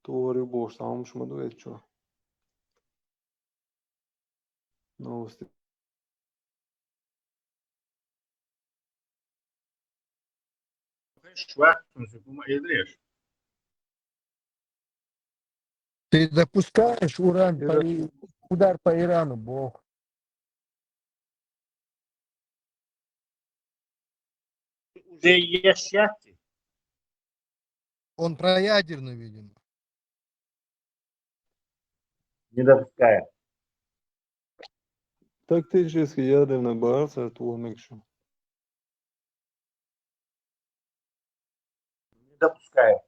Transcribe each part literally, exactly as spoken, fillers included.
Тори бошта, ҳамш мадует чо. Новости. Ты допускаешь уран по И-, удар по Ирану, Бог? Уже есть счастье. Он про ядерную, видимо. Не допускаю. Тактически ядерная база, это он еще. Не допускаю.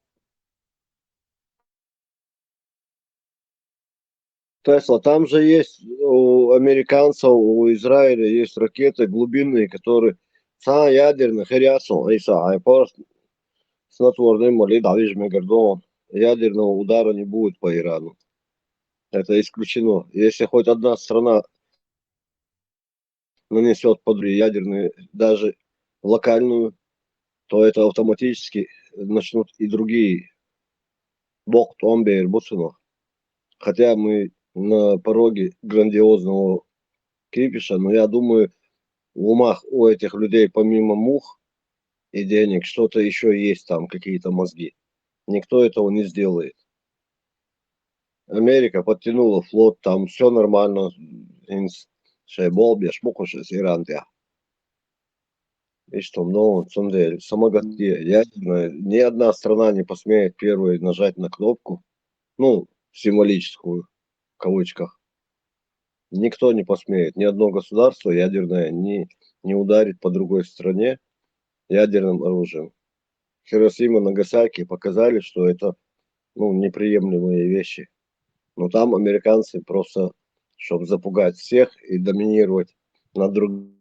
Тесла, там же есть у американцев, у Израиля есть ракеты глубинные, которые са ядерных, херясон, и са, ай, просто снотворный молит, да, видишь, мегардон. Ядерного удара не будет по Ирану. Это исключено. Если хоть одна страна нанесет под ядерную, даже локальную, то это автоматически начнут и другие. Бог томбер буцуно. Хотя мы на пороге грандиозного кипиша, но я думаю, в умах у этих людей помимо мух и денег что-то еще есть там, какие-то мозги. Никто этого не сделает. Америка подтянула флот, там все нормально. Инс-, шей болбеш, мукушес, Иран, да. И что, ну, на самом деле, самогатье ядерное. Ни одна страна не посмеет первой нажать на кнопку, ну, символическую, в кавычках. Никто не посмеет, ни одно государство ядерное не, не ударит по другой стране ядерным оружием. Хиросима, Нагасаки показали, что это, ну, неприемлемые вещи. Но там американцы просто, чтобы запугать всех и доминировать над другими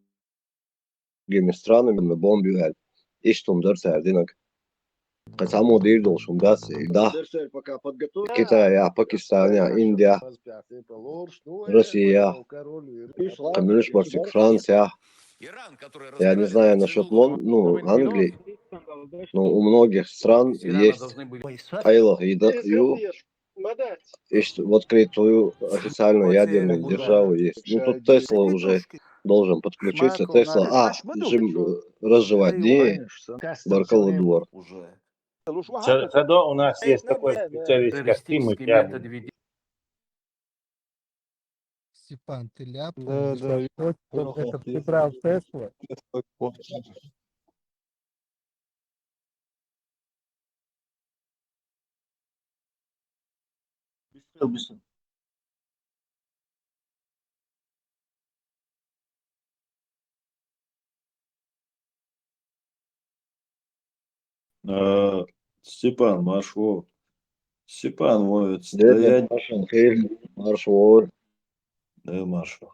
странами, на бомбе, и что дерсердинаг. Касамо дир должен дас, и да. Китай, а, Пакистан, а, Индия, Россия, Камилюш Барсик, Франция. Я не знаю насчет Лон-, ну, Англии, но у многих стран есть айлах и да, ю, есть в открытую официально ядерные державы есть. Ну, тут Тесла уже должен подключиться. Тесла, а, жим, э, разжевать не, баркала двор. Зато у нас есть такой специалист, как ты, мы прям Степан, ты ляпнул, да, да, это, это ты брал Тесла. Быстро, быстро. Э, Степан, маршо. Степан, вот, стоять. Маршо, маршо. Да, маршо.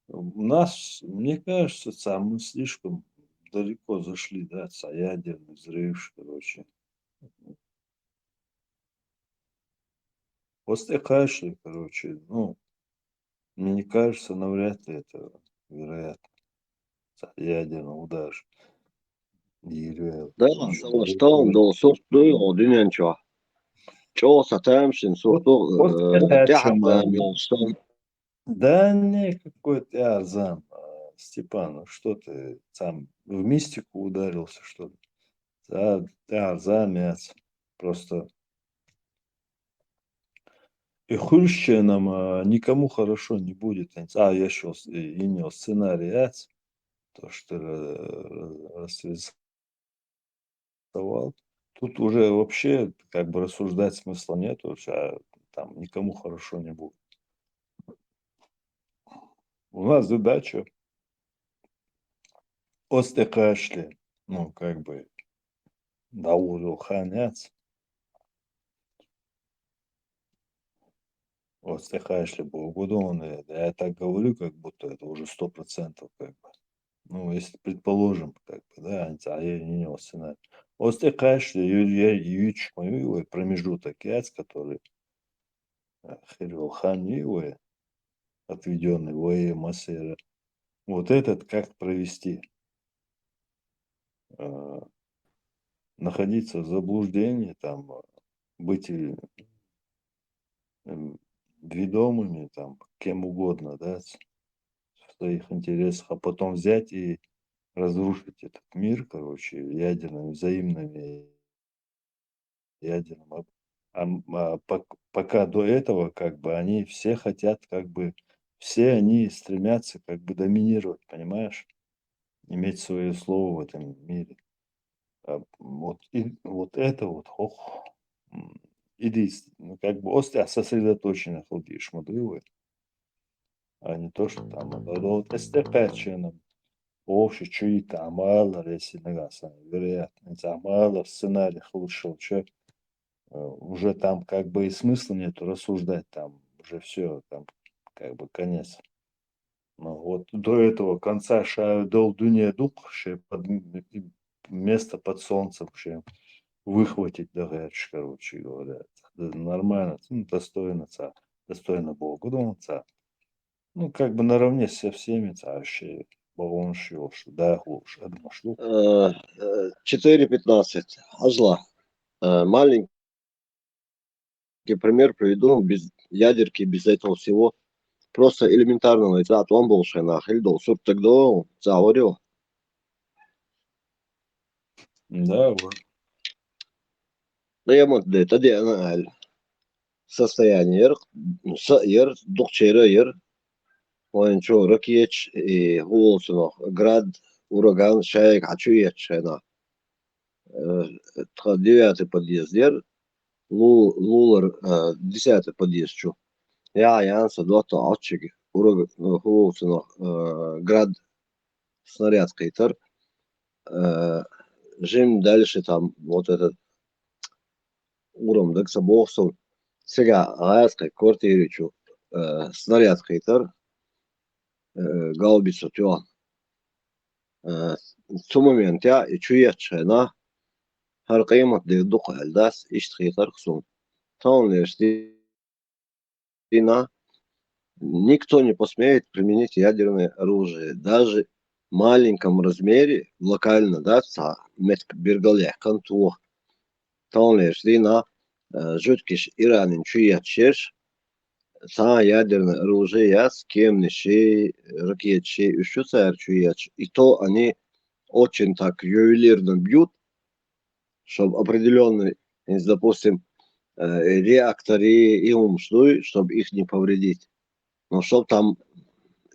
У нас, мне кажется, там мы слишком далеко зашли, да, ца ядерный взрыв, короче. После кашля, короче, ну, мне не кажется, навряд ли это вероятно. Ца ядерный удар. Или да, саваш там, да, сорт, да, о, динен чё. Чё, сатамшин, сорт, вот, э, вот это о чём, да, да. Да не, какой ты арзан, а, Степан, ну что ты там в мистику ударился, что ли? Да, ты арзан, мяц. Просто и хульше нам, а, никому хорошо не будет. А, я щас и, и не сценарий, а, то, что ра-, ра-, расрисовал. Тут уже вообще как бы рассуждать смысла нет, вообще, а, там никому хорошо не будет. У нас задача осте кашли, ну, как бы, да, уже ханец. Осте кашли, Богу, да, я так говорю, как будто это уже сто процентов, как бы. Ну, если предположим, как бы, да, а я не сценарий. Осте кашли, ю-, я ючкаю промежуток, яц, который, э, хирвелхан, отведённый вое масера. Вот этот как провести? Э, находиться в заблуждении, там, э, быть э, м, ведомыми там кем угодно, да, с- в своих интересах, а потом взять и разрушить этот мир, короче, ядерными, взаимными ядерным об- а, м, а, пок- пока до этого, как бы, они все хотят, как бы, все они стремятся, как бы, доминировать, понимаешь? Иметь свое слово в этом мире. А, вот, и, вот это вот, ох, м, единственное, ну, как бы, остя сосредоточено хылдиш мудывы, а не то, что там, а, вот, эстепаченом, общий чуи там, мало если нагаса, вероятно, там, мало сценарий хылшил, чё, э, уже там, как бы, и смысла нету рассуждать, там уже все, там, как бы, конец. Ну, вот до этого конца шаю дол дуния дук, вообще под м- и место под солнцем вообще выхватить, да, короче, короче говоря. Да, нормально, ну, достойно ца, достойно Бога, думаю, ца. Ну, как бы, наравне со всеми ца вообще балонш ёш, да, хлопш, одно шлюк. Э, э, четыре пятнадцать. Азла. Э, Маленький пример приведу без ядерки, без этого всего. Просто элементарного. Это от он был шена, хильдо, сурт тогда, заорил. Да, вот. Qiyamat de tadi ana al. Состояние ер, са ер, дук чера ер. Ойнчо ракеч и хулсунох, град, ураган, шайк, ачу ечена. Э, тха девятый подъезд ер, лу- лулар, э, десятый подъезд чу. Я, ян са дуата ачиг, ураг, э, хулсунох, э, град, снаряд китар. Э, жим дальше там вот этот урам дак са бохсун. Сега газ кай квартиры чу, э, снаряд китар, э, гаубица тюан. Э, цу момент я и чу ечена, хар qiyamat de дук алдас, ишт китар хсун. Таун леш дина, никто не посмеет применить ядерное оружие, даже в маленьком размере, локально, да, ца метк биргалех кантух. Таун леш дина, э, жуткиш Иранин чу ечеш, ца ядерное оружие яс, кемни ши, ракет ши, ещё цар чу еч. И то они очень так ювелирно бьют, чтобы определенный, допустим, э, реакторы и умшлуй, чтобы их не повредить. Но чтоб там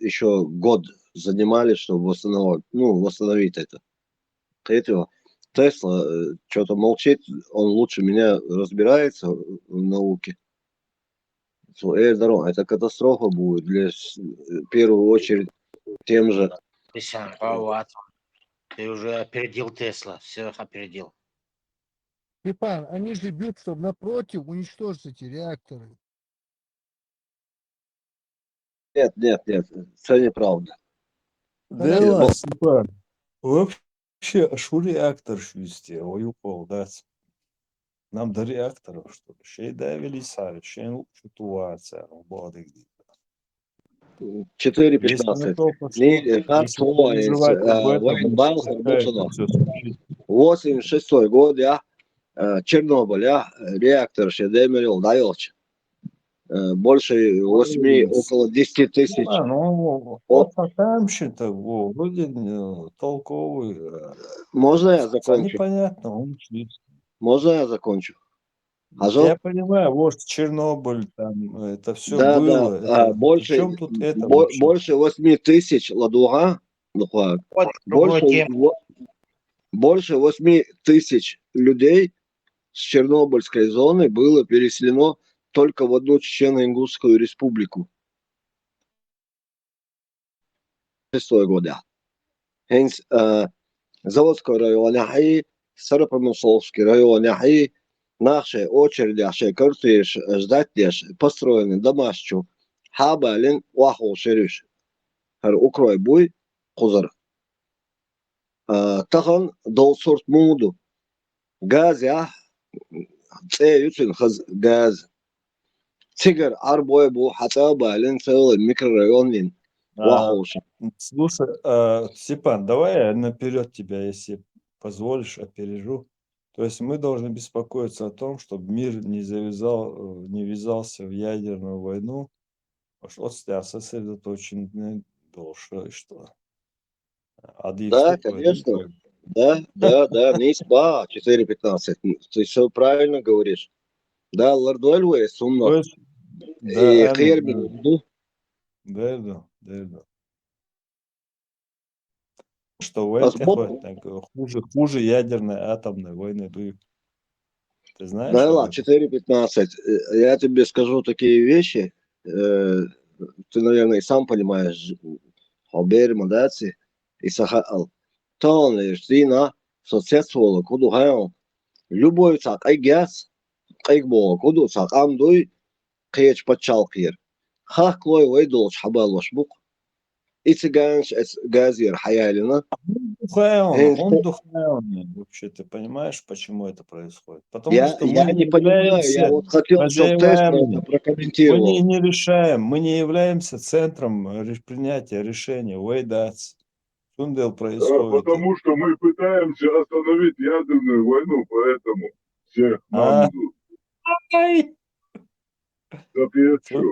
еще год занимались, чтобы восстановить, ну, восстановить это. Третьего. Тесла что-то молчит, он лучше меня разбирается в науке. Цу эр даро, это катастрофа будет для с- в первую очередь тем же. Ты сам, Павел, а ты уже опередил Тесла, всех опередил. Степан, они же бьют, чтобы напротив уничтожить эти реакторы. Нет, нет, нет, это неправда. Подожди. Дела, Бо- Степан, вообще, а шу реактор шуисте, ой, укол, да. Нам до реакторов, что ли? Шей да вели сави, шей лучше туарца, балдык. Четыре Если мы пятнадцать. только Ни что, э, хар если мы туа переживаем об э, этом, воин это бал какая-то бушана. всё смотри. Восемьдесят шестой год, я, э, Чернобыль, я, э, реактор шедемерил даёлч. Э, больше восьми, Ой, около десяти тысяч. А, ну, О. Оппенгеймер-то, во, вроде э, толковый. э, Можно я Хотя закончу? Непонятно, он чуть- Можно я закончу? Хажал? Я понимаю, вот Чернобыль, там, это все Да, было. да, а, Это, больше, причём тут это бо- вообще? Больше восьми тысяч ладуга, ну, хва- Вот другое больше, дело. во- больше восьми тысяч людей с Чернобыльской зоны было переселено только в одну Чечено-Ингушскую республику. Шестой года. Хенс, э, Заводской район, яхи, Старопромысловский район, яхи, нахше очередь, яхше картуеш, ждать деш, построены домашчу, хабалин, уахол шерюш. Хар укрой буй, кузар. Э, тахан дол сурт муду. Газ, я, цеютин хаз газ. Цигар арбой бу, хата балин целый микрорайон нин. А, Уахол ши. Слушай, а, Степан, давай я наперед тебя, если позволишь, опережу. То есть мы должны беспокоиться о том, чтобы мир не завязал, э, не ввязался в ядерную войну, потому что вот сосредоточены дольше, что. Да, конечно. Да, да, да, нийса ба четыре пятнадцать. Ты всё правильно говоришь. Да, лардуэль вай, сумма. И херби. Да, да, да, да. Что войны хватит, хуже, хуже ядерной атомной войны дуй. Ты знаешь? Да, ладно, четыре пятнадцать. Э, я тебе скажу такие вещи. Э, ты, наверное, и сам понимаешь, оберма даци, и саха ал. Тон, э, штина, соцсеть своло, куду хайл. Любой цак, ай гяс, ай бо, куду цак, ам дуй, кеч пачал кир. Хах клой вай долч хабалош бук. И цыганш, газир хаялина. Духаевна, он духаевна. Вообще, ты понимаешь, почему это происходит? Потому я, что я не понимаю, я вот хотел, чтобы ты это прокомментировал. Мы не, не решаем, мы не являемся центром принятия решения. Вай дац. Что происходит? Да, потому что мы пытаемся остановить ядерную войну, поэтому всех нам... Ай! Так я что?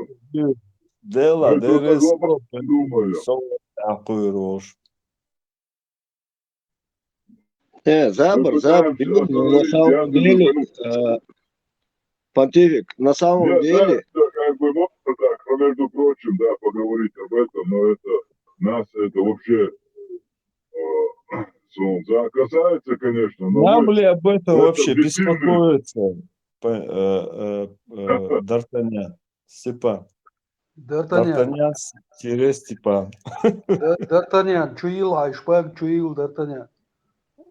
Дела, думаю. Э, забр, забр. На самом деле, э, Понтифик, на самом деле... Да, как бы можно так, между прочим, да, поговорить об этом, но это нас это вообще э, касается, конечно. Но нам ли об этом вообще беспокоиться, э, э, э, Д'Артаньян? Степан. Д'Артаньян. Д'Артаньян-Степан. Д'Артаньян, чуил, айшпак, чуил, Д'Артаньян.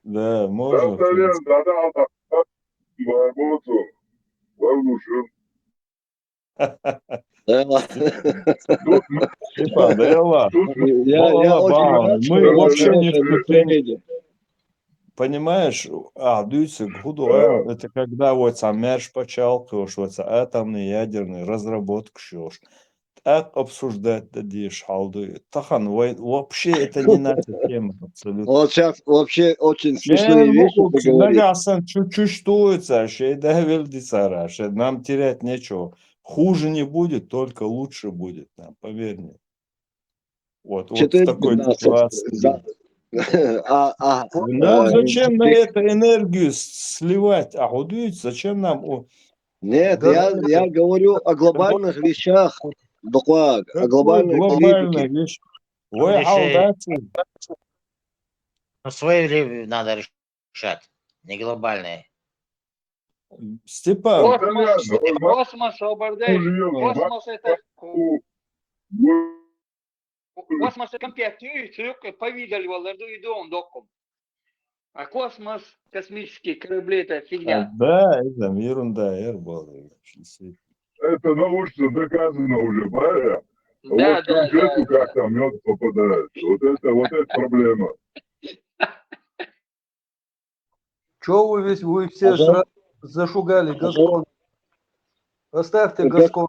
Да, можно. Д'Артаньян, да, да, да. Барбоцу, Барбушин. Степан, да я ладно. Я, я очень... Мы вообще не в... Понимаешь, а, дюйцы, гуду, это когда вот сам мерш пачал, вот атомные, ядерные разработки, так обсуждать да деш халды. Тахан, вообще это не наша тема абсолютно. Вот сейчас вообще очень смешные вещи ты говоришь. Нагасан чуть-чуть стоится, шей да велдисара, шей нам терять нечего. Хуже не будет, только лучше будет нам, поверь мне. Вот, вот в такой ситуации. А, а, ну, зачем на это энергию сливать? А худует, зачем нам... Нет, я, я говорю о глобальных вещах. Доклад о глобальной политике. Ой, а на свое время надо решать, не глобальные. Степан. Космос, космос, космос это... Космос это компьютер, повидали, валерду и дом доком. А космос, космические корабли, это фигня. Да, это ерунда, ерунда. Это научно доказано уже, правильно? Да, вот да, конкретно да, как да. Там мед попадает. Вот это, вот это проблема. Че вы весь, вы все ага. Сразу зашугали, гаскон? Оставьте гаскон.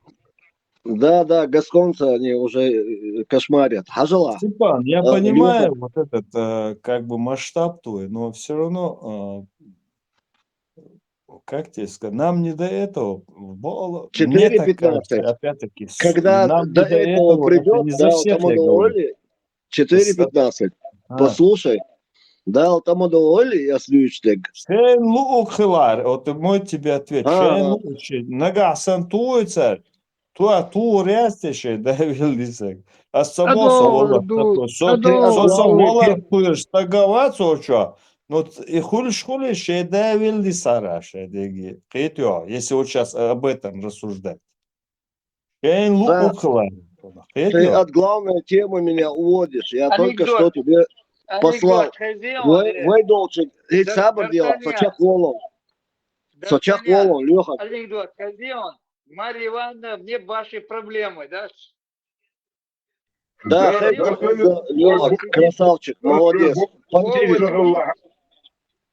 Да, да, гасконца они уже кошмарят. Хажала. Степан, я а, понимаю, Леха. Вот этот, э, как бы масштаб твой, но все равно, э, как тебе сказать, нам не до этого. Четыре пятнадцать. Опять-таки, когда нам до, до этого, этого придет, не за да, всех я говорю. Четыре пятнадцать. А. Послушай. Да, там удовольствие, я слышал. Шейн лук хилар, вот мой тебе ответ. Шейн лук, нагасан туйцар. Туа ту рясте шей да велдисек. Ас само со вала. Со вала пуйш таговат сочо. Но и хулиш хулиш шей да велдисара шей деги. Кит ё, если вот сейчас об этом рассуждать. Шейн лук хилар. Ты от главной темы меня уводишь. Я только что тебе послал. Вай должен. Эй, сабр делал. Сочак волом. Сочак волом, Леха. Анекдот. Марья Ивановна, мне ваши проблемы, да? Да, Леха, красавчик, молодец. Понтифик.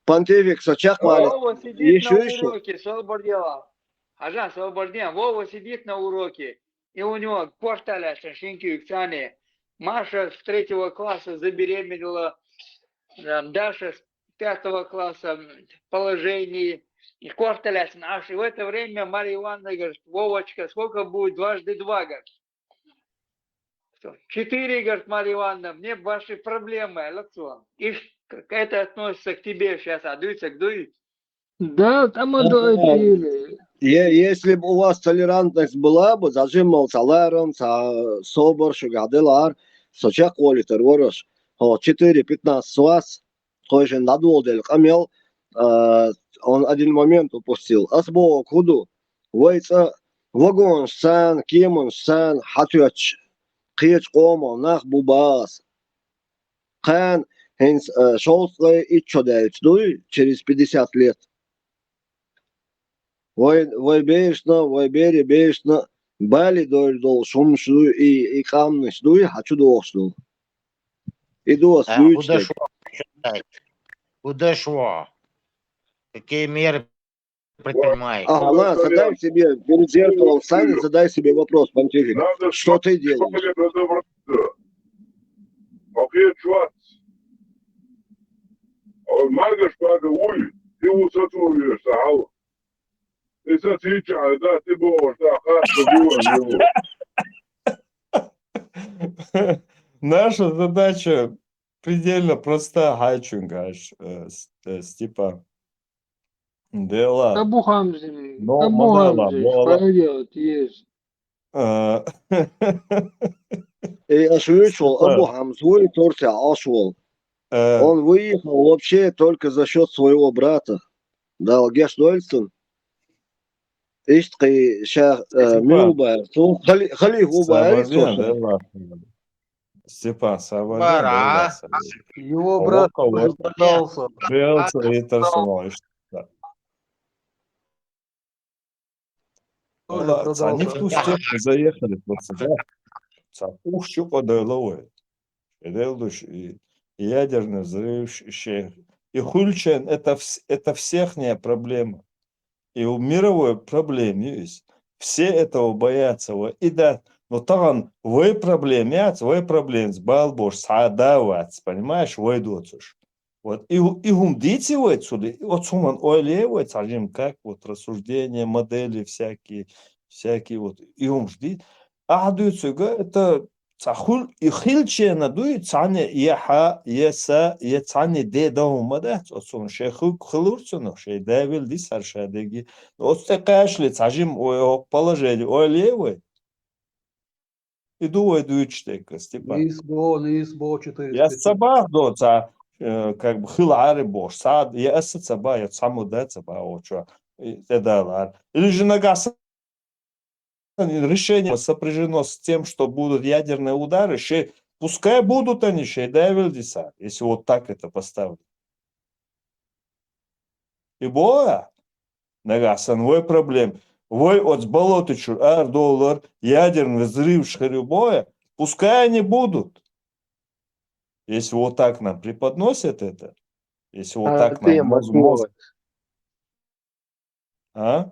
Понтифик, сочак валит. Вова сидит на уроке, сабр делал. Ажан, сабр делал. Вова сидит на уроке, и у него кварталя шинки уксани. Маша с третьего класса забеременела. Даша с пятого класса положении. И кортеляс наш. И в это время Марья Ивановна говорит: «Вовочка, сколько будет дважды два?» Говорит. Что? «Четыре», говорит Марья Ивановна, «мне ваши проблемы, лицо». И ш-, как это относится к тебе сейчас, а дуется к дуй? Да, там отдавайте. Е- Если бы у вас толерантность была бы, зажимал саларом, са собор, шугадылар, сочак олитер ворош. О, четыре пятнадцать вас, кое надволдел камел, а, он один момент упустил. Асбо куду, войца, вагон сан, кемон сан, хатюач, кеч комо, нах бубас. Кан, хенс, э, шолстлай и чё дают, дуй, через пятьдесят лет. Вой, вой бешно, вой бере бешно, бали доль дол шумшу и, и камныш, дуй, хочу дошну. И дос, А, дуй, куда чтек. шо? Куда шо? Какие меры предпринимаете? Ага, ладно, задай себе, перед зеркалом встань и задай себе вопрос, Пантелик. Надо Что ты делаешь? Шпагой разобраться. Окей, чувак. А вот мага шпага, ой, ты вот сатуришь, а? И сатича, да, ты был, да, как ты был, не был. Наша задача предельно проста, Хачун, гаш, э, с- э, Степан. Дела. Абу Хамзин. Но, Абу мадала, Хамзин. мадала. Пойдет, есть. Э, И ашвичул, Степан. Абу Хамзуи Турция ашвул. э, Он выехал вообще только за счет своего брата. Да, Геш Дольсон. Ишт кай ша, э, Степан. мил бар. Су хали, хали ху бар, Сабармен, су да, ладно. Степан, Сабармен, Бар, да, а? ладно. Его А брат вот кого? Продался. Белца и Тарсунович. Тоже Ладно, они в продался. ту степь заехали просто, да. Ца-, ух, чё подаловый. Эдел душ, и ядерный взрыв, ш- ше-, и хульчен, это, вс- это всехняя проблема. И у мировой проблемы есть. Все этого боятся. Во-, и да, но таган вой проблем яц, вой проблем с балбош, садавац, понимаешь, вой доцуш. Вот, и, у- и хум дици вой цули, и вот суман ойле вой цажим, как вот рассуждения, модели всякие, всякие вот, и хум жди. А дуцуга это цахул, и хилчена дуй, цане, е ха, е са, е цане де да хум мадац, вот сун ше ху-, хулурцуно, ше давил дис аршадеги. Вот те кашли, цажим, ой, о, положение, ойле вой. И думаю, дуйчтека, Степан. Лисбо, Лисбо, четыре. Я сабах до ца, э, как бы хыл ары бош, сад, я эсэ цаба, я саму да цаба, о, чё, и так далее. Или же нагаса решение сопряжено с тем, что будут ядерные удары, ше, пускай будут они, ше, да, Вильдиса, если вот так это поставлено. И боя, нагасан, вой проблем, вой от болота чур, ар доллар, ядерный взрыв шхырю боя, пускай они будут. Если вот так нам преподносят это, если вот А так ты нам моз-, моз-, мотор. А?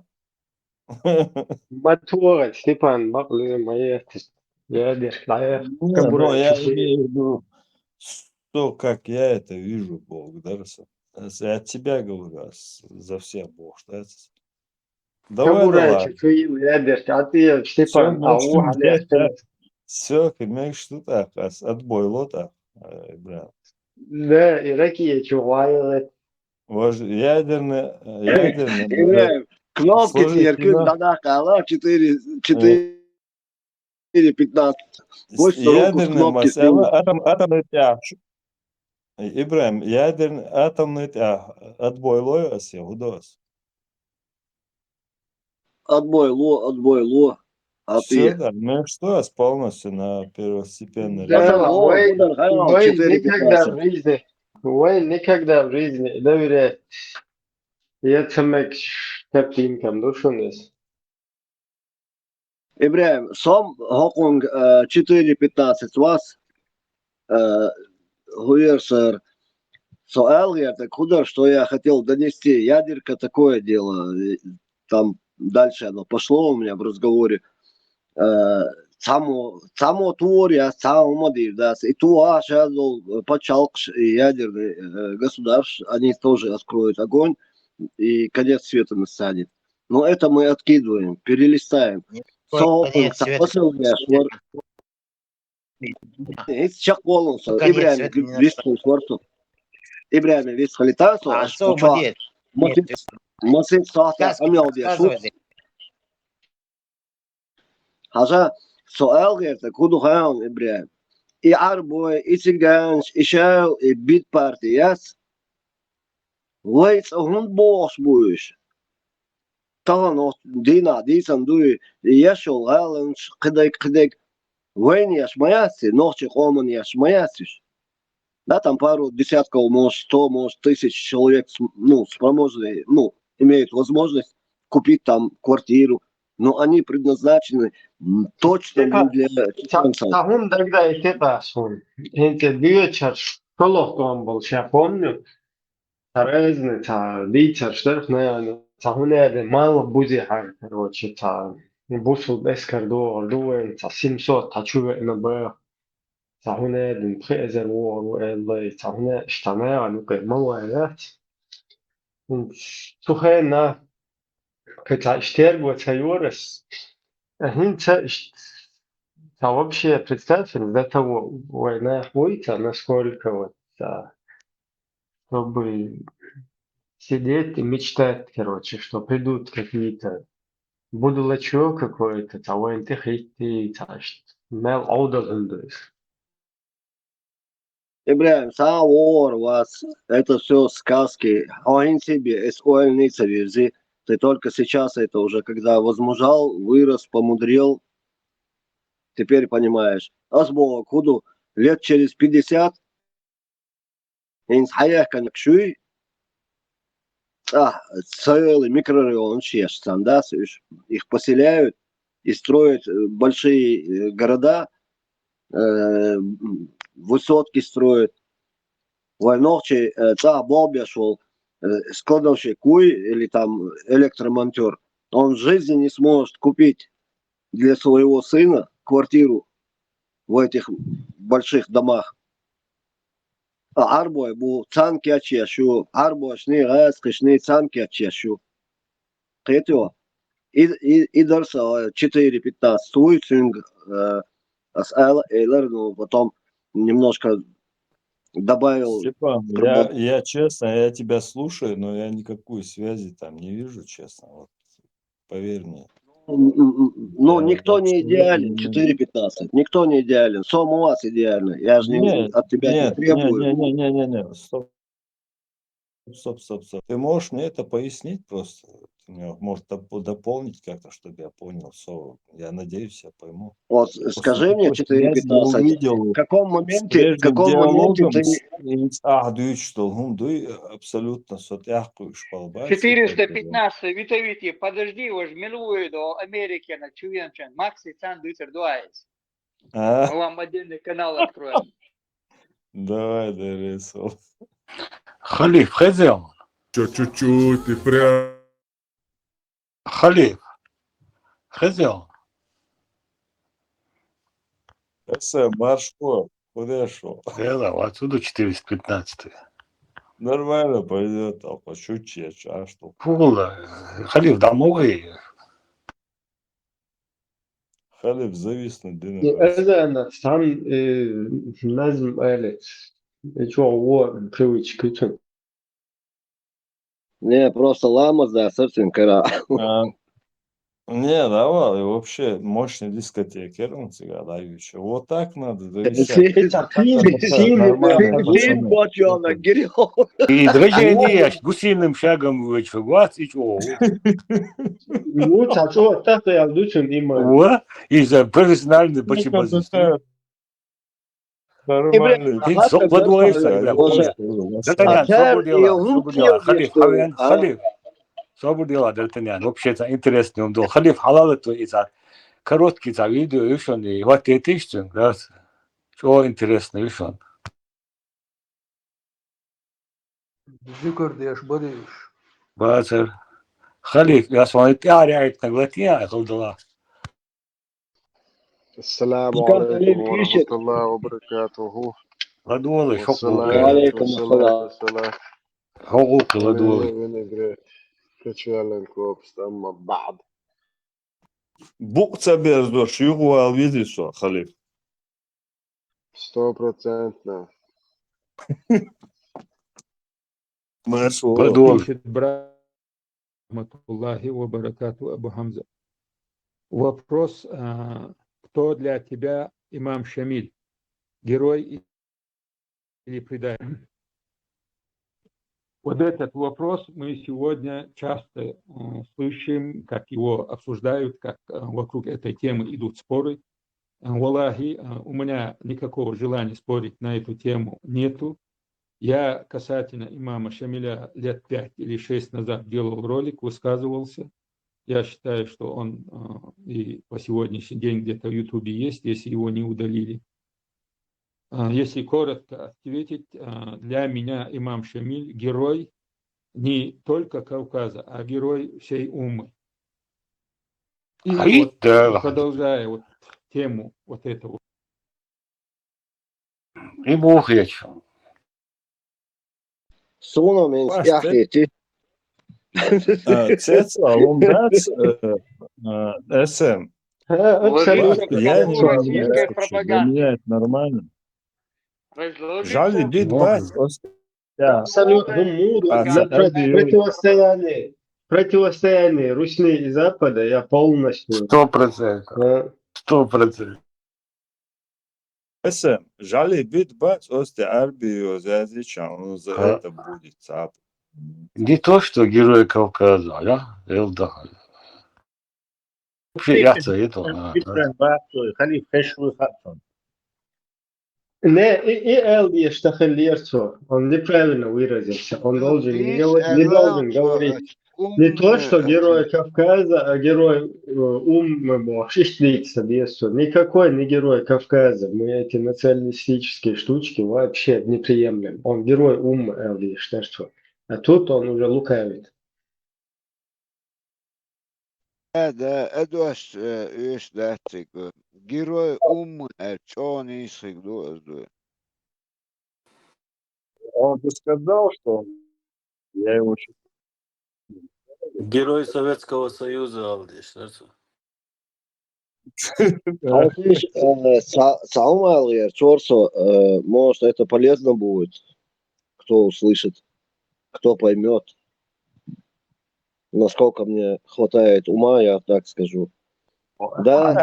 Мотор, Степан, бакли, моя. Я деш, моя. Не, но я имею в виду, что, как я это вижу, Бог, да, раз-, я от тебя говорю, а с- за всех Бог, да? Давай, давай. Кабурачи, Каил, я деш, а ты, Степан, Всё, а у начнём, да, Олег, Все, ты имеешь, что так, а с- отбой лота, э, бля. Да, и раки я чуваю. Вож-, ядерный, э, ядерный, Ибраим, кнопки Слушай, тиркин Кина- дадакала, четыре, четыре пятнадцать. Больше руку ядерный кнопки масяла, снимут. атом, атомный тяг. Ибраим, ядерный, атомный тяг. Отбой лой, а все, удос. Отбой ло, отбой ло. А Все, ты? Да, ну что, с полностью на первостепенный Да, режим. О, вы, удар, ха, вы четыре никогда пятнадцать. в жизни, вы никогда в жизни не доверяете. Я цемек шкафинкам душунес. Ибраим, сом хокунг, э, четыре пятнадцать вас, э, хуер, сэр. Со Алгер, так куда, что я хотел донести? Ядерка — такое дело. И там дальше оно пошло у меня в разговоре. Э, цхьаммо, цхьаммо тохар яц, цхьа а хӀума дийр дац. И тоха ша долу пачхьалкхаш, и ядерный, э, государств, они тоже откроют огонь, и конец света настанет. Но это мы откидываем, перелистаем. Со хӀокхунна цхьа посыл деш вара. ХӀинца чекхволу со, Ибрахим вистхуьлуш вара со. Ибрахим вистхилийтар со, аш кху чохь масех, масех сахьтехь къамел деш ву. Хьажа, со ала гӀертарг хӀун ду хаьий, Ибрахим? И Ӏарбой, и циганаш, и шайл, и бит парти яц. Вай цкъа хӀунда бохуш бу уьш? Тахана оцу дийнахь дийцина дуй, еш йолу гӀаланаш, кхидерг, кхидерг. Вайна еш ма яц и, нохчийн къомана еш ма яц уьш. Да, там пару десятков, может, сто, может, тысяч человек, см-, ну, спроможные, ну, имеют возможность купить там квартиру, но они предназначены, м, точно не для чеченцев. Цхьа хӀума дагадайтира ас хьуна. ХӀинца доьшурш шолгӀа тӀом болуш, я помню, цхьа разный, цхьа дийцарш дара, наверное, цхьа хӀун аьлла, малхбузехьара, короче, цхьа бусулба эскар догӀур ду вайна, цхьа семьсот цхьа чу веана баха. Цхьа хӀун аьлла, пхи эзар вогӀур ву аьлла, цхьа хӀун аьлла, иштта наха юкъе ма ваьллац. Цу хенахь кхин цхьа иштта терго ца йора ас. ХӀинца иштта цхьа вообще, представь себе, до того война хуьйцу, насколько вот, а, чтобы сидеть и мечтать, короче, что придут какие-то будулачо какое-то, цхьа вайна тӀе хӀиттий, цхьа иштта мел Ӏовдал хӀума ду иза. Ибрахим, сан вогӀур вац, это всё сказки. Хьо хӀинца бен, эс ойла ца вирзи. Ты только сейчас это уже, когда возмужал, вырос, помудрел, теперь понимаешь. Ас бохург хӀун ду, лет через пятьдесят, хӀинца хьаехканиг шуй, цӀа цхьайолу микрорайонаш еш царна, да, уьш, их поселяют и строят, э, большие, э, города, э, высотки строят. Вай нохчий, э, цӀа болх беш волу, э, складовщик вуй или там электромонтёр, он в жизни не сможет купить для своего сына квартиру в этих больших домах. А Ӏарбой бу, царна кечъеш ю, Ӏарбошний, гӀазкхашний царна кечъеш ю. Кхетий? И, и, и дара сан четыре пятнадцать вуй цуьнга, э, ас ала, элира, ну, потом немножко добавил. Степан, я, я честно, я тебя слушаю, но я никакой связи там не вижу, честно. Вот, поверь мне. Ну, никто не идеален, четыре пятнадцать. Никто не идеален. Сам у вас идеально. Я же не, от тебя не требую. Не, не, не, не, не, не. Стоп. Стоп, стоп, стоп. Ты можешь мне это пояснить просто? Ты мне, может, доп-, дополнить как-то, чтобы я понял. Со, я надеюсь, я пойму. Вот скажи мне, четыре пятнадцать, в каком моменте, в каком моменте ты... Ахь дуьйцуш долу хӀума дуй, абсолютно со тӀаьхьакхуьуш хилла бац. Четыреста пятнадцать, Вита, Вити, подожди, вож мила вуй до Америкина, чувенчан, Макси цан дуьйцар ду айс. А? Мы вам отдельный канал откроем. Давай, давай, сол. Халиф, хезел. Чуть-чуть и прям. Халиф, хезел. Эсэ маршо, куда шо? Эла, отсюда четыреста пятнадцатый. Нормально пойдёт, а по чуть-чуть, а что? Фула, Халиф, домой. Халиф зависнуть дина. Эзана сан, э, назм элец. Э, чё, во, привычка, чё? Не, просто ламаз да, совсем кара. А. Не, давай, и вообще мощный дискотекер он всегда дающий. Вот так надо зависать. И движение, гусиным шагом вы чё, вот и чё. Ну, так что, так я вдруг не могу. Во, и за профессиональный почему. Нормально. Со подвоишься, ребят, помнишь? Д'Артаньян, собур дела, собур дела. Халиф, хьавен, Халиф. Собур дела, Д'Артаньян. Вообще, это интересный, он дол. Халиф, хьалал это, это короткий, это видео, и что, не, вот это ищем, да? Что интересно, и что? Зикр деш бара уьш. Бацар. Халиф, я с вами пиар яйтнаг латия, халдала. السلام عليكم ورحمة الله وبركاته. Ладувгӏалаш, хьо гӏулакх. Ва алейкум ассалам. Хьо гӏулакх, ладувгӏалаш. Винегрет, качален копст, амма баъд. Букъ ца берзош югӏвал визи со, халиф. Стопроцентно. Марш, продолжи. Пишет брат, рахматуллахи ва баракату, Абу Хамза. Вопрос, а, кто для тебя имам Шамиль? Герой или предатель? Вот этот вопрос мы сегодня часто, э, слышим, как его обсуждают, как, э, вокруг этой темы идут споры. Э, валлахи, э, у меня никакого желания спорить на эту тему нету. Я касательно имама Шамиля лет пять или шесть назад делал ролик, высказывался. Я считаю, что он, э, и по сегодняшний день где-то в Ютубе есть, если его не удалили. А, если коротко ответить, а, для меня имам Шамиль — герой не только Кавказа, а герой всей уммы. И вот, продолжая вот тему вот этого. И бухечу. Суна мен яхити. Цецла, лумдац, э, э, эсэм. Я не знаю, для меня это нормально. Жаль, бит бац, ост-, абсолютно. Противостояние. Противостояние Русни и Запада, я полностью. Сто процентов. Сто процентов. Эсэм, жаль, бит бац, ост-, арбиоз азичан, он за это будет цап. Не то, что Герой Кавказа, а? Элда. Вообще, я за это, а, да. Халиф, хешвы хатон. Не, и, и Элди, что халерцо. Он неправильно выразился. Он должен не говорить, не должен говорить. Не то, что Герой Кавказа, а Герой, э, уммы, бо, шестьдесят. Никакой не Герой Кавказа. Мы эти националистические штучки вообще не приемлем. Он Герой уммы, Элди, что. А тут он уже лукавит. Да, да, адуаш, э, уж датчик. Герой уммы, э, чё он ищет, ду-, ду-. Он же сказал, что он, я его щас... Герой Советского Союза, Алдиш, да? А вот видишь, э, са-, салмал я, чёрсо, э, может, это полезно будет, кто услышит, кто поймёт. Насколько мне хватает ума, я так скажу. Да,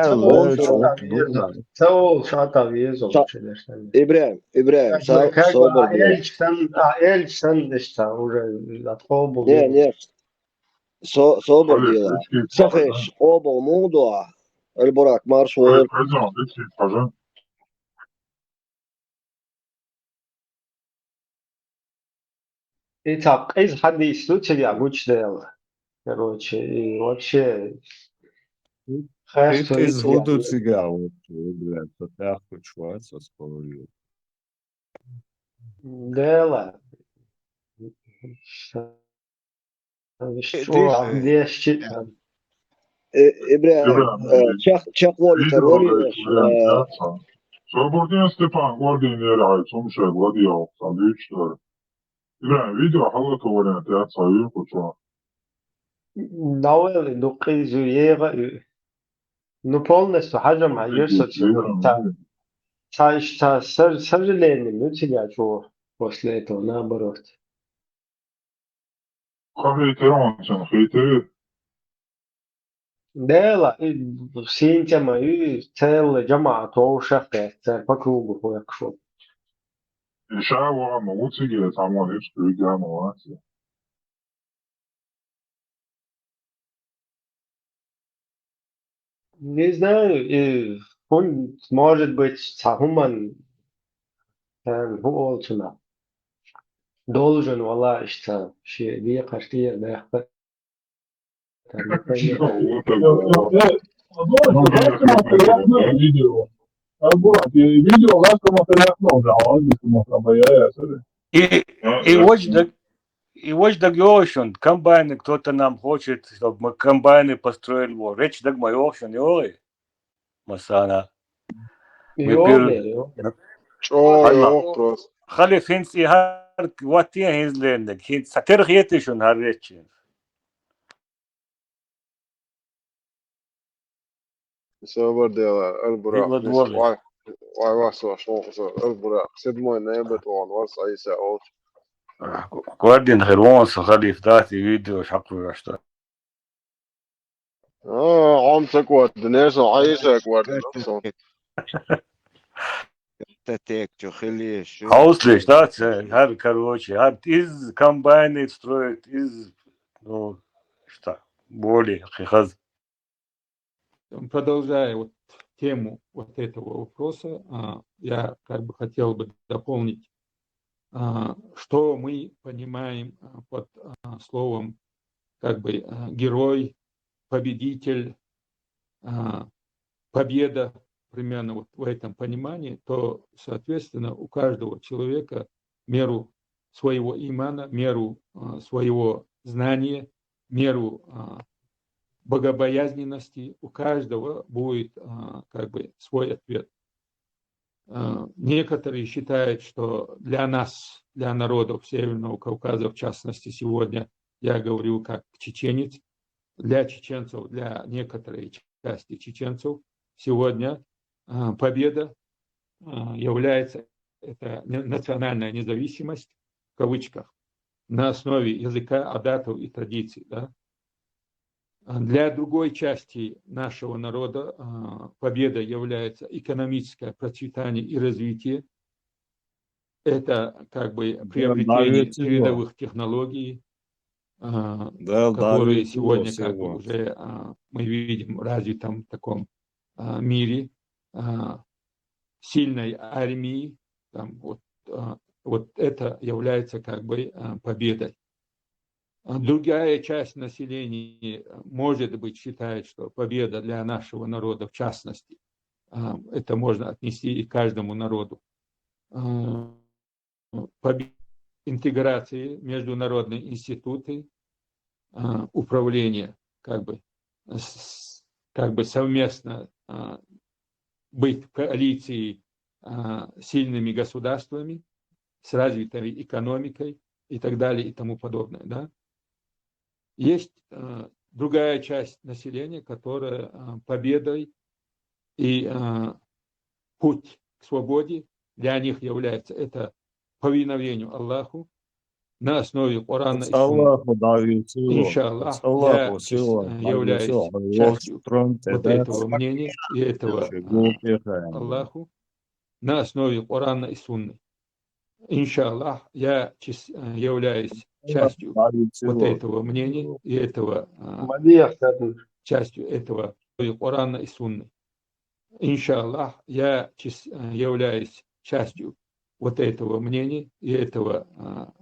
Ибрагим, Ибрагим, собор дила. Эльчсан, а, Эльчсан, да, уже от хобу. Не, не, со-, собор дила. Сахеш, хобу, мудуа. Эльбурак, марш вор. И цап къиз хьадис ду цига гучдел. Короче, и вообще, хасто из гуду цига, вот, блядь, то так кучвац, а спорю. Дела. Э, Ибрагим, э, чах-, чахволи терроризм, э. Собордин Степан, Гордин Ерай, Сумшев, Владимир, Сандвич, Ибрагим, видео хьалата вариант, я цаю, кучо. Давай, ну, къизу, ега, ю. Ну, полностью хьажам, а, юрсо, ца, ца, ца, сож-, сожаление, ну, тебя чего после этого, наоборот. Хавитер он сен, хитер. Дела, и синтема, и целый жамаат, о, шахтер, цер по кругу, кое-кто. И ша вама уциге, там он ишку, и гама васи. Не знаю, и он, может быть, цахуман, э, ху олчуна. Должен, вала, ишта, ши, вие каштир, да, И, и вож даг, и вож даг йош он, комбайны, кто-то нам хочет, чтоб мы комбайны построили, во, реч даг ма йош он, йой. Масана. Йо, йо. ЧӀогӀа йо просто. Халиф, хӀинца и хӀара ваттийна хӀинца леринарг, хӀинца цхьа терхетий шуна хӀара речча? Собар дела, Албуракъ, вай, вай, вай, со, шо, со, Албуракъ, седьмой ноябрь тӀа ван варс Ӏийса олуш. Кхоьрдина хир вон со, халиф, дац и видео хьакхуьйш дан. А, хьо-м ца кхоьрдина, со Ӏийса кхоьрдина со. Хьовсалаш, да, ца, хӀара, короче, хӀара из комбайны строят, из, ну, что, более хаза. Продолжая вот тему вот этого вопроса, а, я как бы хотел бы дополнить, а, что мы понимаем, а, под, а, словом как бы, а, герой, победитель, а, победа, примерно вот в этом понимании, то, соответственно, у каждого человека меру своего имана, меру, а, своего знания, меру, а, богобоязненности, у каждого будет, а, как бы свой ответ. А, некоторые считают, что для нас, для народов Северного Кавказа, в частности, сегодня я говорю как чеченец, для чеченцев, для некоторой части чеченцев сегодня, а, победа, а, является, это не-, национальная независимость, в кавычках, на основе языка, адатов и традиций, да. А для другой части нашего народа, а, победа является экономическое процветание и развитие. Это как бы приобретение передовых технологий, а, которые сегодня как бы уже, а, мы видим в развитом таком, а, мире, а, сильной армии, там, вот, а, вот это является как бы, а, победой. А другая часть населения, а, может быть, считает, что победа для нашего народа в частности, а, это можно отнести и к каждому народу. А, побе-, интеграции, международные институты, а, управления, как бы, с-, как бы совместно, а, быть в коалиции, а, сильными государствами, с развитой экономикой и так далее и тому подобное, да. Есть, а, другая часть населения, которая, а, победой и, а, путь к свободе для них является это повиновению Аллаху на основе Корана и Сунны. Иншаллах, я чис-, э, являюсь частью вот этого мнения и этого, э, Аллаху на основе Корана и Сунны. Иншаллах, я чис-, э, являюсь частью вот этого мнения и этого, э, частью этого Корана и Сунны. Иншаллах, я чис-, э, являюсь частью вот этого мнения и этого, а,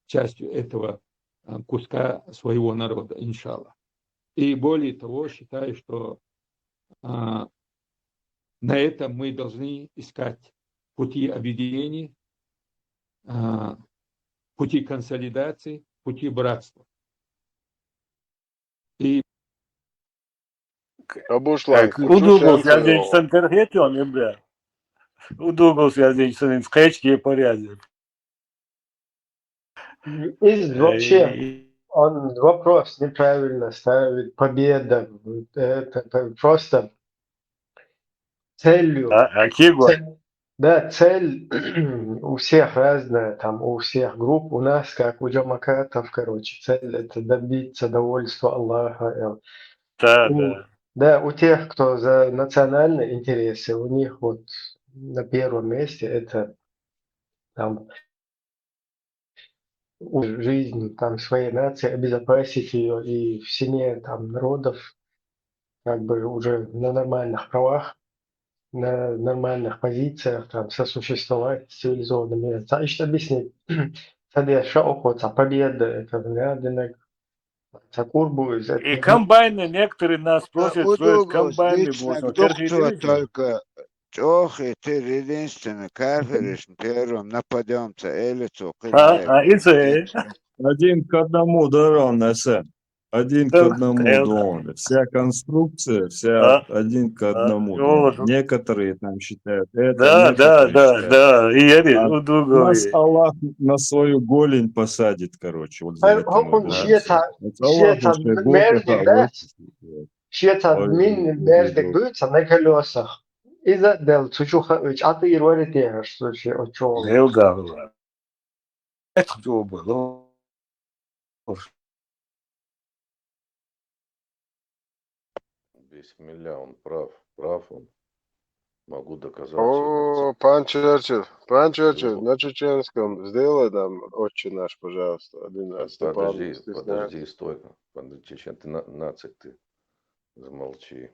частью этого, а, куска своего народа, иншаллах. И более того, считаю, что, а, на этом мы должны искать пути объединения, а, пути консолидации, пути братства. И Абушлай, удугул яздинчу сан терхетон, Ибра. Удугул яздинчу сан кхечке порядок. Из вообще, он вопрос неправильно ставит. Победа. Это, это просто целью. А, а киго? Ц-, да, цель у всех разная, там, у всех групп, у нас, как у джамакатов, короче, цель — это добиться довольства Аллаха. Да, у, да. Да, у тех, кто за национальные интересы, у них вот на первом месте это там жизнь там своей нации, обезопасить ее и в семье там народов, как бы уже на нормальных правах, на нормальных позициях там сосуществовать с цивилизованным миром. Ца ишта объяснить? Ца деш шаухо, ца победа, это надо, ца курбу из этого. И комбайны, некоторые нас просят строить комбайны, можно только чохи, ты единственный кафириш, первым нападём, ца элицу. А, а, и ца, э? Один к одному даран, эсе. Один к Да, одному да. Доны. Вся конструкция, вся А? один к А? одному Вот. Доны. Некоторые там считают это, Да, да, некоторые да, считают. Да. И я А у у другого. нас Аллах на свою голень посадит, короче, вот за это мы Hokun будем. şiye ça Вот Аллах şiye ça уж и Бог, это merdik Аллах. bes şiye ça Ой, min ой, merdik ой. buysa na колёсах. Иза del çuçu çatı irvari tehar suçi o çol. Del galiba. Это было. Бисмилля, он прав, прав он. Могу доказать всё. О, пан Черчилль, пан Черчилль, Его- на чеченском сделай там «Отче наш», пожалуйста, один раз. Ты, пан, Подожди, стесняешься. Подожди, стой. Подожди, Чечен, ты на, нацик ты. Замолчи.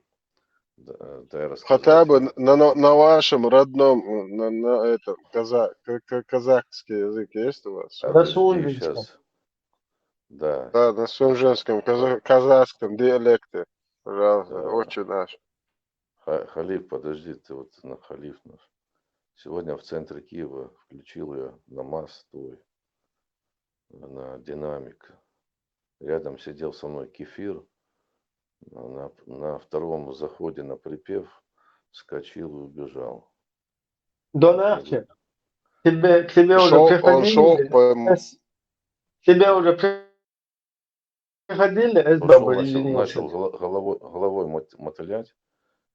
Да, э, дай я расскажу. Хотя бы на, на, на вашем родном, на, на этом, каза, ка- ка- казахский язык есть у вас? На Подожди сунжинском. Сейчас. Да. Да, на сунжинском, каза- казахском диалекте. Пожалуйста, Да. «Отче наш». Ха- Халиф, подожди, ты вот на халиф наш. Сегодня в центре Киева включил я намаз твой на динамик. Рядом сидел со мной кефир. На, на втором заходе на припев вскочил и убежал. Донахче. Тебе, тебе уже Шёл, он шёл приходили? по м- Тебе уже при- приходили? Эс Пошёл, бабу начал, извинился. Начал голо- головой, головой мот- мотылять.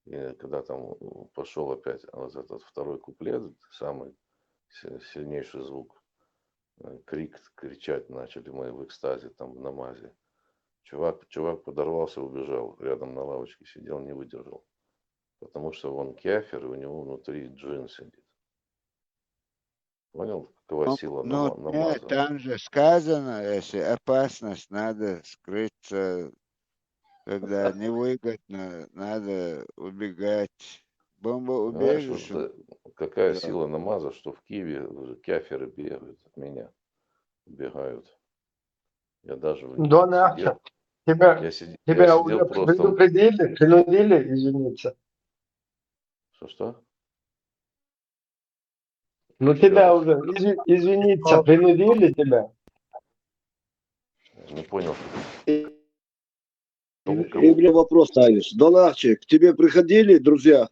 И когда там пошел опять вот этот второй куплет, самый си- сильнейший звук, э, крик, кричать начали мы в экстазе, там, в намазе. Чувак, чувак подорвался, убежал, рядом на лавочке сидел, не выдержал. Потому что он кефир, и у него внутри джин сидит. Понял, какова Ну, сила ну, нама- нет, намаза? Там же сказано, если опасность, надо скрыться, когда невыгодно, надо убегать. Понимаешь, вот Бомбоубежище. это- какая Да. Сила намаза, что в Киеве уже кефиры бегают от меня, убегают. Я даже в- Донахче. сидел, Тебя, я сидел, тебя я уже сидел просто, предупредили, принудили извиниться. Что, что? Ну, Ещё тебя раз. Уже изви- извиниться принудили тебя. Не понял. И, и мне вопрос ставишь. Донахче, к тебе приходили друзья?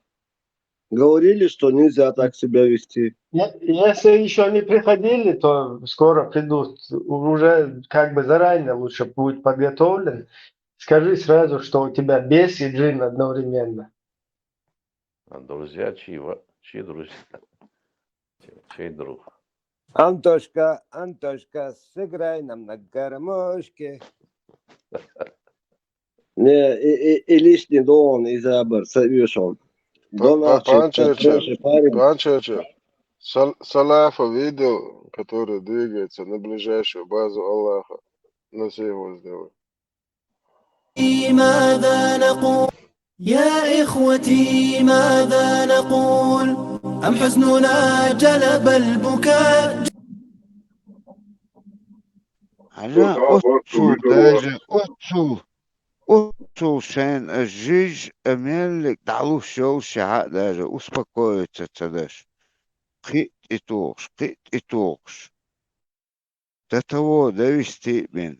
Говорили, что нельзя так себя вести. Е- Если еще не приходили, то скоро придут. Уже как бы заранее лучше будь подготовлен. Скажи сразу, что у тебя бес и джин одновременно. А друзья чьи? Ва- Чьи друзья? Чей, чей друг? Антошка, Антошка, сыграй нам на гармошке. Не, и, и, и лишний дон из абар, совершен. Па- па- Донахче, пан Черчилль, хороший парень. Пан Черчилль, Сал- Салафа видел, который двигается на ближайшую базу Аллаха? На всех его сделай. ماذا نقول؟ يا إخوتي ماذا نقول؟ أم حزننا جلب البكاء؟ Хьажа, оццул даже, оццул, оццул шайн а жиж а меллиг дӀалуш йолуш яхьа а даже успокоиться ца даш. Кхиъ тӀетухуш, кхиъ тӀетухуш. До того довести а бина.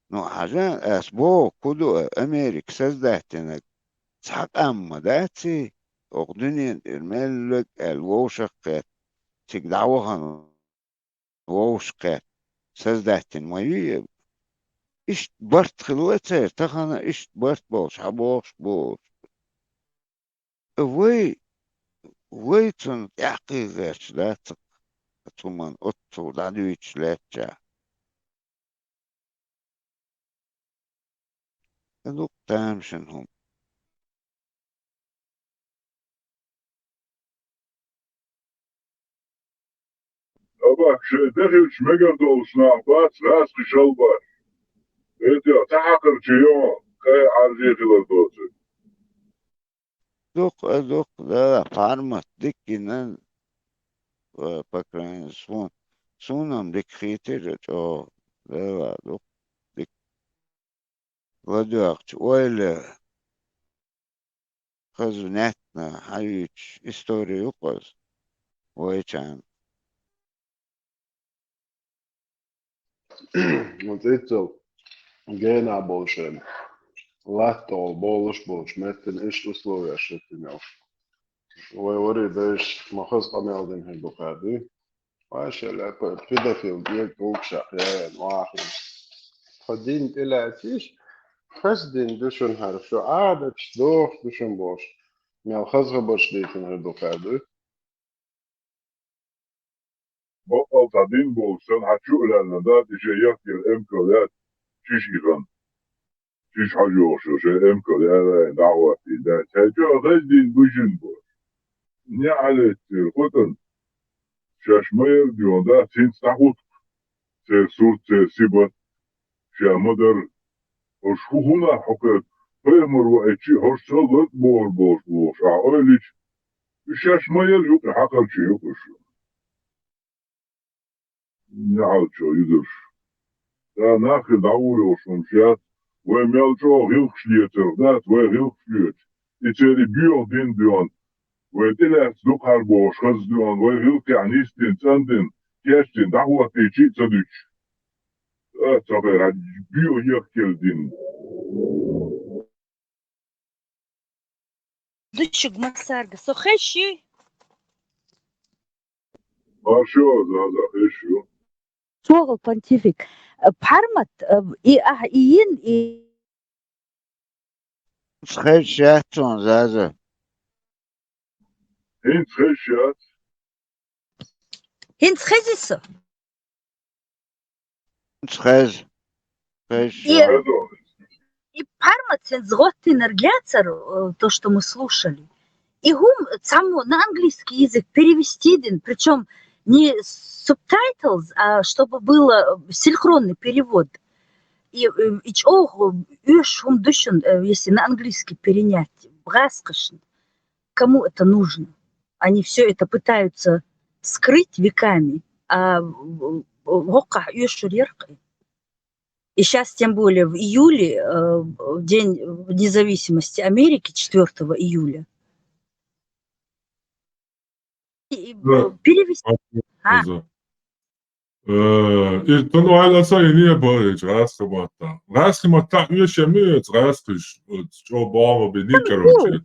Ну, хьажа, ас боху, кху ду а Америка создать динарг? Цхьа къам ма дац и, оха дуьнен тӀера меллаг аьлла вовшах а кхетта, цига дӀавахана вовшах а кхетта, создать дина ма ю и? Иштта барт хилла церан, тахана иштта барт болуш хьан бохуш бу. Вай, вай цунна тӀаьхьакхийла гӀерташ дац-кх, оцу хӀуманна оццул дӀадуьйцуш лаьттачохь. ТӀедуккха тамашийна хӀума. Абахь шайн де хилча мегар долуш нах бац гӀазкхий шалбаш. ХӀетехь, цхьа хьакхарчий йо, кхай Ӏаржий хилар доцург. Дукха а дукха, да, пхьармат дика гина, э, по крайней мере, суна, суна-м дика хийтира чӀогӀа, да, дукха дика. ЛадоьгӀча ойла хаза, внятно хьаюьйцуш истори ю-кх иза вайчарна. Вот это. гена болчу, латтагӀа болуш болчу меттана иштта условияш хӀиттина йолуш. Вай вари дайша ма хаза къамел дина хир ду кхаьрди. Вай шел педофил, дегӀ гулгуш яхъян вахина. Тхо дин тӀелаьцийша, хаза дин ду шуна хӀара, шу Ӏадаташ дохуш ду шуна бохуш. Мел хаза хабарш дийцина хир ду кхаьрди. Баккъал цхьа дин болуш санна, хьан чу а лаьлла, да, и шен яхкина эмкал яц, шиш и хан. Шиш хьажа йохуш, шен эмкал яра, дӀа а хӀоттийна, да, цхьа чу а хаза дин бу шуна бохуш. НеӀалеццера хӀотан, шаьш ма яра дуьйна, да, цинца дӀахӀутту, церан сурт, церан сибат, ша ма дара. Хьуш хӀу хӀунах хьо кхета, пайхамар ваийчи, хьуш ца ларт бохур болуш бохуш, ахьа ойла йича, уьш шаьш ма яра юкъа хьакхарчий юкъа уьш. НеӀалчо юзарш. Ша нахе дӀаволуш хӀумаш яц, вай мел чӀогӀа гӀиллакхаш лецарх дац, вай гӀиллакхаш лоьцу. И церан боьха дин доьгӀна, вай тӀелаьцна дукхахьара бохуш хаза доьгӀна, вай гӀиллакхехь нисдина, цӀандина, кечдина, дӀахӀоттийчи а ца дуьтуш. А, ца хай, хьан боьха яхкелла дин. Душиг массаьрга со хезаш юй? Маршо, Заза, хезаш ю. ЧӀогӀа понтифик. Пхьармат, э, и ахь, и йин, и хезаш яц суна, Заза. ХӀинца хезаш яц. ХӀинца хези со? ХӀинца хеза. Хезаш И, яц. И пхьармат сенца гӀоттийнарг яцара, э, то, что мы слушали. И хӀума цхьаммо на английский язык перевести дина, причём не с subtitles, а чтобы было, э, синхронный перевод. И, э, и чӀогӀа оьшуш хӀума ду шуна, э, если на английский перенять, гӀазкхашна. Кому это нужно? Они всё это пытаются скрыть веками, а, в-, в-, хӀокхахь оьшур яра-кх и. И щас, тем более в июле, э, в День независимости Америки, четвёртого июля. И, э, Да. Перевести. А? Э, и тан ойла ца йине боху гӀазкхи маттахь. ГӀазкхи маттахь оьшуш ма ю гӀазкхаш, оцу чӀогӀа боху ма бу, короче.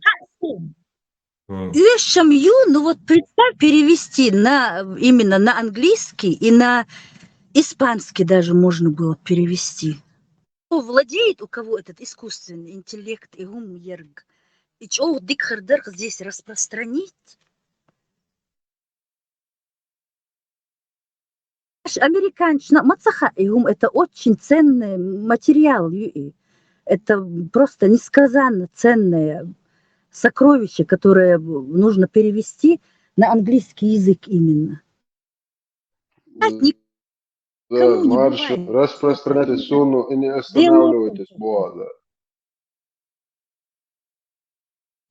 М. Оьшуш ю, ну вот представь, перевести на, именно на английский и на испанский даже можно было перевести. Кто владеет, у кого этот искусственный интеллект и хӀума ерг, и чӀогӀа дика хир дара здесь распространить. Аш американцашна ма ца хаьа и хӀума, это очень ценный материал ю и. Это просто несказанно ценное сокровище, которое нужно перевести на английский язык именно. М, да, никому не бывает. Распространяйтесь, суну, и не останавливайтесь, боху.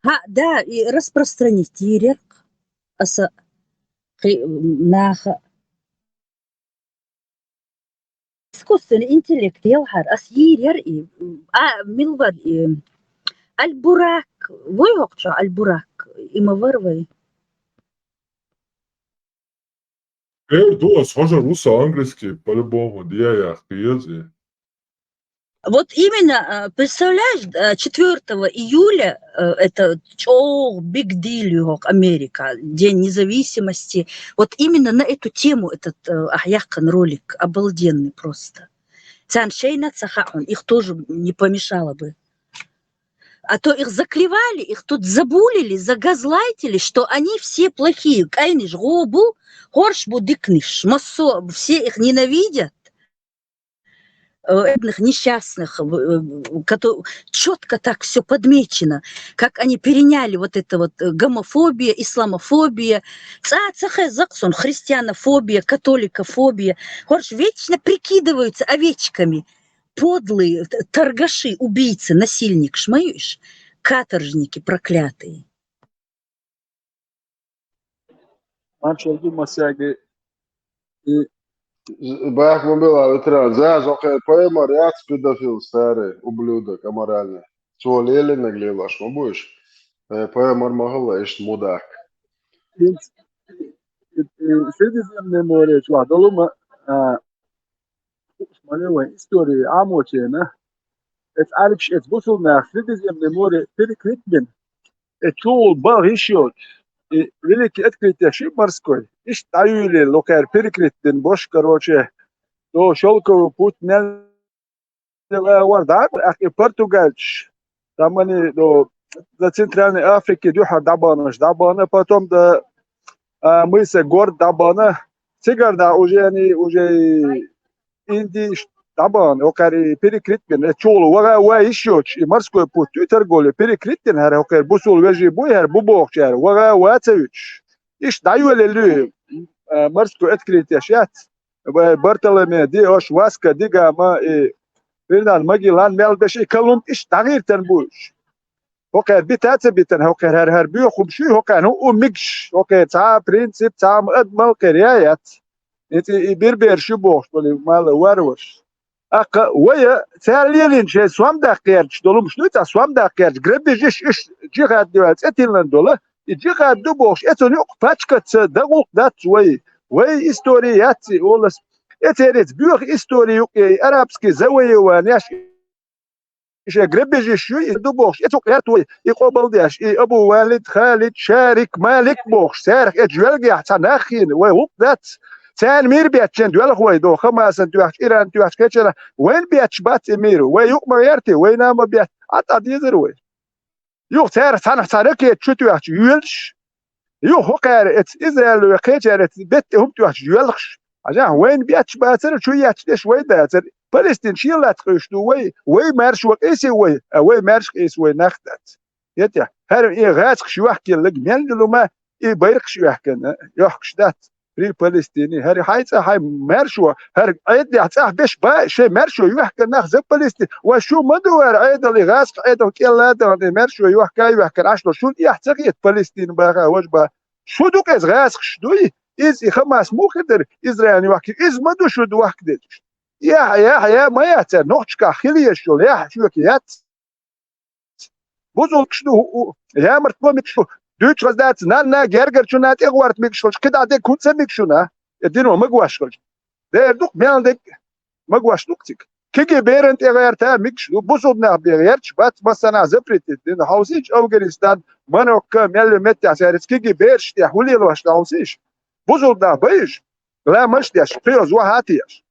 ХӀаъ, да, и распространить йийр яра-кх аса кхин наха. Искусственный интеллект ялхьара ас йийр яра и, а, мила вара и, Аль-Бурак, вуй хӀокху чохь Аль-Бурак, и ма вара вай? Эр ду ас, хьожур ву со английский, по-любому, дӀаяхка еза и. Вот именно, а, представляешь, а, четвёртого июля, э, это чӀогӀа big deal ю хӀокху Америка, День независимости. Вот именно на эту тему этот, э, ахь яьккхина ролик, обалденный просто. Царна шайна ца хаьа хьуна, их тоже не помешало бы. А то их заклевали, их тут забулили, загазлайтили, что они все плохие. КӀайнаш гӀо бу, хӀорш бу диканаш. Массо, все их ненавидят. Э, бедных, несчастных, э, кото-, чётко так всё подмечено, как они переняли вот это вот, э, гомофобия, исламофобия. Цкъа ца хеза-кх суна христианофобия, католикофобия. ХӀорш вечно прикидываются овечками. Подлые т-, торгаши, убийцы, насильникаш ма ю уьш, каторжники проклятые. Маршалла ду массаьрга. И бахьа ма била, ветеран. Заза, хӀокхеран пайхамар яц педофил, старый ублюдок аморальный. Цо лелийнарг лелош ма бу уьш. Э, пайхамар ма хилла иштта мудак. ХӀинца, э, э, Средиземное море чохь долу ма, а, ма ле вайн история Ӏамочена. эцу Ӏаьргаш, эцу бусулба нах Средиземное море перекрыть бина, э, чугӀул баха йиш йолчу, и великий открытие ши морской, иштта дӀаюьйлийла, локхара перекрыть дина бош, короче, до шёлковый путь мел агӀор дӀа, ахь и португальчаш, тамани до, до Центральной Африки дуьхьал дӀабаханаш дӀабахана, потом до, а, мыса Горд дӀабахана, цигара дӀа уже они, уже и Индиш дӀабахана, окхари перекрыть бина, э, чугӀул ваха вай йиш йоцуш, и морской путь ю торговля перекрыть дина, хӀара окхари бусул вежий буй, хӀара бу бохучара, ваха ваца вуьтуш. Иштта дӀайолалуьй, э, морской открытие шац. Бартоломе ди, ош Васка ди Гама, и Фернанд Магеллан мел беш, и Колумб иштта дӀагӀертан бу уьш. ХӀокхара бита а ца битана, хӀокхара хӀара, хӀара боьха хӀума шу, хӀокхарна хӀу у мигаш, хӀокхара цхьа а принцип, цхьа а ма адамал кхера яц. И, и бербераш ю бохуш болу мала варварш. ТӀаккха вай цара лелийна шайн сом даккха гӀерташ долу хӀумаш ду, цхьа сом даккха гӀерташ, грабежаш, уьш джихад ду аьлла цӀе тиллина долу, и джихад ду бохуш, эцунна юкъа пачкатца дагӀулкх дац вай. Вай истори яц и олас. Эцерица боьха истори юкъа, и арабский завоевание еш, и шайн грабежаш ю, и ду бохуш, эцу гӀерта вай, и къобал деш, и Абу Валид, Халид, Шарик, Малик бохуш, царах эцу жоьлгехь цхьа нах хиъна, вай гӀуллакх дац. Царна мийра беттачен доьлху вай, до Хамасан тоьхча, Иран тоьхча, кхечара, вайна бетташ бац и мийра, вай юкъа ма гӀерти, вайна а ма бетта, Ӏа тӀе дезара вай. Юха цара цхьанах цхьа ракета чу тоьхча йоьлуш, юха хӀокхара эцу Израило кхечара эцу бетта тӀе хӀума тоьхча йоьлхуш. Хьажахь, вайна бетташ бацара, чу етташ деш вай дацара. Палестин шен латта къуьйсуш ду вай, вай маьршо къийсий вай, а вай маьрша къийса вай нах дац. ХӀета, хӀара и гӀазкхаш йохкаелларг мел ду лума, и байракхаш йоьхкина, йохкуш дац. При Палестине, хӀара хьайн цӀа хьайн маьршо, хӀара Ӏедалехь цӀахь беш ба, шайн маьршо йоьхкина нах за Палестин. Вай шу ма ду хӀара Ӏедал, и гӀазкхи Ӏедал кӀел а дахана, и маьршо йохка а йоьхкина Ӏаш долу, шуна эхь ца хета Палестин баха, важа баха. Шу ду-кх иза гӀазкхаш дуй? Иза и Хамас муха хир дара, Израиль йохка? Иза ма ду шу дохка дезаш. Яхь, яхь, яхь, ма яц цара, нохчашкахь хила езаш йолу яхь шоьга яц. Бузулгаш ду, у, ямарт бо мегаш ду, дуьйцуш хаза дац, нанна гергарчунна тӀе гӀорта мегаш хилча, кхидӀа дерг хӀунда ца мегаш шуна? Э, дино магош хилча. Дера ду-кх, мел дерг магош ду-кх цига. Кегий беран тӀе гӀерта мегаш ду, бусулба нах бен гӀерташ бац, массанхьа запретить дина. Хьовсийча, Афганистан, Марокко, мел йолу меттехь цаьрца кегий бераш тӀехь хӀун лелош ду хьовсийша? Бусулба нах байша, ламаз деш, кхин йоза вахьа а теш.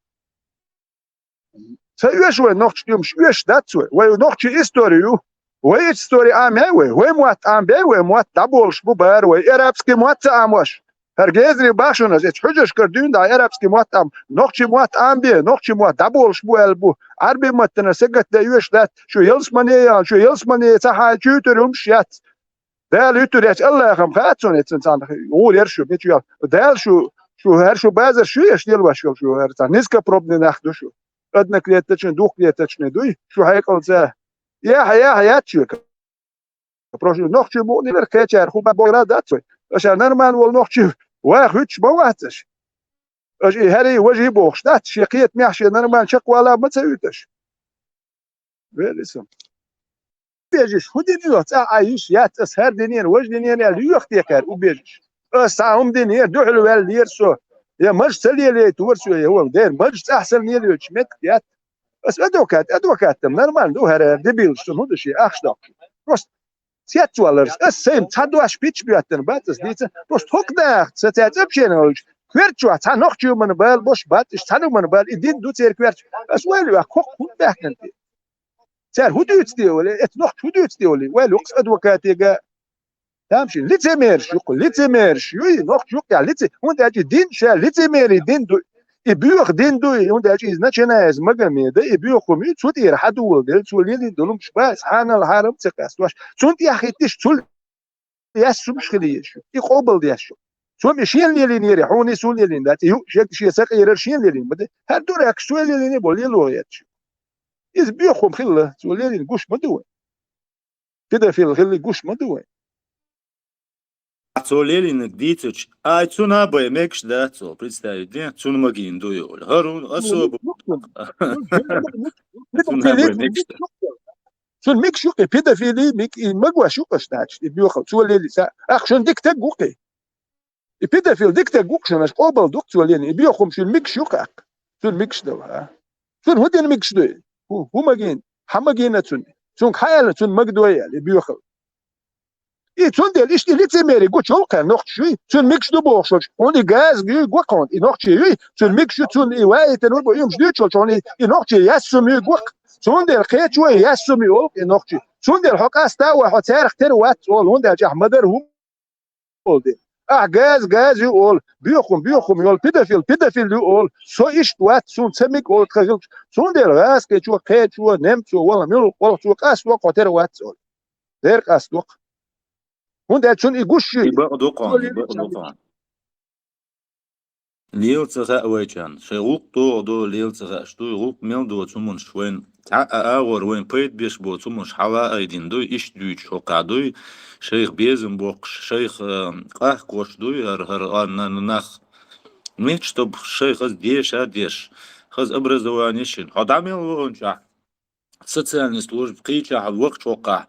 Ца оьшу вай нохчийн дуьмаш, оьшуш дац вай. Вай нохчийн истори ю. Вай истори Ӏамабе вай, вай мотт Ӏамабе вай, мотт дӀаболуш бу бара вай. Арабский мотт ца Ӏамош. ХӀара гезаре бахьа шуна аса, эцу хьуьжаршкара дуьйна дӀа арабский мотт Ӏам. Нохчийн мотт Ӏамабе, нохчийн мотт дӀаболуш бу аьлла бу. Ӏарбийн маттана сагатдан оьшуш дац. Шу ялсамане яхана, шу ялсамане ца хьайна чуьйтур хӀумаш яц. Дала юьтур яц, Аллахам хаьа цунна, эцна царна гӀур яра шу, мича йоьлху. Дала шу, шу хӀара шу базар шу еш лелош йолу шу хӀара царна. Низкопробный нах ду шу. Одноклеточный, двухклеточный дуй, шу хьекъалца. Яхьа, яхьа, яц шоьга. Прошу, нохчий мукъане вара кхечара, хӀума богӀара дац вай. Аша нормально волу нохчий ваха хӀуьттуш ма вац аша. Аша и хӀарий, важий бохуш дац, шен кхетамехь шен нормально чекхвала ма ца уьйту аша. Вели со. Убежище, хӀун дина ю? ЦӀахь Ӏан йиш яц, ас хӀара динера, важа динера аьлла, юьхь текхара убежище. Ас цхьа хӀума динера, дуьхьал ваьллера со. Я маж ца лелейтора со, я вон дера, маж цӀахь сан лелойтуш меттиг яц. Ас адвокат, адвокат там нормально ду, хӀара дебилаш, цунна хӀун ду шен ахча доккхуш. Просто цецваларца, ас сайна цхьа дош пич боьттина бац ас дийца, просто хӀокху наха ца цаьрца общение йолчу, коьрта чохь цхьа нохчий ма бала, бош бац, иштта цхьаьна ма бала, и дин ду церан коьрта. Ас вайла ваьхна, хӀокху хӀунда баьхкина те? Цара хӀун дуьйцу те вали, эцу нохчо хӀун дуьйцу те вали, вай лукъас адвокатега. Тамашийна, лицемераш ю-кх, лицемераш ю и нохчо юкъехь, лице-, хӀунда аьлча и дин ша лицемерий дин ду, и боьха дин ду, и хӀунда аьлча иза начинается Магомеда, и боьха хӀума ю, цу тӀера хьадугӀал дела, цо лелийна долу хӀумаш бан, субхьаналла, хьарам ца къаьсташ. Цунна тӀехь хӀиттиш, цул яьсса хӀумаш хила езаш ю, и къобал деш ю. Цо ма и шена лелийнера, хьуна и суна лелийна дац, и ю, шега шен сакъерар шена лелийна ма ду. ХӀара дурак, цо лелийна болу лело гӀерташ ю. Иза боьха хӀума хилла, цо лелийна гуш ма ду вай. Педофил хилла гуш ма ду вай. Цо лелийнарг дийцича, ай, цунна а бай мегаш дац, цо представить де, цунна магийна ду йолу. ХӀара хӀун особо. Цунна а бай мегаш дац. Цунна мегаш ю-кх и педофили, миг-, и магош ю-кх аш, значит, и боьхал, цо лели ца. Ах, шуна дика таг ву-кх и. И педофил дика таг ву-кх шуна, аш къобал ду-кх цо лени, и боьха хӀума шуна мегаш ю-кх аккха. Цунна мегаш дала, а? Цунна хӀун дина мегаш ду и? ХӀу-, хӀун магийна? Хьан магийна цунна? Цунга хьан аьлла, цунна магадой аьлла, и боьхал. И цундела иштта и лицемерие гучу йолу кхаьр нохчаш юй, цуьнан мегаш ду бохуш, хьуна и газа юй, го кхунна, и нохчий юй, цуьнан мегаш ю, цунна и ваийтина ву бо, уьмаш дуьйцуш волчу хьуна и, и нохчий яьссум юй гохк. Цундела кхечо яьссум ю олу и нохчий. Цундела хьо къаста а вай, хьо царах тера вац олу, хӀунда аьлча ахь ма-дарра хӀума олу дела. Ахь газа, газа ю олу, боьхум, боьхум йолу, педофил, педофил ю олу, со иштта вац, суна ца мега олу тхан хилча. Цундела гӀазкхичо, кхечо, немцо, вала мила гӀуллакх цо къасто, хьо тера вац олу. Дера къасто. ХӀунда аьлча цунна и гуш ю. И бакъ ду кхунна, и бакъ ду кхунна. Лела ца хаьа вайчарна. Шайн гӀуллакх догӀу долу лела ца хаьаш дуй, гӀуллакх мел доцу хӀуманаш вайна цхьа а агӀор вайна пайда беш боцу хӀуманаш хьала а айдина дуй, иштта дуьйцуш хӀокхахь дуй, шайх безам боккхуш, шайх, а, къахкош дуй, хӀара, хӀара, а, на-, на-, нах. Мича тобу шайх хаза деша а деш, хаза образование шина. Хьо дӀа мел ваханчохь? Социальный служба кхийчахьа вахча хӀокхахь,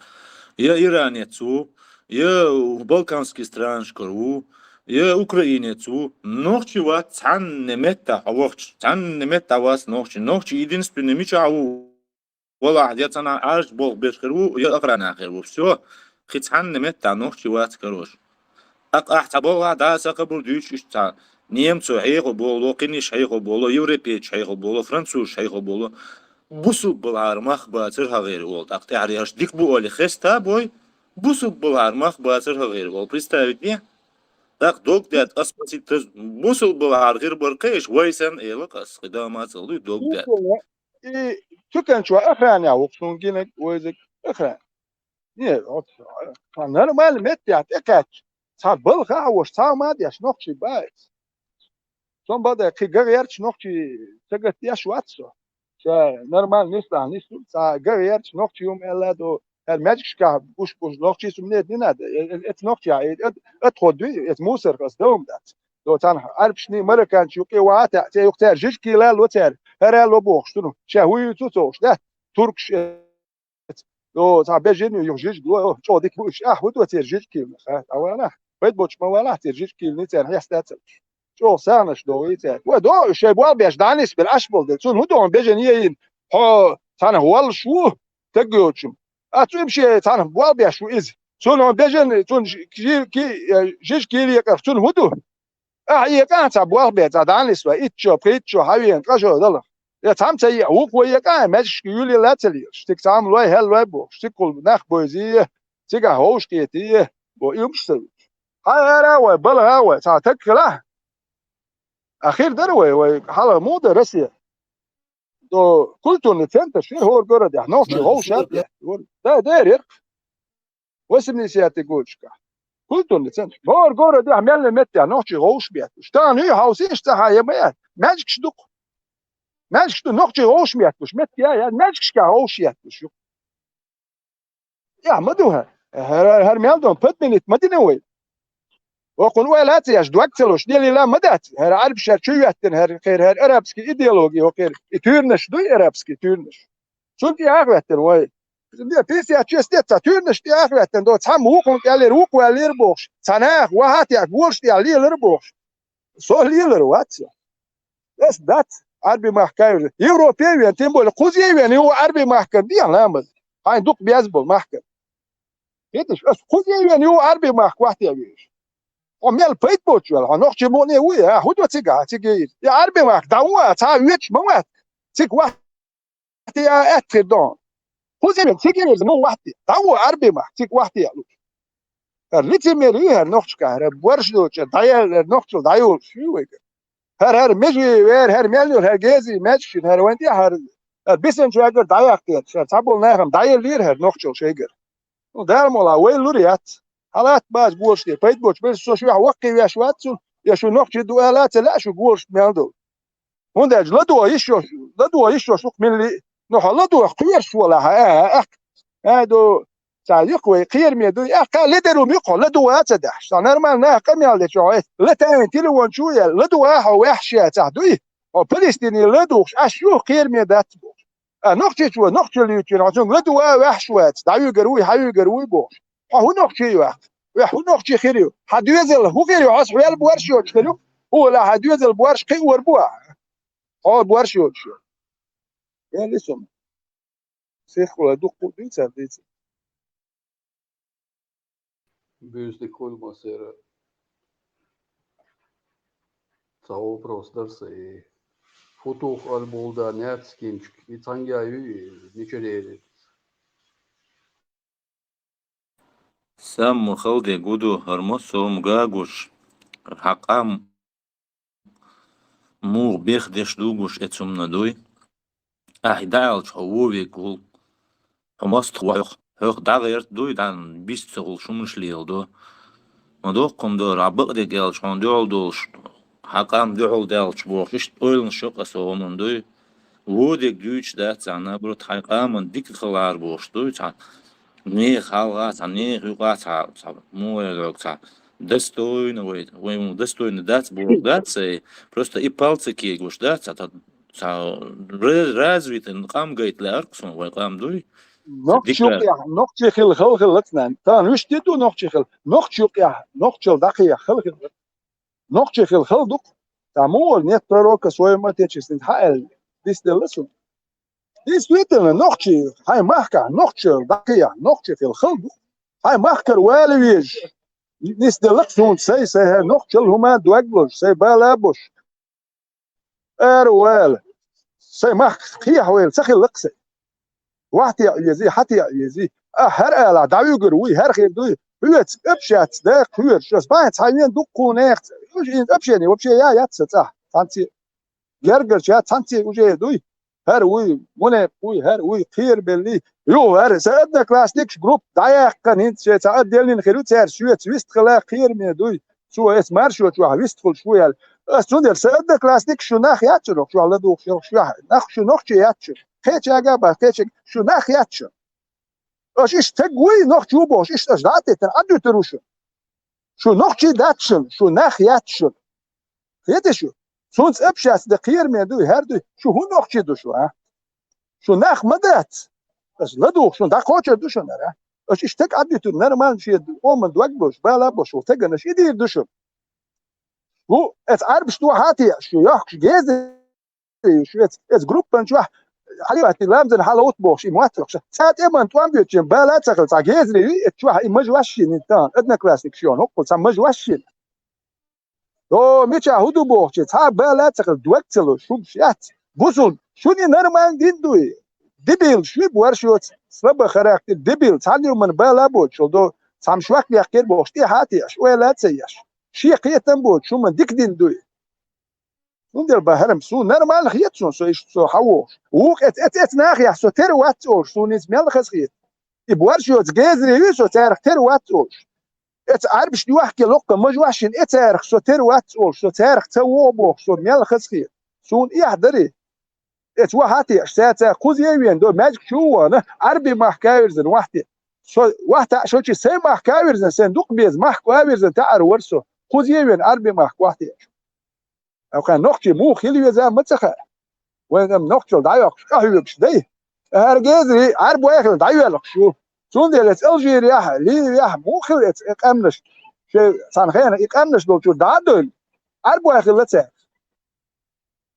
я иранец ву, я балканский странашкара ву, я украинец ву, нохчи вац цхьанна меттахь хьо вахча, цхьанна меттахь вац нохчи. Нохчи единственный мичахь ву, валахь, я цхьана Ӏаьржа болх беш хир ву, я охрана хир ву. Всё, кхин цхьанна меттахь нохчи вац, короче. ТӀаккха ахь цхьа балхахь дӀа а сан хабар дуьйцуш, иштта цхьа немцо хьехо болу, кхиниш хьехо болу, европейцаш хьехо болу, французаш хьехо болу. Бусулба балхьара мах бацара хьан гӀайра олу. ТӀаккха тӀаьхьара аша дика бу олий хеста а бой, бусулба балхьара мах бацара хьан гӀайра олу. Представить де? ТӀаккха дог даьтта, ас маситтаз бусулба балхьара хир бара кхайш вай санна, эла ас, кхидама а ца луй дог даьтта. И туканчо охранять ву-кх суна гинарг, вайзиг охран. Не, оцу, цхьа нормальный меттехь тӀекхаьчча, цхьа балха а ваша, цхьа а ма деш, нохчий бац. Цом бадай, кхин ган гӀерташ нохчий сагатдеш вац со. Ша нормальный нислахь нислур, цхьа ган гӀерташ нохчий хӀума аьлла а до, хӀара маьждигашкахь гуш-гуш нохчий сумнет не надо. Э, э, эца нохчий, э, э, отход дуй, эца мусорх ас дан хӀума дац. До цхьана Ӏарбашний, марокканчий юкъе ваха а таьӀа, цӀе юкъа цара жижиг кийла ло цара, хӀара а ло бохуш, цунах ша хӀун юьйцу ца хууш, да? Туркаш эца. Йо, цхьа бежен ю, юха жижиг ло, чӀогӀа дика бу уьш. Ахь хӀун до церан жижиг кийланах, а? ДӀавалахь. Пайда боцуш ма валахь, церан жижиг кийланий царна хьеста а ца луш. ЧӀогӀа сагӀанаш догӀий цаьрга. Ва, до, шайн болх беш дӀанисбелла Ӏаш болу дела. Цунна хӀун ду хьуна бежен ейина? Хьо цхьанхьа воллуш ву, стаг йоцуш. А цуьнан шен цхьанхьа болх беш ву иза. Цунна хьуна бежен, цунна жи-, ки-, ки-, э, жижиг кийла екъарх цунна хӀун ду? Ахьа экъа а цхьа болх бе, цхьа дӀанисвай, итт шо, пхийтта шо хьавеана, ткъа шо далахь. Я цхьамма ца еа, вукхо экъа а маьждигашка юьлийла а ца лелаш, цига цхьамма лой, хӀаьллой бохуш, цига кхул нах бойзий, цигахь вовшахкхетий, бо уьш ца вуьйш. Хьан ара а вай, балха а вай, цхьа таг хилахь. А хир дара вай, вай хьалха муха дара Россия? До культурный центр шира хӀора городехь, нохчий вовшахкхетий. Да, дерриг. Восьмидесятый годашкахь. Культурный центр. ХӀора городехь мел меттехь нохчий вовшахкхеташ. Тахана хӀуьй хьовсийша цхьа хьан я ма яц. Маьждигаш ду-кх. Маьждигаш ду, нохчий вовшахкхеташ. Меттиг я, я, маьждигашкахь вовшахкхеташ ю. Я, ма ду хӀара. ХӀара, хӀара мел ду, подменить ма дина вай. Окхунна ойла а ца еш, дог ца луш, лелийла ма дац. ХӀара Ӏарбаша чу йоьттина, хӀара, хӀара, хӀара арабский идеология, хӀара, и туьйранаш дуй, арабский туьйранаш. Цунна тӀе ахӀоьттина вай. Пятьдесят шесть лет цхьа туьйранаш тӀе ахӀоьттина, до цхьамма вукхунна кӀеллера, вукхо ваьллера бохуш. Цхьа наха вахьа а тӀе, гораш тӀе лелар бохуш. Со лелар вац. Ас дац Ӏарби махка а вена. Европе а вена, тем более кхузе а вена, юха Ӏарби махкара дехьа ламаз. Хьайн дукха беза болу махкара. Хеташ, ас кхузе а вена, юха Ӏарби махка вахьте а веш. Хьо мел пайда боцуш ваьлла, хьо нохчийн мукъане вуй, а? ХӀун до цига, цига йийр? И Ӏарби махка дӀа ву а, цхьа а воьдуш ма вац. Цига вахьте а аьтта хир ду. Кхуза вен цига вирза, ну, вахьте. ДӀа ву Ӏарби махка, цига вахьте а луш. ХӀара лицемер ю хӀара нохчашкахь, хӀара борш доцуш, дӀаяьлла хӀара нохчалла дӀайолуш ю вайгара. ХӀара, хӀара меже вер, хӀара мел йолу, хӀара гези, маьждигаш, хӀара вайн тӀе, хӀара, хӀара бисинчу ваьггара дӀаяккха, хӀара цхьаболу нахана дӀаеллера хӀара нохчалла шайгара. Ну, Дала муха вай лур яц. Хьалат база гуш де, пайда боцуш, бер со шуьхьа ваккхий веш вац цунна, я шу нохчий ду ала а ца лаьа шу гуш мел ду. ХӀунда аьлча ладогӀа йиш йолуш, ладогӀа йиш йолуш ву-кх милли, ну, хьо ладогӀа кхоьруш волахь, а, а, а, ду, ца юкъ вай кхераме дуй, а, кхаьа ледарум юкъ хьо, ладогӀа а ца дахьаш. Сан нормально нах къамел дечу хьо, латаьйна телефон чу яьлла, ладогӀа а хьо ваьхьаш яцахь дуй, хьо Палестине ладугӀуш, аш юх кхераме дац бохуш. А, нохчичо, нохчалла юьйцуш, хьо цунга ладогӀа а ваьхьаш вац, дӀавуьгар вуй, хьавуьгар вуй бохуш. Хьо хӀун нохчий вац? Вехь хӀун нохчий хир ю? Хьан доьзал хӀун хир ю? Хьо аса хьоьл борш йоцуш хир ю? ХӀула хьан доьзал борш кхиор бу ахьа? Хьо борш йоцуш ю. Вели сум. сиххула дуккху дуьйцар дийца. Буьйса дика хуьлу массеран. Цхьа вопрос дара сан, и фу туху Аль-Булда Нерцкинчик, и цхьаьнгге ю и, мичара эр иза? Самма хала де гу ду, хӀара массо а хӀума гуш, хьан къам муха бехдеш ду гуш, эцу хӀумана дуй. Ахь дӀааьлча хьо вон вег вул. Хьо мостагӀ ву хьох, хьох дӀагӀерта дуй, дӀа бист ца хул шумаш леладо. Ма доккхун дора, хьан бакъдерг аьлча, хьуна дуьхьал долуш, хьан къам дуьхьал даьлча бохуш, иштта ойланаш йо-кх аса хӀуманна дуй. Вон дерг дуьйцуш дац цхьа, наоборот, хьайн къаман дика хилар бохуш дуй цхьа. Нехан хьалха цхьа, нехан юкъа цхьа, цхьа, муха эр дог цхьа. Достойно вай, вай муха достойно дац боху дац, ай, просто и палца кегуш дац, цхьа, цхьа, ра-, развитый къам гайта лаьара-кх суна вай къам дуй. Нохчи юкъехь, нохчи хила хала хилла-кх нан. Тахана вуьшта ду нохчи хила. Нохчи юкъехь, нохчалла дӀакхехьа хала хилла. Нохчи хила хала ду-кх. Цхьа муха вара, нет пророка в своём отечестве, хьан аьлла, дисделла суна. Действительно, нохчи, хьайн махкахь, нохчалла дӀакхехьа, нохчи хила хала ду-кх. Хьайн махкара вала везаш, нисделла-кх суна, сай, сай хӀара нохчалла хӀума дог лозуш, сай бала а бозуш. Ара вала. Сай махках кхехьа вайла ца хилла-кх сай. Вахьте а вези, хьате а вези. Ахь хӀара алахь, дӀавуьгур вуй, хӀара хир дуй. Хьоьца общаться даккха хьоьжуш, ас бахьа цхьа вен дуккху нехан. Уж иза общение вообще я яц сан цӀахь, цхьаьнцци. Гергарча цхьаьнцци уже дуй. ХӀара вуй, мунепакъ вуй, хӀара вуй, кхерабеллий. Юха хӀара, сан одноклассникаш группа дӀаяьккхина, хӀинца шайн цхьа отдельный хир ю цаьрца, шоьца вистхила кхераме дуй. Цо эца маршо чохь вистхуьлуш ву аьлла. Ас цундела сан одноклассникаш шу нах яц шуна, чохь ладугӀуш йолуш шу нах, шу нохчий яц шуна. Кхечаьрга а бац, кхечаьрга шу нах яц шуна. Аша иштта стаг вуй, нохчо ву бохуш, иштта аша дӀа а теттина, Ӏадуьтур ву шуна. Шу нохчий дац шуна, шу нах яц шуна. Хетий шу? Цунца общаться де кхераме дуй, хӀара дуй, шу хӀун нохчий ду шу, а? Шу нах ма дац. Аша ладугӀуш шуна дӀакхочур ду шуна, а? Аша иштта стаг Ӏадуьтур, нормально шен къоман дог лозуш, бала а бозуш волу стагана аша и дийр ду шуна. Ву, эца Ӏарбаш дохьа а теӀаш, шу йохкуш геза ю, шу эца, эца группан чохь, хьалаватти ламзан хьала утта бохуш, и мотт йохкуш. Цхьа тӀеман тӀом боьдучун бала а ца хилла, цхьа гезаре ю, эца чохь и мажа ваш шина, тахана одноклассникаш йохна, хӀокхул цхьа мажа ваш шина. О, мичахь хӀун ду бохучи, цхьа а бала а ца хилла, дог ца лозуш, хӀумаш яц. Бусулба, шуна и нормально дин дуй. Дебил, шу борш йоцу, слабый характер, дебил, цхьана юман бала а боцуш, до, цхьамма шок яьккхира бохуш, тӀаьхьа а теӀаш, ойла а ца еш. Шен кхетам боцуш, хӀуман дика дин дуй. Цундела бахарам, суна нормально хета суна, со иштта со хьан вохуш. Вукху эц, эц, эц нахехь со тера вац олуш, суна иза мел хаза хета. И борш йоцу гезаре ю со царах тера вац олуш. Эца Ӏарбаш дохьа локкха мажа ваш шина, э, царах со тера вац олуш, со царах ца вогӀу бохуш, со мел хаза хета. Суна эхь дарий. Эца вахьа а теӀаш, цаьрца кхуза а вена, до маьждиг чу а вахана, Ӏарби махка а вирзина вахьте. Со вахьта а шо чи сайн махка а вирзина, сайн дукха беза махка а вирзина, таӀар вара со. Кхуза а вена, Ӏарби махка вахьте а. Акхана нохчий муха хила веза ма ца хаьа. Вайн ам нохчалла дӀайоккхуш, къахьоьгуш дай. ХӀара гезарий Ӏарбой хилла дӀайоьлхуш ю. Цундела эца Алжирехь, Ливехь муха хилла эца и къаьмнаш? Шайн цхьана хенахь и къаьмнаш долчуьра дӀа а доьлла, Ӏарбой хилла цаьрца.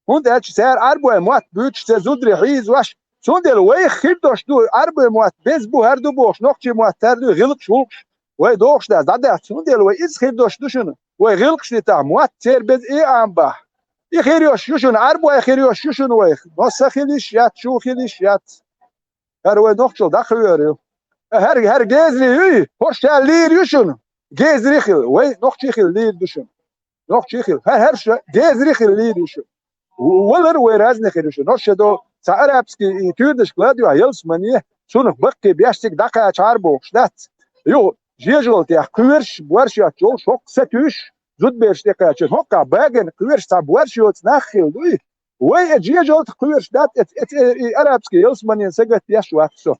ХӀунда аьлча цара Ӏарбой мотт буьйцуш церан зударий хьийзош. Цундела вайх хир долуш ду, Ӏарбой мотт беза бу, хӀара ду бохуш, нохчий мотт хӀара ду, гӀиллакхаш, гӀуллакхаш. Вай дохуш дац, дӀадац. Цундела вай иза хир долуш ду шуна. Вай гӀиллакхаш дитахь, мотт церан беза и а бахь. И хир йолуш ю шуна, Ӏарбой хир йолуш ю шуна вайх. Но сан хила йиш яц, шун хила йиш яц. ХӀара вай нохчалла дӀакхоьру ю. ХӀара, хӀара гезарий юй, хӀорш ша лийр ю шуна. Гезарий хила, вай нохчий хила лийр ду шуна. Нохчий хила, хӀара, хӀара ша гезарий хила лийр ю шуна. В-, валар вай разный хир ю шуна. ХӀорш ша до цхьа арабский и туьрдашка ладоьгӀу ялсамане, цунах баккхий беш цига дӀакхачахьара бохуш дац. Юха, жежалтех кхоьруш, борш йоцуш йолуш, хӀокху сатуьйсуш, зудабераш тӀекхачийна, хӀокхахь багана кхоьруш цхьа борш йоцу нах хила дуй. Вай э жежалтах кхоьруш дац, эц, эц, э, и арабский ялсаманен сагатдеш вац со.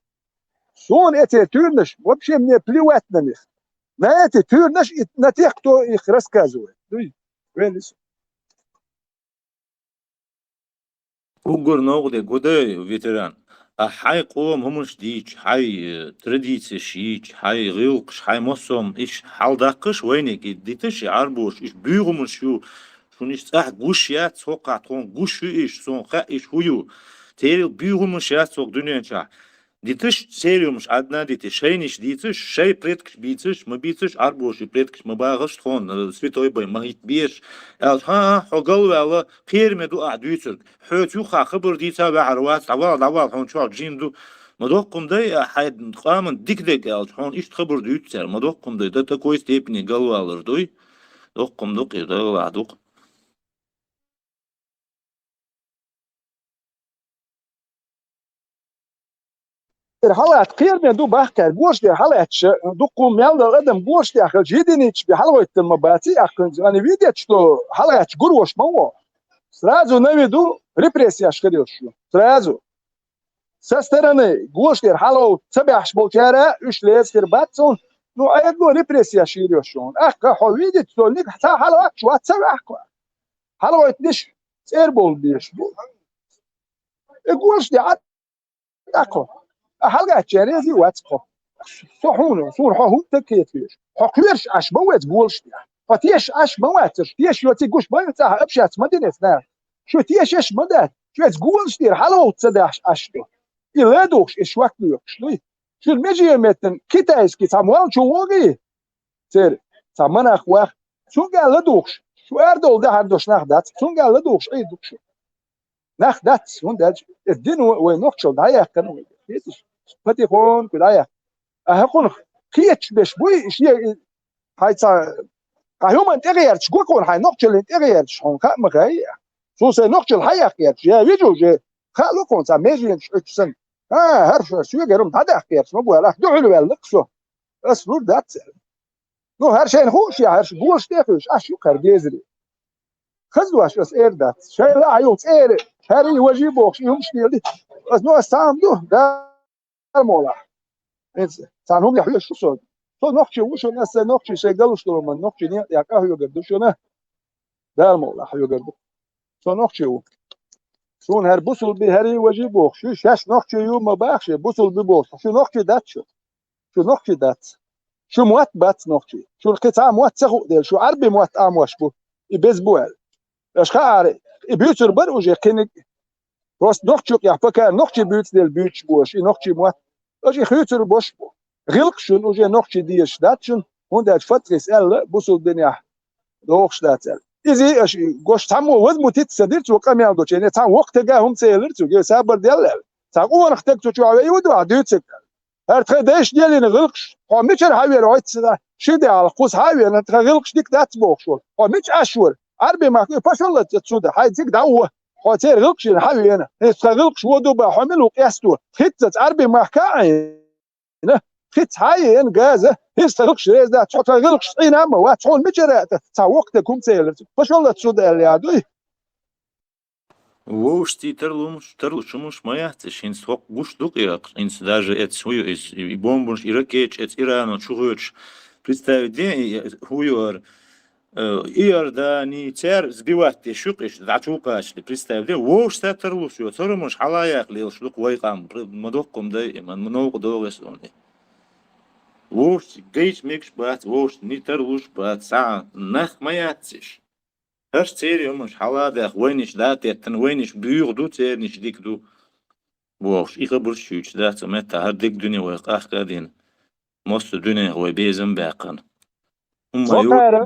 Суна эцеран туьрнаш, вообще мне плевать на них. На эти тюрнаш и на тех, кто их рассказывает. Дуй, венис. Уггар новкъа де гудай, ветеран. А хьайн къоман хӀуманаш дийча, хьайн, э, традицеш йийча, хьайн гӀиллакхаш, хьайн массо а иш хьалдаккхаш вайниг, и диташ, и Ӏарбош, иш буьйхамаш ю, шуна иш цӀахь гуш яц, хӀокхахь тхуна гуш ю иш, суна хаьа иш хӀу ю. Церан буьйхамаш яц хӀокху дуьнен чохь. Диташ церий юмаш Ӏадна диташ, шайнаш дийцаш, шай предкаш бийцаш, ма бийцаш, Ӏарбоши предкаш ма багӀаш тхона, святой бай ма хӀитта безаш. Аьлча, хӀа, хьо галваьлла, кхераме ду ахь дуьйцург. Хьоьца юха хабар дийца ваьхьар вац, дӀавала, дӀавала, хьона чохь жин ду. Ма доккхум дай, а, хьай къаман дика дег аьлча, хьона иштта хабар дуьйцу цара, ма доккхум дай, до такой степени галвалар дуй. Доккхум ду-кх, дагалахь ду-кх. Эр хьалаьтта кхераме ду бахкар, гуш дер хьалаьтташ, дуккху мел дала адам гуш дер хилча, единицаш бе хьалагӀойтта ма баций, аьхкинца, ани видеташ до хьалаьтташ гур вош ма во. Сразу на виду репрессияш хир йолуш ю. Сразу. Со стороны гуш дер хьалагӀовтта ца баьхьаш болчара, уьш леза хир бац цунна, ну, айдно репрессияш хир йолуш ю. Ахка хьо видеташ до нигахь ца хьалагӀотташ вац ца ваьхка. ХьалагӀойтта диш цӀер болу беш бу. И гуш де тӀаккха. А хьалгӀаьттача реза вац кхо. Со хьуна, суна хьо хӀунда таг кхетавеш? Хьо кхоьруш Ӏаш ма вац гуш де. Хьо тешаш Ӏаш ма вацарш, тешаш йоций гуш ма ца общаться ма динес нах. Шу тешаш ма дац, шуьца гуш дера хьалагӀовтта ца дахьаш Ӏаш ду. И ладугӀуш, и шок лоькхуш дуй. Шуна меже меттан китайский цхьа молла чу вогӀий? Церан цхьа монах ваха. Цуьнга ладугӀуш, шу арадовла дахьар долуш нах дац, цуьнга ладугӀуш Ӏийр ду шу. Нах дац, хӀунда аьлча, эс дина вай нохчалла дӀаяьккхина вай. Хеташ, потихоньку дӀаяьккхина. А хӀокхунах кхеташ беш буй, шен и хьай цхьа, хьан хӀуманна тӀегӀерташ, гокхунна хьайн нохчаллин тӀегӀерташ, хьуна хаа ма хаьий. Цо сайн нохчалла хьаяккха гӀерташ, я вижу уже, хаа лукхунна цхьа меженаш оьцу санна. А, хӀара шу, соьга хӀара хӀума дӀадаккха гӀерташ, ма бу аьлла, ахь дуьхьал ваьлла-кх со. Ас лур дац аьлла. Ну, хӀара шайна хууш я, хӀара шу гуш тӀе а хуьйш, Ӏаш ю-кх хӀара гезаре. Хаза дош ас эр дац. Шайн лахь юха цӀера, хӀара и важий бохуш, и хӀумаш дели. Ас, ну, ас цхьа хӀума ду, Дала мукъ лахь. ХӀинца цхьана хӀуманехь хьоьжуш ву со. Со нохчи ву шуна, ас сайн нохчий шайн галуш долу, ман нохчий некъа тӀехь къахьоьгур ду шуна. Дала мукъ лахь хьоьгур ду. Со нохчи ву. Суна хӀара бусулби, хӀара и важий бохуш, шу шаьш нохчи ю ма бахаш, бусулби бохуш, шу нохчи дац шу. Шу нохчий дац. Шу мотт бац нохчий. Шуна кхин цхьа а мотт ца хуу дела, шу Ӏарби мотт Ӏамош бу. И беза бу аьлла. Аша хаьара, и буьйцур бара уже кхиниг. Просто нохчу юкъехь пока нохчий буьйцу дела буьйцуш бу аша, и нохчий мотт. Аша и хуьйцур бош бу. ГӀиллакх шуна уже нохчий дезаш дац шуна, хӀунда аьлча Фатхис аьлла, бусул динехь дохуш дац аьлла. Иза аша гош цхьаммо возмутиться дира цо къамел долчу, цхьа воккха тега хӀума ца элира цуьнга, сабар делла аьлла. Цхьа къонах тега цу чохь вай ву ду ахь дуьйцург аьлла. ХӀара тхан дайша делина гӀиллакхаш, хьо мичара хьан вера ойтта ши де хьалха кхуза хьан вена, тхан гӀиллакхаш дика дац бохуш волу. Хьо мича Ӏаш вара? Ӏарби махка и пошёл лаца цу де, хьайн цига дӀа а во. Хьо церан гӀиллакхаш йина хьан вена? ХӀинца тхан гӀиллакхаш вон ду бан, хьо мила ву къесто? ХӀинццаца Ӏарби махка а Ӏийна. ХӀинца хьан а йина газа, хӀинца тхан гӀиллакхаш реза дац, хьо тхан гӀиллакхаш Ӏийна а ма вац, хьуна мичара а цхьа воккха тега хӀума ца элира цуьнга. Пошёл лаца цу де аьлла яа дуй? Вовшашций тарлумаш, тарлуш хӀумаш ма яц, иш хӀинца хӀокху гуш ду-кх и, хӀинца даже эцу хӀу ю иза, и бомбанаш, и ракеташ эцу Ирано чу хоьцуш. Представить де, и хӀу ю хӀара, э, Иордани, цара сбивать деш ю-кх иш, дӀа чу кхачале, представить де, вовшашца тарлуш ю, цара хӀумаш хьала а яьккха лелаш ду-кх вай къам, пр-, ма доккхум дай, и ма, ма новкъа догӀу аса оне. Вовшашца гайча мегаш бац, вовшашца ни тарлуш бац, цхьа а нах ма яц иш. ХӀорш церан хӀуманаш хьала а даьхна, вайнаш дӀа а теттина, вайнаш буьйгӀа ду, цернаш дика ду бохуш, и хабарш чуьйцуш дац, амма меттахь хӀара дерриг дуьне вай къахка а дина, массо а дуьненах вай безам а баьккхина. ХӀумма ю. Кхара,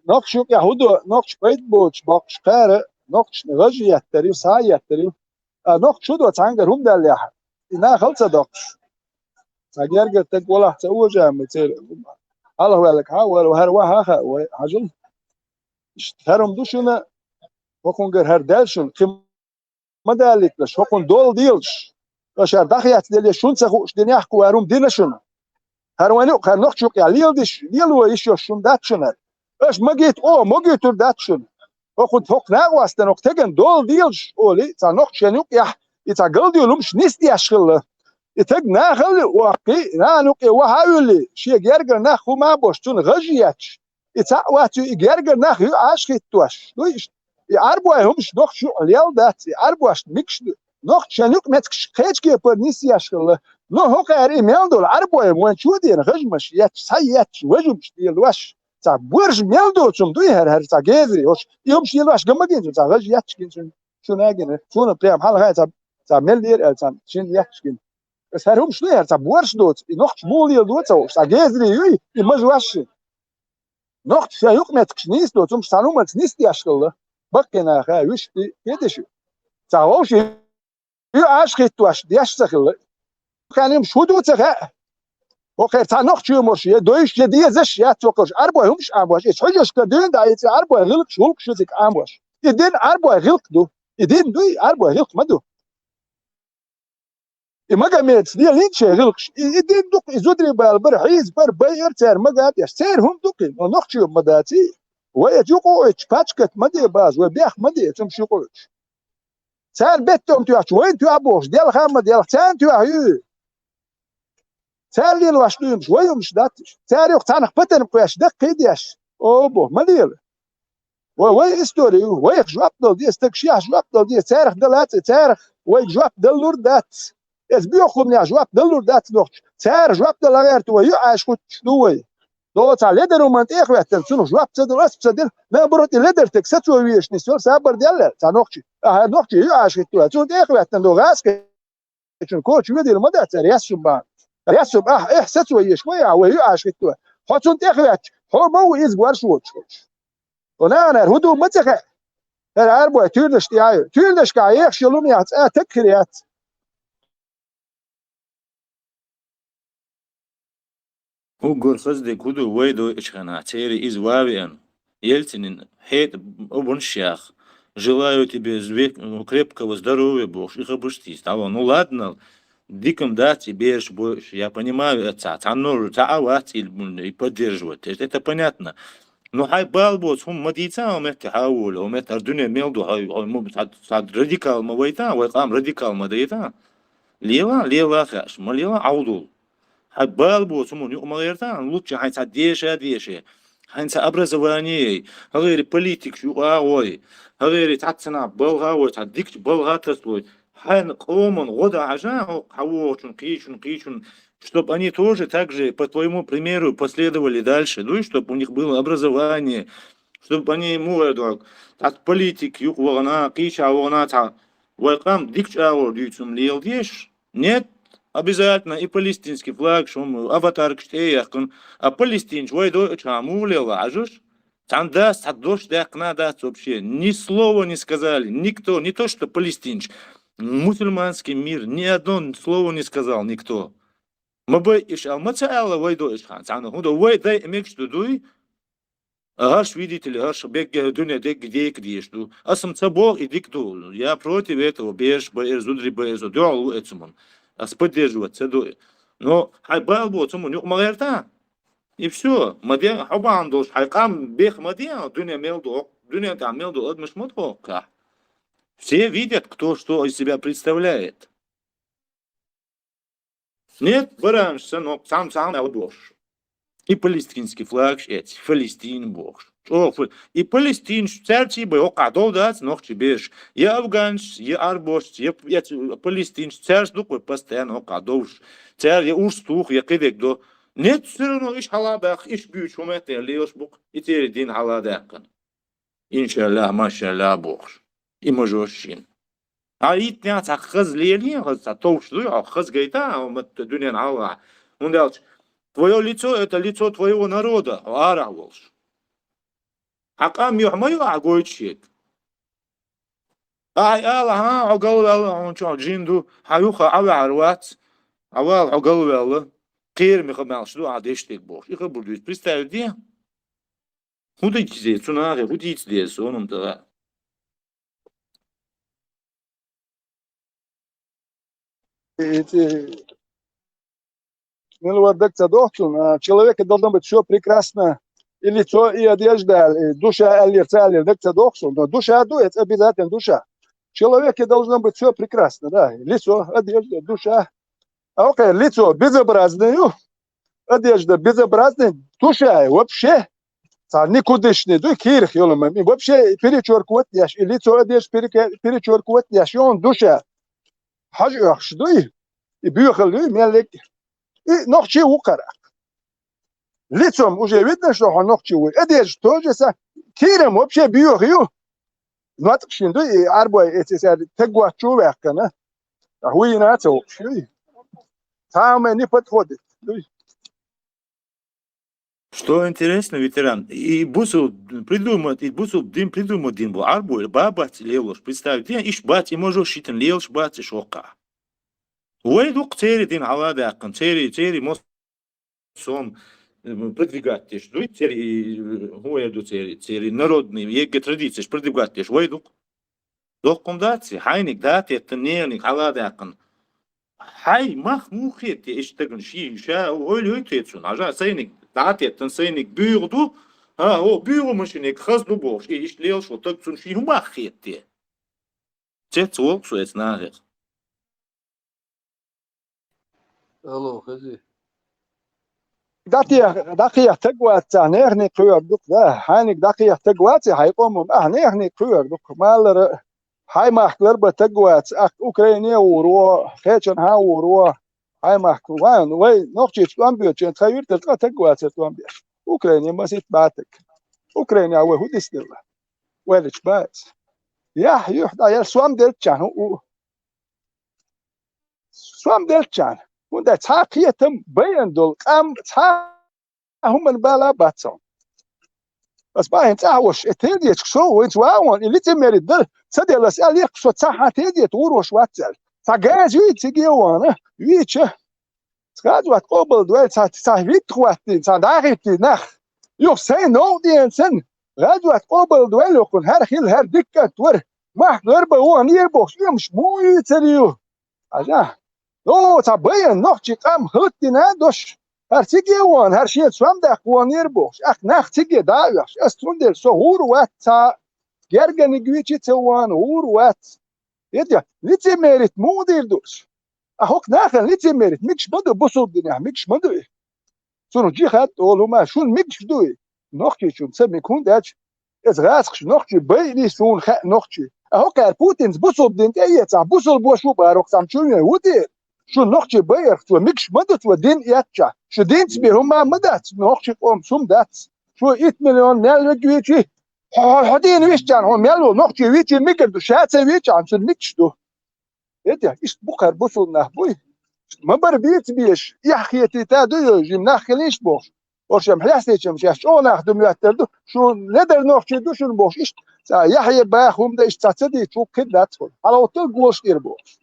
нохча юкъехь хӀу до, нохча пайда боцуш боккхуш кхара, нохчашна гӀаж еттар ю, схьа а еттар ю. А нохча хӀу до цхьаьнгара хӀума даллехь, и нахала ца доккхуш. Цхьа гергара стаг валахь ца ожа ма церан хьалха ваьлларг хьан а вара, хӀара ваха а хаьа вай, хьажал. Иштта хӀара хӀума ду шуна, хӀокхунгара хӀара даьлла шуна, кхин ма далийталаш, хӀокхунна дола делаш. Аша хӀара дӀахецделе шуна ца хууш динехь кху хӀара хӀума дина шуна. ХӀара вайн юкъ, хӀара нохча юкъехь леладеш, лело йиш йолуш хӀума дац шуна хӀара. Аша магийта, о, магуьйтур дац шуна. ХӀокху, хӀокху накъостана, хӀокху стеган дола делаш, олий, цхьа нохчашна юкъехь, и цхьа галдевлла хӀумаш нисдеш хилла. И стаг нахала а воккхий, нана юкъе ваха а вуьллий, шен гергара нах хӀума а беш, цунна гӀаж етташ. И цхьаъ вац ю, и гергара нах ю Ӏаш хӀиттош. Дуй иштта? И Ӏарбой хӀумаш нохча юкъа лелла дац, и Ӏарбошна мегаш ду. Нохчашна юкъа меттигаш кхечу кепара нисъеш хилла. Но хӀокхара и мел долу Ӏарбой вайн чу а дена, гӀажмаш етташ, схьа етташ, важмаш лелош. Цхьа боржа мел доцу хӀума дуй хӀара, хӀара цхьа гезаре, хӀорш и хӀумаш лелош ган ма гина цунна, цхьа гӀаж етташ гина цунна, цунна а гина. Суна прям хьалха цхьа, цхьа мел лера аьлла цхьа шина етташ гина. Аса хӀара хӀумаш ду, хӀара цхьа борш доцу, и нохчаш муха леладо ца хууш, цхьа гезаре юй, и мажа ваш шин. Нохчаша юкъаметтигаш нийса доцу хӀумаш цхьана хӀуманца нисдеш хилла. Баккхий наха, вуьшта, кхеташ ю. Цхьа вовшийн ю Ӏаш хӀиттош деш ца хилла. Хан хӀумаш хӀун ду ца хаьа. ХӀокхара цхьа нохчий марш я дойш, я дезаш, я цо кхаш Ӏарбой хӀумаш Ӏамош. Иза хьуьжашка дуьйна да, иза Ӏарбой гӀиллакхаш, гӀуллакхаш ю цига Ӏамош. И дин Ӏарбой гӀиллакх ду. И дин дуй, Ӏарбой гӀиллакх ма ду. И Магомедас лелийна шайн гӀиллакхаш. И, и дин ду-кх, и зударий бала бара, хьийза бара, байар цара мага а беш. Церан хӀума ду-кх и, но нохчий ма дац и. Вай эца юкъа а оьцуш, пачкат ма де база, вай бехк ма де, цу хӀумаш юкъа а оьцуш. Цара беттан тоьхча, вайна тоьхьа бохуш, делха а ма делха, царна тоьхьа ю. Цара лелош дуй хӀумаш, вай хӀумаш дац уьш. Цара юха цхьанхьа патарм кхоьссича, даккхий деш. О, бо, ма лела. Вай, вай истори ю, вайх жоп дала деза, стаг шех жоп дала деза, царах дала а ца, царах вайга жоп далур дац. Эца боьха хӀуманех жоп далур дац нохчо. Цара жоп дала гӀерта вай, ю Ӏаш хӀуттуш ду вай. Дола цхьа ледар хӀуманна тӀехӀоьттина, цунах жоп ца дала, ас ца дала, наоборот, и ледар стаг сацо везаш нисвелла, сабар делла цхьа нохчо. Ахьа нохчо ю Ӏаш хӀитту вай, цунна тӀехӀоьттина ду гӀаскхи чун коча ведийла ма дац, аьлла, яссум бан. Яссум, ахь, эхь, сацо еш вай, ахь, вай ю Ӏаш хӀитту. Хьо цунна тӀехваьчча, хьо ма ву иза варш воцуш хилча. Ва нахана хӀара хӀун ду ма ца хаьа. ХӀара Ӏарбой туьрдаш тӀехь а ю. Туьрдашкахь ехаш йолу хӀума яц, цкъа таг хир яц. Уггар хаза дерг хӀун ду, вай дойучу хенахь, церан иза ван а веана, Ельцинан хьетӀа обанаш яха, «Желаю тебе век-, ну, крепкого здоровья», бохуш, и хабарш тийса дӀаван. Ну ладно, дика-м дац и бераш бойуш, я понимаю, это цхьа, цхьаннора цхьа а вац и, и поддерживать. Это, это понятно. Ну, хьайн бала боцу хӀума ма дийца, хьо метте хьан а волу, хьо метте хӀара дуьне мел ду, хьо, хьо ма, цхьа, цхьа радикал ма вайта, вай къам радикал ма дайта. Лела, лела хаьаш, ма лела Ӏовдал. Хьайн бала боцу хӀуманна юкъа ма гӀерта, лучча хьайн цхьа деша а деше, хьайн цхьа образование яй, хӀагӀери политикаш юкъа а гӀой, хӀагӀери цхьацца нах балха а гӀой, цхьа дикачу балха а тасалой. Хьайн къоман гӀо дан хьажа, хьо хьан вогӀучун, кхийчун, кхийчун, чтоб они тоже так же по твоему примеру последовали дальше, дуй, чтоб у них было образование, чтоб они, муха эр ду хьуна, цхьацца политика юкъа вахана, кхийча вахана, цхьа вай къам дикачу агӀор дуьйцу хӀума леладеш, нет, обязательно и палестинский флаг, шун аватаркаш тӀе а яьккхина, а палестинцаш вай дойучу хенахь муха лела хьажуш? Цхьана дас цхьа дош даьккхина а дац вообще. Ни слова не сказали, никто, не то что палестинцаш, мусульманский мир, ни одно слово не сказал никто. Ма байъа иш аьлла, ма ца аьлла вай дойучу хенахь. Цхьана хӀун ду, вай дайа мегаш ду дуй? ХӀорш видите ли, хӀорш бегга дуьне дегга дика дезаш ду. Ас-м ца боху и дика ду. Я против этого, бераш байар, зударий байар, со дуьхьал ву эцу ман. Ас поддерживать ца ду. Но хьайн бала боцу хӀуманна юкъа ма гӀерта. И всё. Ма де, хьо бахьана долуш, хьайн къам беха ма де, дуьне мел ду, дуьнен тӀехь мел ду адамаш ма ду хӀокхахь. Все видят, кто что из себя представляет. Нет, баранаш санна, цхьамма-цхьамма аьлла бохуш. И палестинский флагаш эций, Палестина бохуш. ЧӀогӀа фу-, и палестинцаш цаьрца бай хӀокхахь дов дац нохчий бераш. Я афганцаш, я арбошца, я, я ц-, палестинцаш цаьрца ду-кх вай постоянно хӀокхахь довш. Цара я урс туху, я кхидерг до. Нет, всё равно иш хьала а баьккха, иш буьйцу хӀума тӀе лелаш бу-кх, и церан дин хьала а даьккхина. Иншаллах, машаллах бохуш. И мажош шина. Хьан йитнехь цхьа хаза лелий, хаза цхьа товш дуй, хьо хаза гайта, хьо ма-, дуьненан хьалха. ХӀунда аьлча, твоё лицо — это лицо твоего народа, хьо арахь волуш. Хьан къам юьхь ма ю ахьа гойтуш ерг. Ахьа ала, хьан, хьо галваьлла, хьуна чохь жин ду, хьан юха Ӏа ваьхьар вац, Ӏа вала, хьо галваьлла, кхераме ха маьлш ду ахьа деш дерг бохуш. И хабар дуьйцу. Представить де? ХӀун дийца деза цу нахе, хӀун дийца деза сонам тӀера? Милвар даг ца дохцун, а, человеке должно быть все прекрасно, и лицо, и одежда, и душа, аллер, ца аллер, даг ца дохцун, но душа ду, это обязательно душа. Человеке должно быть все прекрасно, да, лицо, одежда, душа. А окей, лицо безобразное, одежда безобразная, душа вообще цхьа никудышный ду, кийрах йолу ма, и вообще перечеркивать деш, и лицо одежда переке-, перечеркивать деш, и он душа. Хьажа оьхуш дуй, и боьхалла юй меллиг, и нохчий ву кхара. Лицом уже видно, что хьо нохчий вуй. Одежда тоже са, кийрам вообще боьха ю. НоцӀа шина ду, и Ӏарбой эццара тегваччу ваьккхина. Ахьа вуйина а ца воккхуш юй. Самое не подходит. Ну, что интересно, ветеран, и бусул придумать, и бусул дин придумать дин был. Арбу, бабац лелош. Представь, дин иш бац, и можешь шитен лелош бац, и шока. Вай дук цери дин ала даккан, цери, цери мос сом, э, продвигать теш, дуй, цери, э, гуя ду цери, цери народный, егэ традициеш продвигать теш, вай дук. Доккун даци, хайник датеттан, нелник ала даккан. Хай мах мухетте, иш таган ши, ша, ой, лёйтецун, ажа сайник датеттан, сайник бюгду, а, о, бюгу машиник хаз ду бош, и иш лел шо тагцун ши мах хетте. Цец волк су эц нахех. Алло, хази. Дати, дакия тагваца, нехни куйор дук, да. Хайник дакия тагваца, хай кому, а, нехни куйор дук. Маллар, хай махклар ба тагвац, ак Украине уро, хечен ха уро, хай махкл вайн, вай, нохчич туан бир, чен тхавир тер тагваца туан бир. Украине масит батак. Украине а вай худис дила. Вай лич бац. Я, юх, да, я суам дел чан, у, Сом делчан. Унда цхьа кхетам баян дол, къам цхьа хӀуман бала бацал. Ас бахин цӀа вош, э, тедечк со, винц ваон, или цӀи мери дал, ца делас, а лех со цхьа хьа тедет, урош вацал. Ца газ юй циге вана, вича. Ца газ ват къобал дуэл, ца, ца вит хватти, ца дахити нах. Юх сей нов диен сен. Газ ват къобал дуэл, юхун хар хил, хар диккат вар. Мах герба вон, ир бохш, юмш, му ю царию. Ажа. О, ца баян нохчи къам хӀуттина дош. ХӀар циге вон, хӀар шен сом дакъ вон ир бохш. Ах нах циге да вяхш. Ас цундел со гӀур вац ца. Герганик вичи ца вон, гӀур вац. Эдя, лицемерит му дир дурш. А хок нахан лицемерит, микш баду бусул диня, микш маду. Цуну джихад олума шун микш дуй. Нохчи чун ца микун дач. Эс гӀасхш нохчи, байли сун ха нохчи. А хокар Путинс бусул дин те ец, а бусул бошу барок сам чуне уди. Шу нохчи байрх цо микш мадуц ва дин ятча. Шу динц би хума мадац, нохчи къом сум дац. Шу ит миллион мел вегвичи. Хо, хо, хо дин виччан, хо мел во нохчи вичи мигр ду, шаца виччан, шу микш ду. Эдя, ишт бухар бусул нах буй. Ма бар биц биш, яхъети та ду ё, жим нах хилиш бохш. Оршам хлясечам шаш чо нах ду мюаттер ду, шу ледер нохчи ду шун бохш. Ишт, ца яхъе ба хум да ишт ца ца ди чу кид дац хул. Хала отел гошт ир бохш.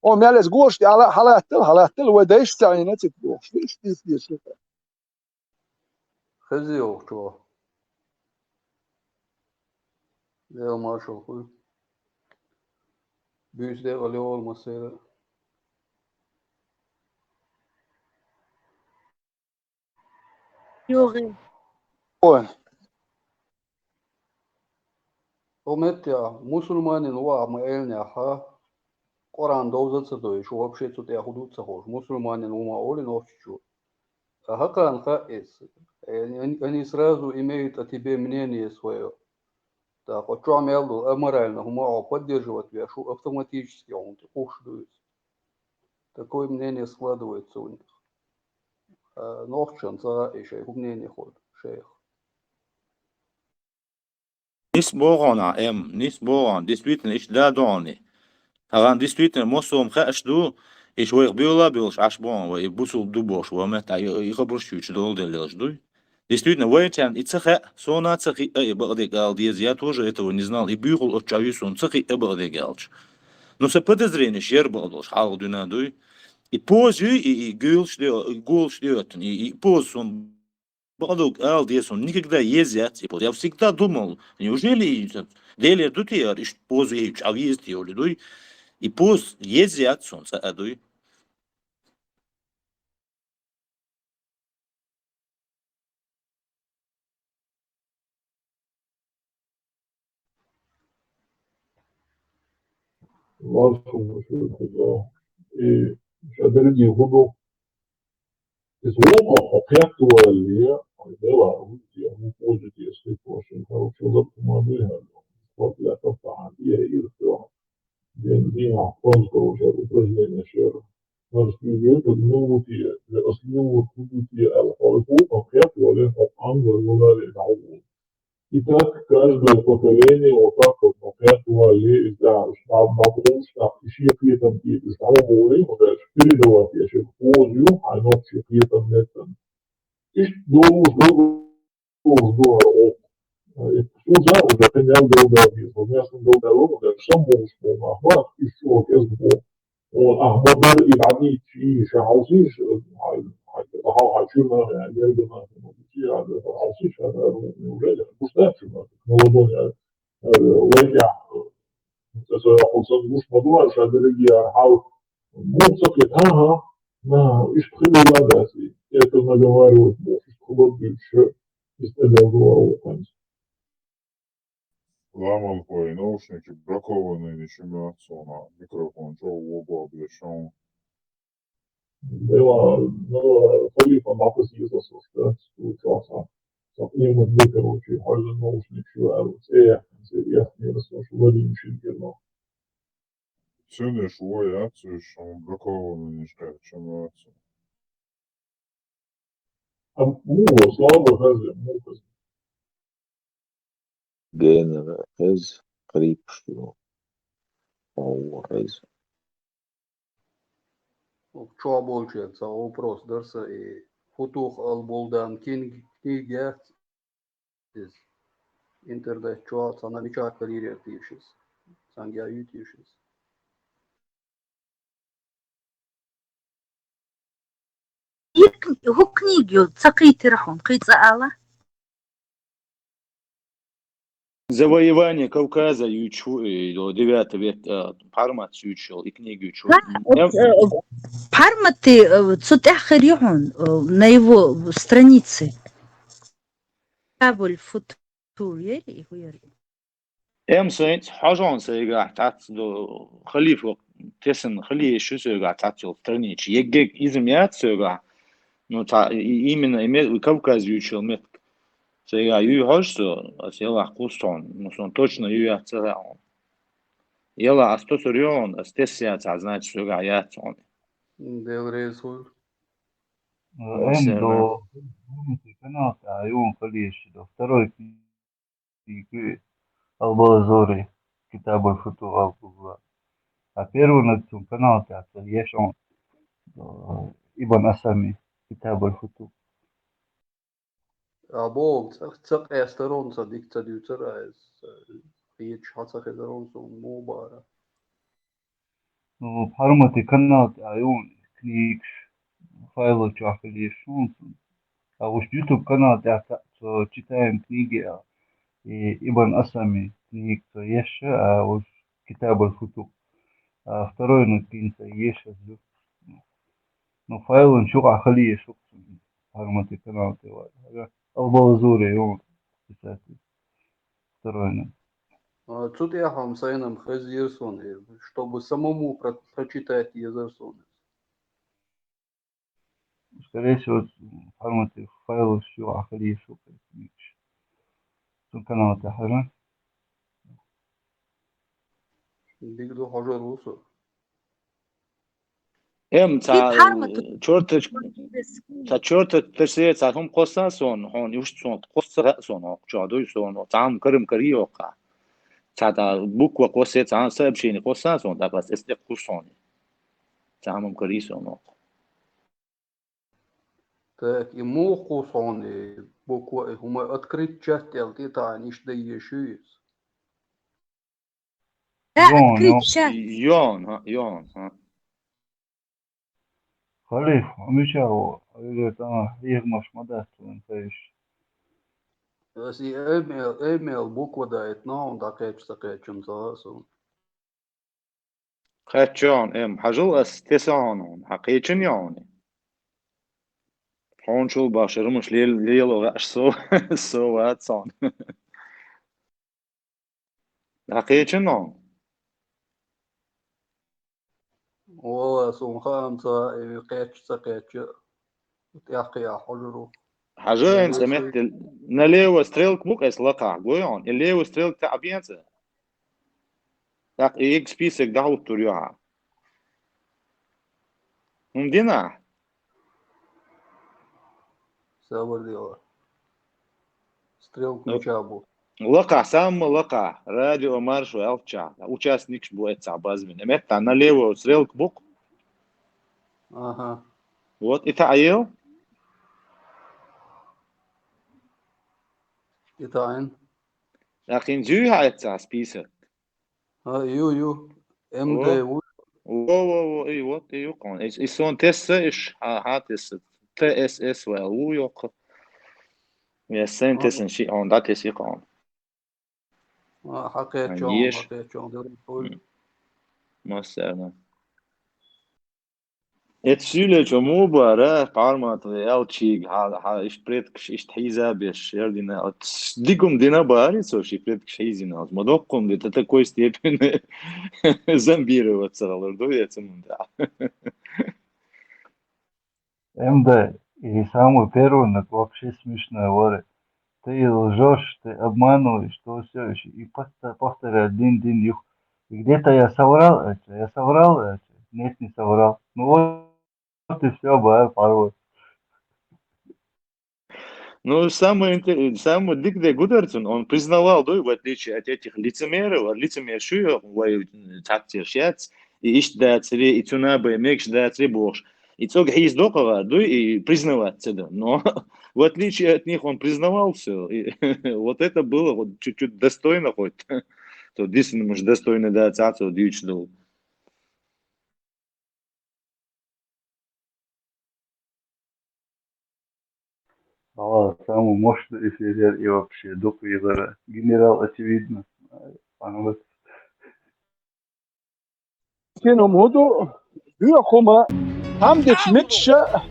О мялес гошт, ала, халаттел, халаттел, ва да ишт ца ина цит бохш. Ишт, ишт, ишт. Хези охчо. Дел маршал хуй. Бюсде олеол масера. Югы. Ой. О меття, мусульманин ва ма эльня ха. Коран довза ца дой, шу вообще цу тя худу ца хош. Мусульманин ума олин овчичу. А хакан ха эс. Э, они, они сразу имеют о тебе мнение свое. Так, вот чё мелду, аморально, хума поддерживать вяшу автоматически, он ты куш дует. Такое мнение складывается у них. А нохчан ца ишай, мнение ход, шейх. Нис богона, эм, нис богон, действительно, иш да дони. Таган действительно мосом хаш ду, иш вайх бюла бюлш аш бон, вай бусул ду бош, ва мет, а и хабур шуч дол де лелш дуй. Действительно, вай чан, и цаха, сона цахи, э, и багдек ал диез, я тоже этого не знал, и бюхул от чависун, цахи, э, багдек алч. Но со подозрение шер багдолш, хал дуна дуй. И поз ю, и, и гюлш де, и гулш де, и, и поз сон Бадук ал десун никогда езят и поз. Я всегда думал, неужели и там, деле дутияр иш поз и чавиз ти олидуй, и поз езят сон ца адуй. Ларсун шуй худа. И шадриди худу. Из лоба хокхет туалия, ай дела, я, ну, позже тебе слепошен, хорошо, да, помогли, вот для того, а, я, и всё. День, день, а, он, короче, упражнение, шер. Надо, что я, ну, вот я, я, основу, вот, вот я, а, а, вот, хокхет туалия, а, ангел, ну, да, да, вот. И так каждое поколение вот так вот, ну, хокхет туалия, да, штаб, на пол, штаб, ещё какие-то, какие-то, штаб, вот, дальше передавать, я ещё хоза ю, хьай нохчий кхетам меттан. Иштта долуш, долуш, долуш ду хӀара гӀуллакх. Э, и цунца уже кхин мел галдала деза, хӀара мел галдала, уже самбулуш болу нах бац, уьш чӀогӀа кӀезиг бу. Хьуна ахь ма-дарра и дӀадийцча, и ша хьовсийша, хьай, хьай, хьай, хьай чуьра нах, хьай герга нах, хьай хьовсийша, хьай, неужели, гуш дац шуна, молодой, э, вай тӀехь, э, ца, ца, хьо сан гуш ма ду, ша дерриге а хьал, муха ца кхета, ага, на, иштта хилла дац, это наговаривать бохуш, иштта хабар дуьйцуш, иза тӀедала ду вара вукхунца. Ламалхой, наушники бракованныйни шимаьццуна, микрофон чӀогӀа вогӀу беш шун. Дела, ну, халифа нахус иза сушта, стучался. Сапнема две, короче, хьожа наушник шу ару, цея, цея, не расслышал, Владимир Шилькерно. Цуьнаш вой, а, цуьш, шун бракованныйни шкаьр, шимаьццуна. А, ну, слабо хаза, ну, хаза. Генара хеза, кхерипаш ю. Хьо хеза. Чохь болчеран цхьа вопрос дара сан, и фу туху ала болу дан книг-, книга яц иза. Интернет чохь цхьана мичахь карьерера тешаш. Цхьаьнгге юй тешаш. Ик-, хӀу книга ю, ца кхийтира хьуна, кхин цкъа ала? Завоевание Кавказа юьйцуш ву, э, до девятого век, э, Пармат юьйцуш йолу, и книга юьйцуш ву. Да, эм, э, э, Пармати, э, цу тӀехь хир ю хьуна, э, на его странице. Китабуль Футур яри, и хӀу яри? Эм сайца хьожа хьуна сайгахь цхьацца до халифа тесна хила езаш ю соьгахь цхьацца йолу странича. Егге иза-м яц соьгахь. Ну, цхьа и, и, именно и ме-, Кавказ юьйцуш йолу меттиг. Сайгахь юй хьожа со, ас ялахь кхуссу хьуна. Ну, сон точно юй яц ца хаьа хьуна. Яла ас тосур ю хьуна, ас тесна яцахь, значит, соьгахь яц хьуна. Дела реза хуьлда. Э, эм до, канал тӀехь юна хила езаш ю до. Второй книга, Албалазури, Китабуль Футур алкугла. А первый наг цун канал тӀехь ца еш он, э, Ибн Асами, Китабуль Футур. А боху, ца, ца къаьстарон ца дика ца дуьйцура иза, хеташ хьан ца хезарон суна муха бара. Ну, Пармати канал тӀехь ю книгаш, файло чохь хила езаш ю. А уьш YouTube канал тӀехь цхьаъ цо читаем книги а, и Ибн Асами книга цо еш, а уьш Китабуль Футур. А второй ну книга цо еш ас ю. Ну, файлан чу къахьа хила езаш ю Пармати канал тӀе вара. Албалазури ю писатель. Второй ну. А, цу тӀехь-м сайна-м хезира суна, э, чтобы самому про-, прочитать езара суна. Скорее всего, Пармати файлаш чу къахьа хила езаш ю книгаш. Цун канал тӀехь хьажа. Дика ду, хьожур ву со. Эм, цхьа, чёрточ-, цхьа чёрточкаш, цхьа хӀума кхосса суна, хьуна, уьш суна кхосса суна, хӀокху чохь дуй суна, цхьа хӀума карам карий хӀокхахь. Цхьа тӀа буква кхоссе, цхьа сообщение кхосса суна, тӀаккха ас эс тӀе кхуссу хьуна. Цхьа хӀума карий суна хӀокху. Так, и муха кхуссу хьуна, и буква, и хӀума открыть чат аьлла тӀе таӀийна иштта дан езаш ю иза? Да, открыть чат. Йон, ха, йон, ха. Халиф, мича ву, хьоьга тӀе хьехамаш ма дац вайн кхайш. Ас и эмел, эмел буква дайтина, хьуна дӀакхечча ца кхеччина ца хаьа суна. Кхаьчча хьуна, эм, хьажал ас тесна хьуна, хьан кхечина йо хьуна? Хьуна чул бахча румаш лел-, лело ваьаш со, со вац хьуна. ДӀакхечина хьуна? Вала, суна хаам ца, и кхечча ца кхечча, тӀаьхьа кхиа хьожур ву. Хьажа, эн цӀе меттел, налево стрелка бу-кх эс лакхахь, гой хьуна? И левый стрелка таӀа бен цӀе? ТӀаккха и иг список дӀахӀуттур ю хьан. ХӀума дина ахь? Сабар дела. Стрелка мича бу? Лакхахь, самма лакхахь, радио маршо аьлча, участникаш бу эццахь базбина. Метта налево стрелка бу-кх. Ага. Вот, и таӀа ел. И таӀа ен. ТӀаккха хӀинца юй хьа эццахь список? А, ю, ю. М Д Во. Ву. Во, во, во, и вот, и ю кхуьнан. И, и сон тесса иш, хьа, хьа тесса. Т С С ваьлла ву йоккха. Я сайн Ага. Тессан ши хьуна дӀатесса кхуьнан. А, хьакхеччо, Ан еш. Хьакхеччо, дерриг хуй. М. Массарна. Эцу сийлачо муха бара, Парматов аьлчийга, хьа, хьа, иштта предкаш, иштта хьийза беш, ярдина, дигум дина бара, цо ши предкаш хьийзина, ма доккхун де, та такой степени зомбироваться гӀалар ду, я ца мунда. М Д, и самое первое, ну, вообще смешное, варе. Ты лжёшь, ты обманываешь, что всё ещё. И поста-, повторяю один день юх. И где-то я соврал, это, я соврал, это. Нет, не соврал. Ну вот, вот и всё, бывает порой. Ну, самое интер-, самое дикое гударцун, он признавал, да, в отличие от этих лицемеров, а лицемер шу я, вай, м, цхьацца шаьц, и иштта дацаре, и цунна бай мегаш дацаре бохуш. И цӀога хьийза доккхагӀа дуй, и признавать ца до. Но в отличие от них он признавал всё. И вот это было вот чуть-чуть достойно хоть. То дисна муш достойно да цаца дийчу долу. Ала, самый мощный эфир и вообще дукха йилира. Генерал, очевидно. Ана вот. Кхин хӀума хӀун ду? Боьха хӀума, хьамдича микша,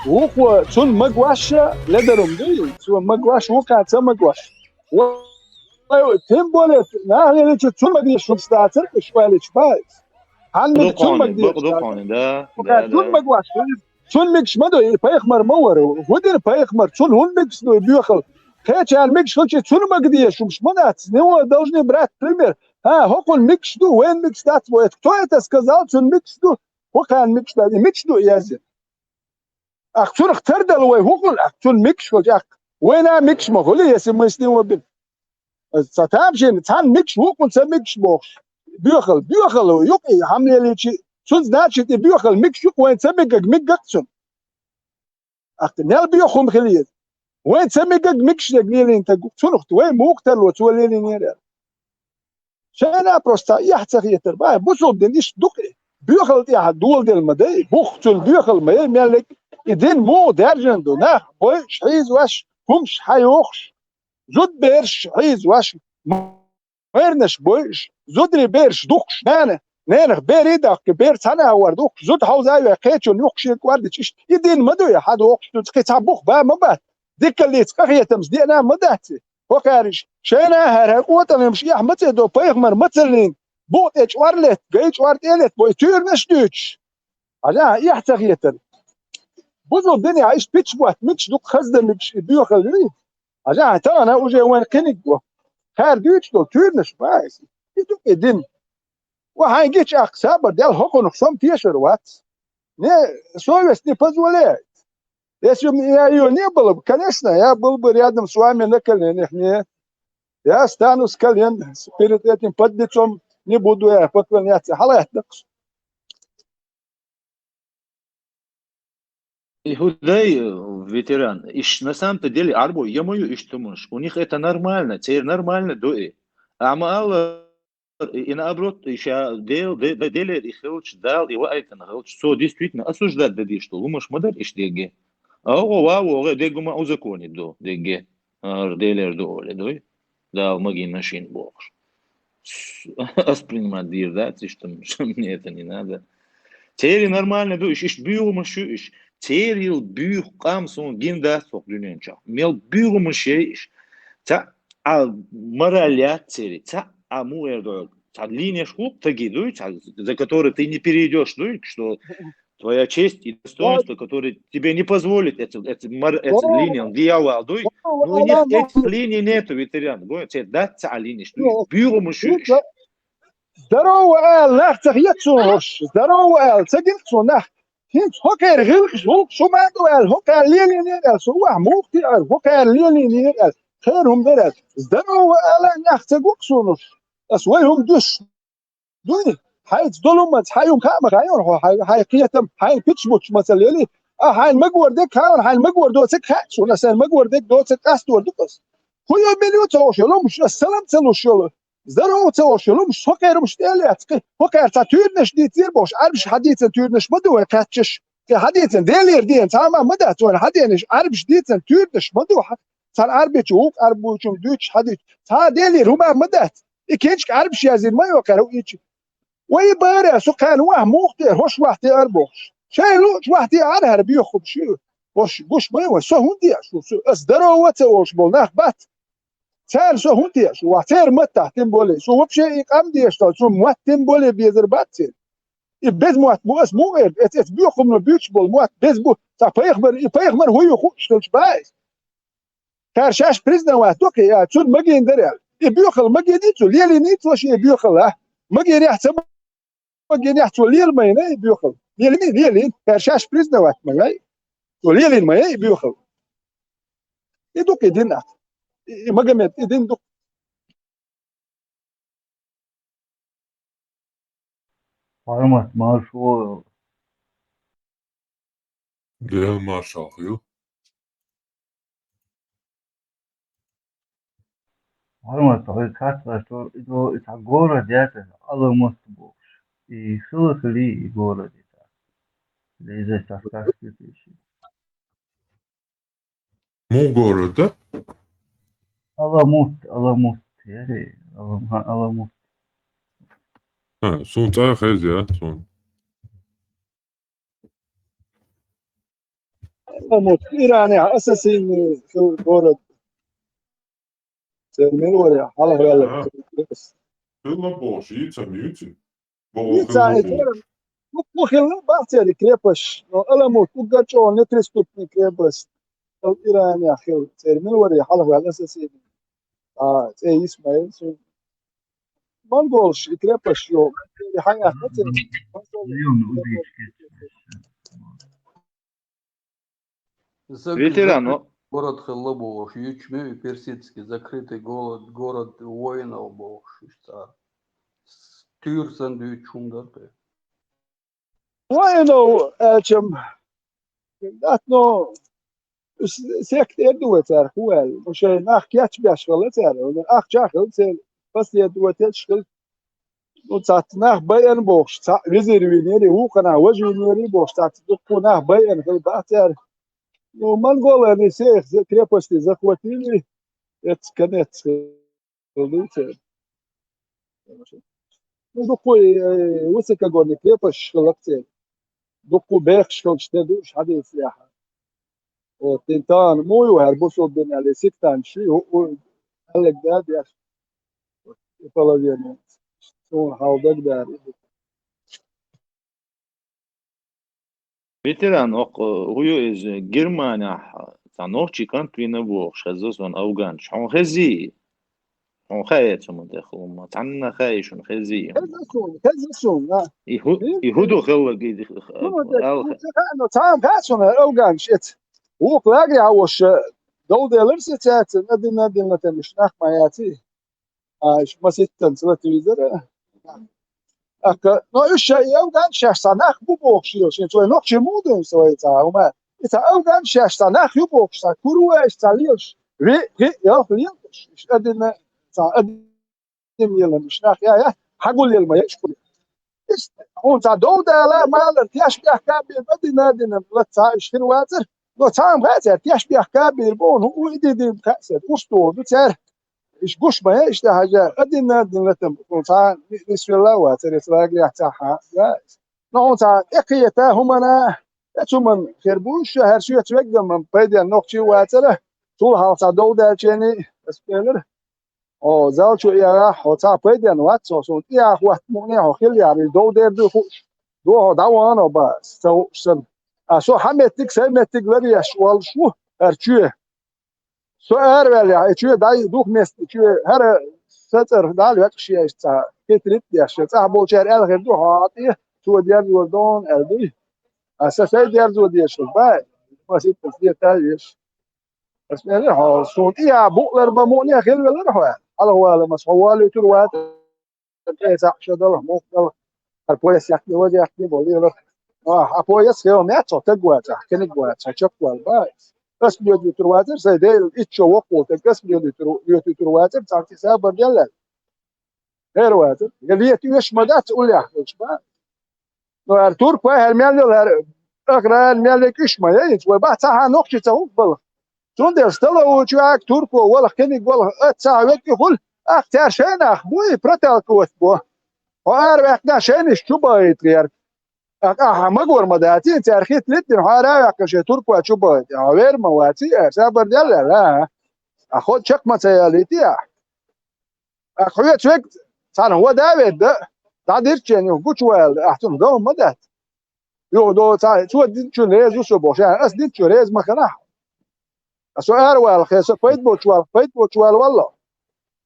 вукхо цунна магош а ледарум дуй, цо магош, вукхо ца магош. Вай, тем более, нахана лелича цунна магош хӀумаш дацара, уьш оьллича бац. Хьанна цунна магош, да, вукхо да, цунна магош. Цунна микаш ма ду, и пайхамар ма вара. ХӀун дина пайхамар? Цунна хӀунда микаш ду и боьхал? Кхечарна микаш хилча, цунна магадеш хӀумаш ма дац. С него должны брать пример. ХӀа, хӀокхунна микаш ду, вайна микаш дац, бо. Кто это сказал, цунна микаш ду? ХӀокхарна микаш дац, и микаш ду язйина. Ах, цунах тардала вай хӀун хуьлу, ах, цунна микаш хилча, ах, вайна микаш ма хуьлу, если мы с него бин. Аса ца тамашийна, цхьанна микаш ву, кхунна ца микаш бохуш. Боьхал, боьхал юкъа и хьамлеличи, цунна значит и боьхал микаш юкъа вайн ца мегаг мегаг цунна. Ахта мел боьха хӀума хила еза. Вайн ца мегаг микаш дег лелийна таг ву, цунах вай муха тарло цо лелийнера аьлла. Шайна просто цхьа эхь ца хетар. Бай, бусулба дин иштта дукха. Боьхал тӀехь доладелла ма дай, бух цунна боьхал ма яй меллиг. И дин муха даьржина ду, нах бойуш, хьийзош, хӀумаш хьайохуш. Зудбераш хьийзош, майранаш бойуш, зударий бераш духкуш, нана, ненах берий даккхи, бер цхьана а вар духкуш, зуда хьовза а ве, кхечунна юхкуш кӀордича иштта. И дин ма дуй, хьан дохуш ду, кхин цхьа бух ба ма бац. Дикаллица къахетамца деана ма дац и. ХӀокхаьриш, шайна а хӀара къотӀалимаш эхь ма цӀе до, пайхамар ма ца лийна, букъ тӀе чӀор летта, гай чӀор тӀе летта, бой туьйранаш дуьйцуш. Хьажахьа, эхь ца хетар. Бузул динехь иштта пичча ботта микаш дукха хаздан микаш и боьхал юй? Хьажахьа, тахана уже вайн кхиниг го. Кхара дуьйцуш долу туьйранаш баьхьа. И ду и дин. Ва хьайн гича ахка сабар дел хӀокхунах сом тешар вац. Не, совесть не позволяет. Если бы я её не было бы, конечно, я был бы рядом с вами на коленях. Не, я стану с колен перед этим подлецом, не буду я поклоняться. Хьалаьттакх. И хӀу дай, э, ветеран, иш на самом-то деле арбо, я мою иш тумуш. У них это нормально, цер нормально дуэ. Амма Алла, и, и наоборот, и ша Дел-, Де-, Де-, Делер и хилч, Дал и ваайтан хилч, цо действительно осуждать да диш ду, лумаш ма дар иш деге. А ого ва, ого, дегума узаконит ду, деге. Ар Делер ду оле дуй. Дала магийна шин бохуш. С-, ас принимать дийр дац, иштта, мне это не надо. Церий нормально ду, иш, иш буьйгӀумаш ю иш. Церил буьйху къам суна гин дац хӀокху дуьнен чохь. Мел буьйгӀумаш яй иш. Ца а мораль яц церий, ца а мугӀер ду. Ца линеш хӀух таги дуй, ца, за который ты не перейдёшь дуй, что твоя честь и достоинство, которое тебе не позволит эти, эти, мар-, эти линии, дьявол, дуй. Ну, у них этих линий нету, ветеран. Гой, це дац ца линиш, дуй. Бюгу муш. Здорово, ал, нах ца хет цо хӀорш. Здорово, ал, ца гин цо нах. ХӀинца хӀокхер гӀилкхаш гӀуллакх шу ма ду аьлла, хӀокхер лелийнера аьлла, со ваха муха тиара, хӀокхер лелийнера аьлла. Хер хӀума дара аьлла. Здорово, ала, нах ца гук суна уьш. Ас вай хӀума дуьш. Дуй, хьайца долу маца, хьай хӀума хаа ма хаьа хьо, хьай, хьай кхетам, хьайн пичмучу маца лели, А хьайн магор дерг, хьайн магор доцург хаьа суна, сан магор дерг доцург къастор ду-кх ас. ХӀун йо, мила йо ца хууш йолу хӀумнаш, ас салам ца луш йолу, здорово ца хууш йолу хӀумнаш, со кхерумаш тӀе а лаьцна, кхин хӀокхара цхьа туьйранаш дийцира бохуш, Ӏарбаша хьадийцина туьйранаш ма ду вайн кхаьччаш. Кхин хьадийцина, Делера ден цхьа а ма дац вайна хьадеанаш, Ӏарбаша дийцина туьйранаш ма ду. Цхьана Ӏарбичу вукху Ӏарбочунга дуьйцуш хьадийцча, цхьа а Делера хӀума ма дац. И кечка Ӏарбаша яздина ма ю кхара хӀуъа ича. Вай бара, со кхаьна вахь муха теара, хӀорш вахь теара бохуш. Шайн луъучу вахь теара хӀара боьха хӀума шу. ХӀорш гуш ма ю вайн, со хӀунда деш ву, со, ас здорово ца олуш болу нах бац. Царна со хӀунда деш ву, вахь церан маттахь тем более. Со вообще и къам деш дац, цунна мотт тем более безар бац церан. И беза мотт бу, ас муха эр, эц, эц боьха хӀумано буьйцуш болу мотт беза бу, цхьа пайхамар, и пайхамар хӀун ю хууш хилча бац. Цара шаьш признавать до кхин, а, цунна магийна дара аьлла. И боьхалла магийний цо, лелийний цо шен и боьхалла, а? Магийнехь ца магийнехь цо лела ма йина и боьхалла. Лелийний, лелийна. Цара шаьш признавать ма яй. Цо лелийна ма яй и боьхалла. И ду-кх и дин а. И, и Магомед, и дин ду-кх. Хьармат, маршо. Дела маршалла хуьлда. Хьармат, хьоьга хаттар ду, и цхьа город яц, Аламут бохуш. И хила хилий и город и цхьа? Леза цхьа сказка теши. Муха город, да? Аламут, Аламут, яре, Алам-, ха, Аламут. Ха, суна цӀа хеза, я, суна. Аламут, Иранехь ассасин, э, город. Церан мила вара, хьалхаваьлла. Ага. Хилла бохуш, йийца ма юьйцу. Боху йийца хилла и бохуш. Церан, ну, ну, хилла бац церан и крепость, но Аламут, уггар чӀогӀа неприступный крепость. Ал Иранехь хилла, церан мила вара, хьалхаваьлла ассасин. А, цӀе Исмаил, цу монголаш и крепость йо, и хьан яхна церан? Ветеран, закрытый город хилла бохуш, юьйцуш ма ю, персидский закрытый город, город воинов бохуш, иштта цара. С-, туьйра санна дуьйцуш хӀума дара те. Воинов аьлча-м, дац, но с-, секта эр ду вай цара, хӀун аьлла. Ну, шайн нах кечбеш хилла цара, ахча хилла церан, последовательш хилла. Ну, цхьацца нах байъина бохуш, цхьаъ визир винера, вукхунах важа винера бохуш, цхьацца дуккха нах байъина хилла бац цара. Ну, монголойн и всех за-, крепостей захватили, эцу конец хилла церан. Ну, дуккха, э, высокогорный крепостьш хилла церан. Дуккха бехаш хилча де ду уьш хьадийцарехь. Вот, тин тахана муха ю хӀара бусулба дин аьлла, сектанташ ю, хӀу-, хӀу-, аьлларг да деш, и половина. Суна хьал дагадара и ду. Ветеран, оккха, хӀу ю иза, Германехь цхьа нохчийн кӀант вина бохуш, хезна суна афганчу. Хьуна хезий? Хьуна хаьий цу хӀуман тӀехь хӀума? Цхьанна хаьий шуна, хезий? Хезна суна, хезна суна, а. И хӀу-, и хӀу ду хилларг, и ди-, хӀума де-, ал-, хӀу ца хаьа, но цхьа хӀума хаьа суна, афганчу эца. Вукху лагерехь волуш, дов делира сан цаьрца, один на один латамаш нах ма яций. А, иш маситтанца латавизара. ТӀаккха, но уьш ша и афганчаш шаьш цхьа нах бу бохуш лелаш, шен цо вай нохчий муха дуьйна со вай цхьа хӀума? И цхьа афганчаш шаьш цхьа нах ю бохуш, цхьа кура ваьш цхьа лелаш, виъ, пхиъ, ялх лелаш. Иш адина, цхьа адина лелам, иш нах я, я, хьагулъелла ма яй иш кура. Иштта, хьуна цхьа дов дала, малар тешнех кабира, адина, адина, лац цхьа иш хир вацара. Но цхьа хӀума хаьа цара, тешнех кабира боху, хӀу и ди-, ди хаьа цара, урс дохур ду цара. Иш гуш ма яй, иштта хьажа, адина, адина латам, хьуна цхьа нисвелла а вацара, эца лагерехь цхьа хьа, я. Но хьуна цхьа тӀекхета хӀумана, эца хӀуман хир бу уьш, хӀара соьца веггам пайденна нохчий вацара, цул хьалха цхьа дов даьлча, ас элира. Хьо зал чу эгӀахь, хьо цхьа пайденна вац хьо, суна тӀехьа хӀотта мукъане хьо хила яра, иза дов дер дуй хууш. Дохьо дӀавахана хьо бан, ца хууш санна. А со хьан меттиг, сайн меттиг ларъеш воллуш ву хӀара чоь. Со араваьллехь, и чоь дӀа дукха места, и чоь хӀара сан цӀарах дӀа а векъаш еш цхьа, хитрит а деш, цӀахь болчара аьлла хир ду, хьо хьан тӀе, цо дерзор дон аьлла дуй. А сан сайн дерзо дезаш хилла бан, маситтаза лета а веш. Ас элира хьо, суна тӀехьа букъ лар бан мукъане хила велара хьо, хьалхавала маса хьо валуьйтур вац, тӀе цхьаъ ша дала, мохк дала, хӀара пояс яккхий, важа яккхий бо лелара. А, а пояс хьо меца, таг вацахь, кениг вацахь, чакхвал бац. Ас лоьдуьйтур вацар, сай Дела, итт шо воккхул таг, ас лоьдуьйтур, лоьдуьйтур вацар, царти сабар делла. Хер вацар. Я лет уьш ма дац, уллехь хилча бац. Ну, ар турк вай, хьар мел йол, хьар ахран мел йол уьш ма яйц, вай бац, цхьа нохчи ца хӀух балах. Цундела стала учу ак турко валах, кениг валах, ат цхьа векки хул, ах цар шайнах буй, проталковать бо. Хьо ара ваьккхина шайниш чу баит герг. Ах, ах, магор ма даци, цар хит литтин, хьо ара ваьккхина шай турко чу баит. А вер ма ваци, а сабар делла, а. А ход чак ма ца ялити, а. Ах, хьоьца век, царна хӀо да ведда, дӀадирчен юх гучувала, ах, цунна дов ма дац. Юха до ца, цо динчун реза ву со бохуш, а, ас динчун реза ма ханахь. А со ара вала хе, со пайда боцу вала, пайда боцу вала валло.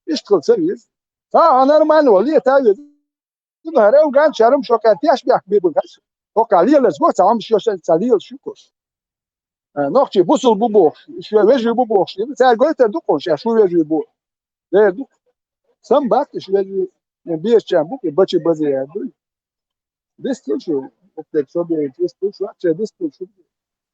Иштта хила ца веза. Ца хьо нормально вала, лета веза. Ну, хӀара афган чарам шо кхаьр теш бехк бирбан хас. Хокка леларс го, ца хьамаш йо шайн, ца лелаш ю курс. А, нохчий бусул бу бохуш, шо вежарий бу бохуш, цаьрга гойтар ду кхуна, ша шу вежарий бу. Дер ду. Сам бат, иш вежарий, я бешчан бу, и бачи базе яр ду. Дистил шу, оптек собере, дистил шу, а че дистил шу.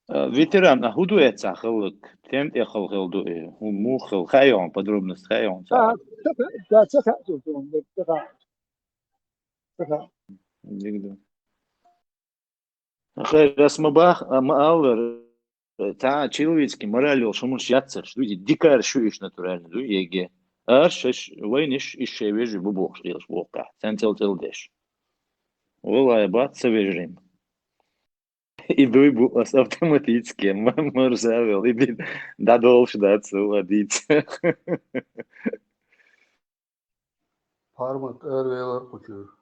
Э, ветеран, а хӀун ду эцахь хӀаллак? Тем тӀехь хала хила ду и? ХӀун муха хила? Хаьий хьуна, подробность хаьий хьуна цара? А, ца ха-, ца, ца хаьа, ца ха-, ца ха-. Дигда. Хайр, ас ма бах-, а, ма аллара, цхьа а человеческий мораль йолуш хӀуманаш яцарш ду, и дикарш ю иш натурально ду, еге. Аш, аш, вайнаш, иш шайн вежарий бу бохуш лелаш боху ахь, царна цӀел-цӀел деш. Валлай, бац ца вежарий. И дуй бу ас автоматически, ма-, марзавел, и бин дӀадолуш дац, вала дийца. Пармат эр велар кхучуьра.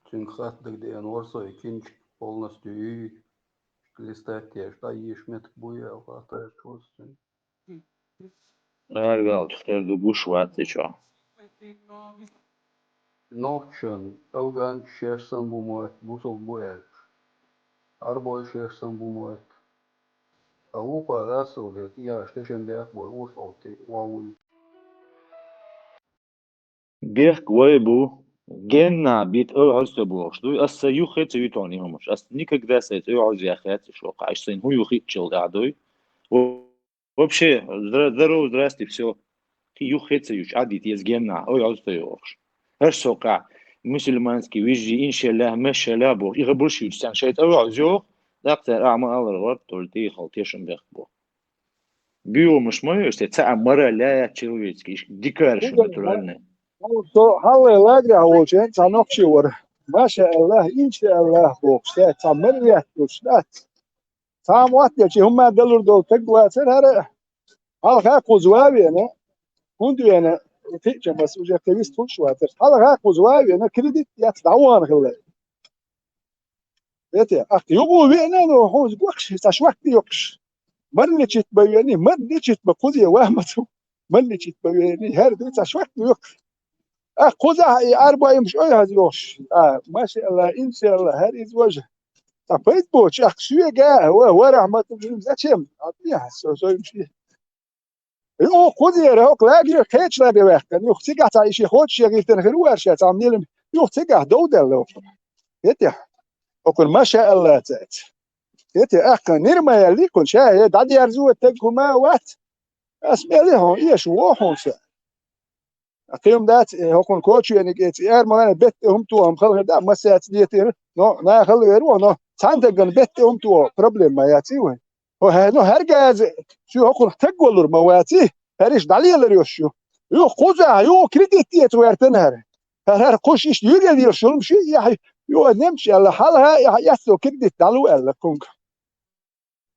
Цуьнга хатта дагадеана вара со и кинчик полностью юй, листать еш, дӀаеш меттиг буй аьлла, хаттар чу ваза цуьнга. Араваьлча хир ду, гуш вац и чохь. Нохчан, афганча шаьш санна бу моьтту, бусулба бу аьлча. Арбой шаьш санна бу моьтту. А вукхо гӀассал дерг, и аш тешан бехк бой, урс олти, вовлуй. Бехк вай бу, генна бит ой хьоза бохуш дуй, ас сан юххе ца ю тхуна и хӀумаш. Ас никогда сайца ой хьоза яхац и шо, кхаьш сайна хӀун ю хиъчал а дуй. Вообще, здра-, здорово, здрасте, всё. Кхин юххе ца ю, чӀагӀдийта еза генна, ой хьоза ца йохуш. ХӀара со кхаь, мусульманский, вижжи, иншаллах, машаллах бохуш, и гӀабуш юьйцу царна шайта ой хьоза йоху, тӀаккха цара ахьа ма аллара гӀорта, тӀехьал тешан бехк бо. Буьйлумаш ма ю, те цхьа а мораль яц человеческий, иш дикарш ю натуральный. Со хьаллай лагерехь волчу хенахь цхьа нохчи вара. Маша Аллах, инша Аллах бохуш, цхьа мара ветталуш дац. Цхьа а мотт делчи хӀумма далур долу таг вацара хӀара. Хьалха кхуза ван а веана, хӀунда веана, кхиъча маса уже кхин вист хуьлуш вацара. Хьалха кхуза ван а веана, кредит яц дӀавахана хилла. Эте, ахь юкъа веана, ну, хьуна гохуш, цхьа швакти йоккхуш. Марличит бан веана, марличит бан кхузе ван ма цу. Марличит бан веана, хӀара ду цхьа швакти йоккхуш. Ахь кхузахь и арбоимаш ой хьаза йохуш. А, машалла, иншалла, хӀара иза важа. Ткъа пайда боцуш, ахь соьга, ва, ва рахьмат, зачем? А, я, со, со, Юха кхузера хӀокху лагере кхечу лагере ваьккхина. Юха цигахь цхьа и ши хоцу шен гӀиртина хир вара ша цхьа милла. Юха цигахь дов даьлла хӀокху. ХӀетехь. ХӀокхуна маша Алла цаьрца. ХӀетехь, ахкан нирма яьлла кхуна ша, э, дӀадерзо таг хӀума а вац. Ас мел хьуна, эша вохьуна ша. Кхин дац, э, хӀокхуна кочениг эца, эр ма ваьлла, бетта хӀума тухам хала хир дац, массаьрца летира. Но, нахала вер ву, но, цхьана даггана бетта хӀума тухо проблема ма яций вай. Хьо хье-, ну, хӀара газа, цу хӀокхунах таг валур ма ваций, хӀара иштта дӀалелар йолуш ю. Юха кхузахь, юха кредит эца ваьртина хӀара. ХӀара, хӀара кхуш иштта юьллал йолуш йолуш ю, яхь, юха немча аьлла, хьалха, яхь, эццо кредит дӀалу аьлла кхунга.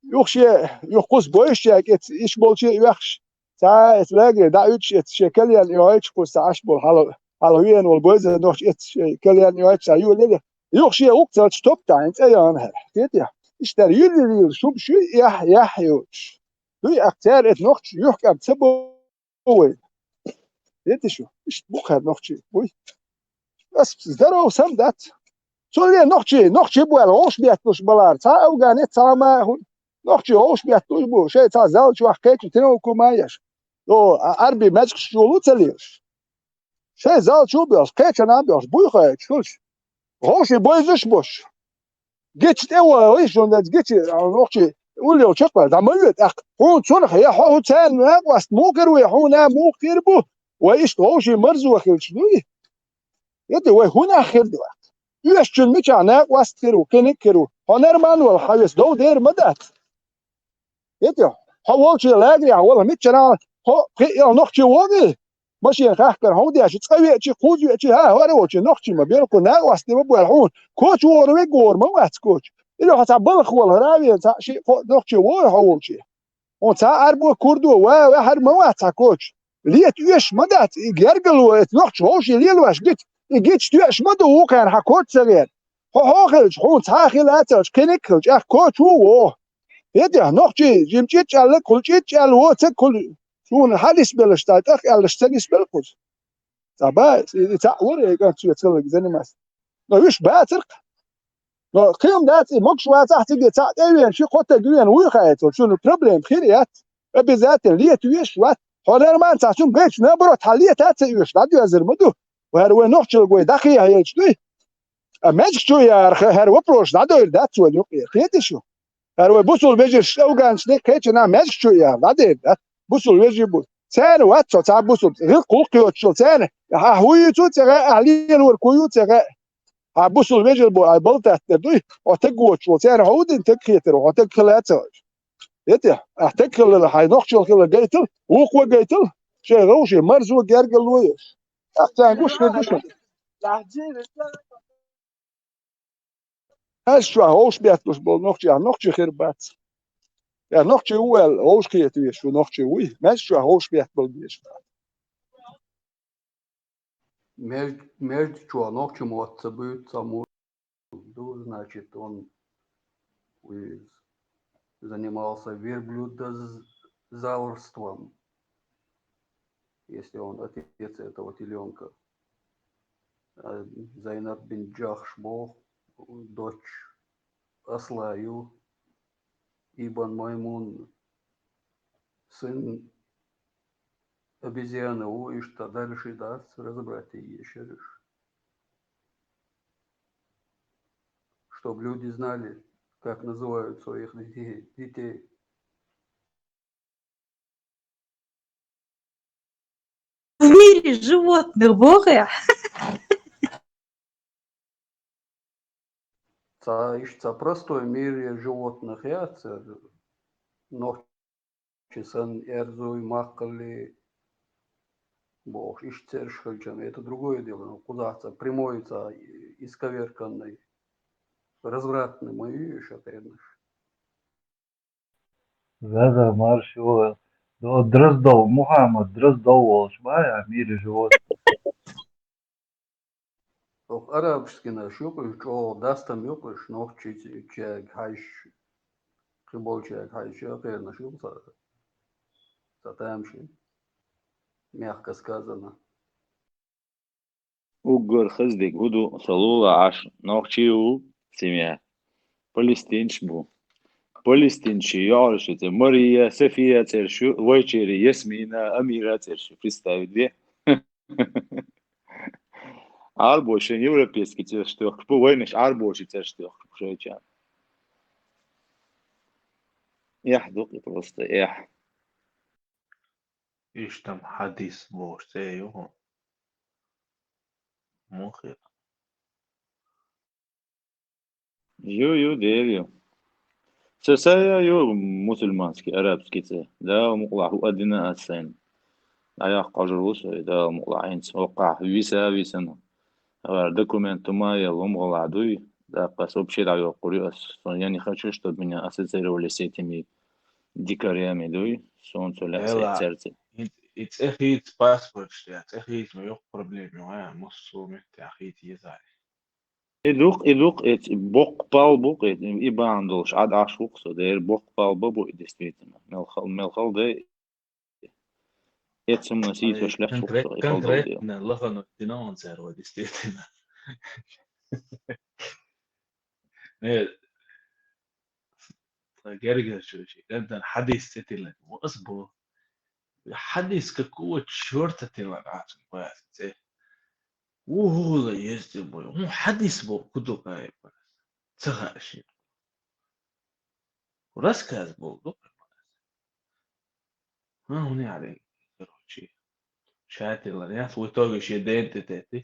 Юха шен, юха кхуза бойшачаьрга эца, иш болче а оьхуш, цхьа а эца лагере дӀа а уьдуш эца, шен кальян оьхуьйтуш кхуза ца Ӏаш болу хьала, хьала веана волу бойза нохча эца, шен кальян оьхуьйтуш цхьа юьллал. Юха шен гӀуккхачу топ тахьийна цӀе яхана хӀара. Кхетий? Иштта юьллал йолуш хӀума шу яхь, яхь йоцуш. Дуй ахь цара эца нохча юьхкӀам ца бо вай. Эти шу, иштта бу кхара нохчий, буй. Ас здоров сам дац. Цулле нохчий, нохчий бу аьлла, вовш бетталуш балара. Цхьа афгане, цхьа ма а хуй. Нохчий вовш бетталуш бу. Шайн цхьа зал чохь кхечу тиновку ма еш. О, а, арби маьжгаш чулу ца лелаш. Шайн зал чу а боьлхуш, кхечанхьа а боьлхуш, буй хьоьгуш, хуьлуш. Хьо ши бойзаш бош. Гечи тӀе вахийташ, шун дац гечи, а, нохчи уллел чакхвар, дӀа ма ве тӀаккха. Хьуна цунах я хьо, хьо царна накъост муха хир ву, хьуна муха хир бу? Вай иштта вовший марзо хилча дуй? Я тӀе вай хӀунах хир ду вац? Оьшучун мичахь накъост хир ву, кхиниг хир ву? Хьо нормально вала хьан вес дов дер ма дац. Я тӀе хьо волчу лагерехь вала миччанахь хьо пхиъ ял нохчи вогӀий? Машен хахкар хьо деш, цкъа веачи, кхуза веачи, хьа, хӀара волчи нохчи ма бер, кху накъост ма буьллу хьуна. Коча вогӀур вег вогӀур ма вац коча. Или хьо цхьа балха волу хӀара а вен, цхьа шиъ кхо нохчи вогӀу хьо волчи. Хьуна цхьа арбо кур ду, ва, ва, хӀара ма вац хьан коча. Лета оьшуш ма дац, и гергало, эца нохча вовший лелаваш гита, и гита тоьаш ма ду вукхарна хьан коча ца гӀер. Хьо хьо хилча, хьуна цхьа а хила а ца хилча, кхиниг а хилча, ахь коча ву вогӀу. ХӀетехь, нохчий, жима чӀичӀ аьлларг, кхул чӀичӀ аьлла воцург, кхул суна хьан нисбелаш дай, тӀаккха аьллаш ца нисбелла кхуза. Цхьа ба, и цхьаъ вара, и кӀант соьца хилларг заниматься. Но уьш бацарх. Но кхин дац, и могуш вацахь цига цхьаъ тӀе а вена, ши кхо таг вена, вуй хаийта, шуна проблема хир яц. Обязательно лета веш вац. Хьо нормально цхьа сум гайчу, наоборот, хьан лета а ца оьшу, дӀадоьзар ма ду. ХӀара вай нохчалла вай дӀахехьа елча дуй. А маьждиг чу яхар, хӀара вопрос дӀадойр дац вайн юкъера. Хетий шу? ХӀара вай бусул вежарш афганцаш декхеча нах маьждиг чу яхар, дӀадер дац. Бусул вежарий бу. Царна вац со цхьа бусул. ГӀиллакх гӀуллакх йоцуш йолу царна. Ахь хӀун юьйцу ца хаьа, ахь лелорг хӀун ю ца хаьа. Ахь бусул вежарий бу, ахь балтаттар дуй. Хьо таг воцуш волу царна хьо хӀун дина таг хетар, хьо таг хила а ца хилча. ХӀетехь, ахь таг хилла, хьайн нохчалла хилла гайтал, вукхо гайтал, шайн гӀовший марзо гергало еш. Ахь царна гуш хир ду шуна. Ас чохь вовш бетталуш болу нохчех нохчи хир бац. Я нохчи ву аьлла, вовш кхета веш ву нохчи вуй. Маьждиг чохь вовш беттабала безаш бац. Меж-, между чохь нохчи мотт ца буьйцу, ца мур ду, значит, он из-, занимался верблюдозаврством, если он отец этого телёнка. А Зайнаб бин Джахш боху, дочь осла ю, Ибн Маймун, сын обезьяны ву, иштта дальше дац, разобрать еза шераш. Чтоб люди знали, как называют своих детей, детей. В мире животных боху ахь. Ца, иштта ца простой мире животных яц, нохчи санна, эрзуй, маккхалли бохуш, иштта цераш хилча, это другое дело. Ну, кхузахь ца прямой, ца исковерканный, развратный ма ю уьш, кхернаш. Веза марш ю, до-, Дроздов, Мухаммад Дроздов волчу баха, мире животных. Оха арабский наш ю-кх уьш, чӀогӀа дастам ю-кх уьш, нохчичаьрга хьаьжча, кхин болчаьрга хьаьжча, кхернаш ю-кх ца, ца тамашийна. Мягко сказано. Уггар хаза дерг хӀун ду, сан лулахь Ӏаш, нохчи ву, семья. Палестинчу бу. Палестинчу йоӀарашца Мария, София цӀераш ю, вайчеран Ясмина, Амира цӀераш ю. Представить де? Ӏарбоша шайн европейский цӀераш тоьхкуш бу, вайнаш Ӏарбоша цӀераш тоьхкуш бу шайчарна. Эхь ду-кх и просто, эхь. Иштта-м хьадис бохуш цӀе ю хӀун? Муха яа? Ю, ю, дер ю. Ца сая ю мусульманский, арабский цӀе. Дала мукъалахь хӀу а дина ас сайна. ДӀаяккха хьожур ву со, Дала мукъалахь хӀинца. ХӀокхахь виса а висана. ХӀара документ хӀума я ломгӀалахь дуй, тӀаккха ас вообще дӀайоккхур ю ас. Сон я не хочу, чтобы меня ассоциировали с этими дикарями дуй, суна цу лаьцна Эла, цаьрца. И, и цӀе хийца паспорташ тӀехь, цӀе хийца ма йоккха проблема ю, а, массо а меттехь хийца еза. И ду-кх, и ду-кх, и ц-, боккха пал бу-кх, и, и бахьана долуш Ӏад Ӏаш ву-кх со, дера боккха пал ба бу и, действительно. Мел хал-, мел хала дай, эцамма сийсош лаьцна ву-кх со, и хала долу дела. Конкретно лахана дина он цара вай, действительно. Не, гергарчу ши гантан хьадис цӀе тиллина. Ва ас бу. Хьадис какого чёрта тиллина Ӏа цуьнан баьхна цӀе? Ву хӀула езди бой. Ху хадис бо куду кай. Ца хаъ ши. Рассказ бо ду. Ха, хӀуни ари. Короче. Шатила, я, в итоге ши дентитети.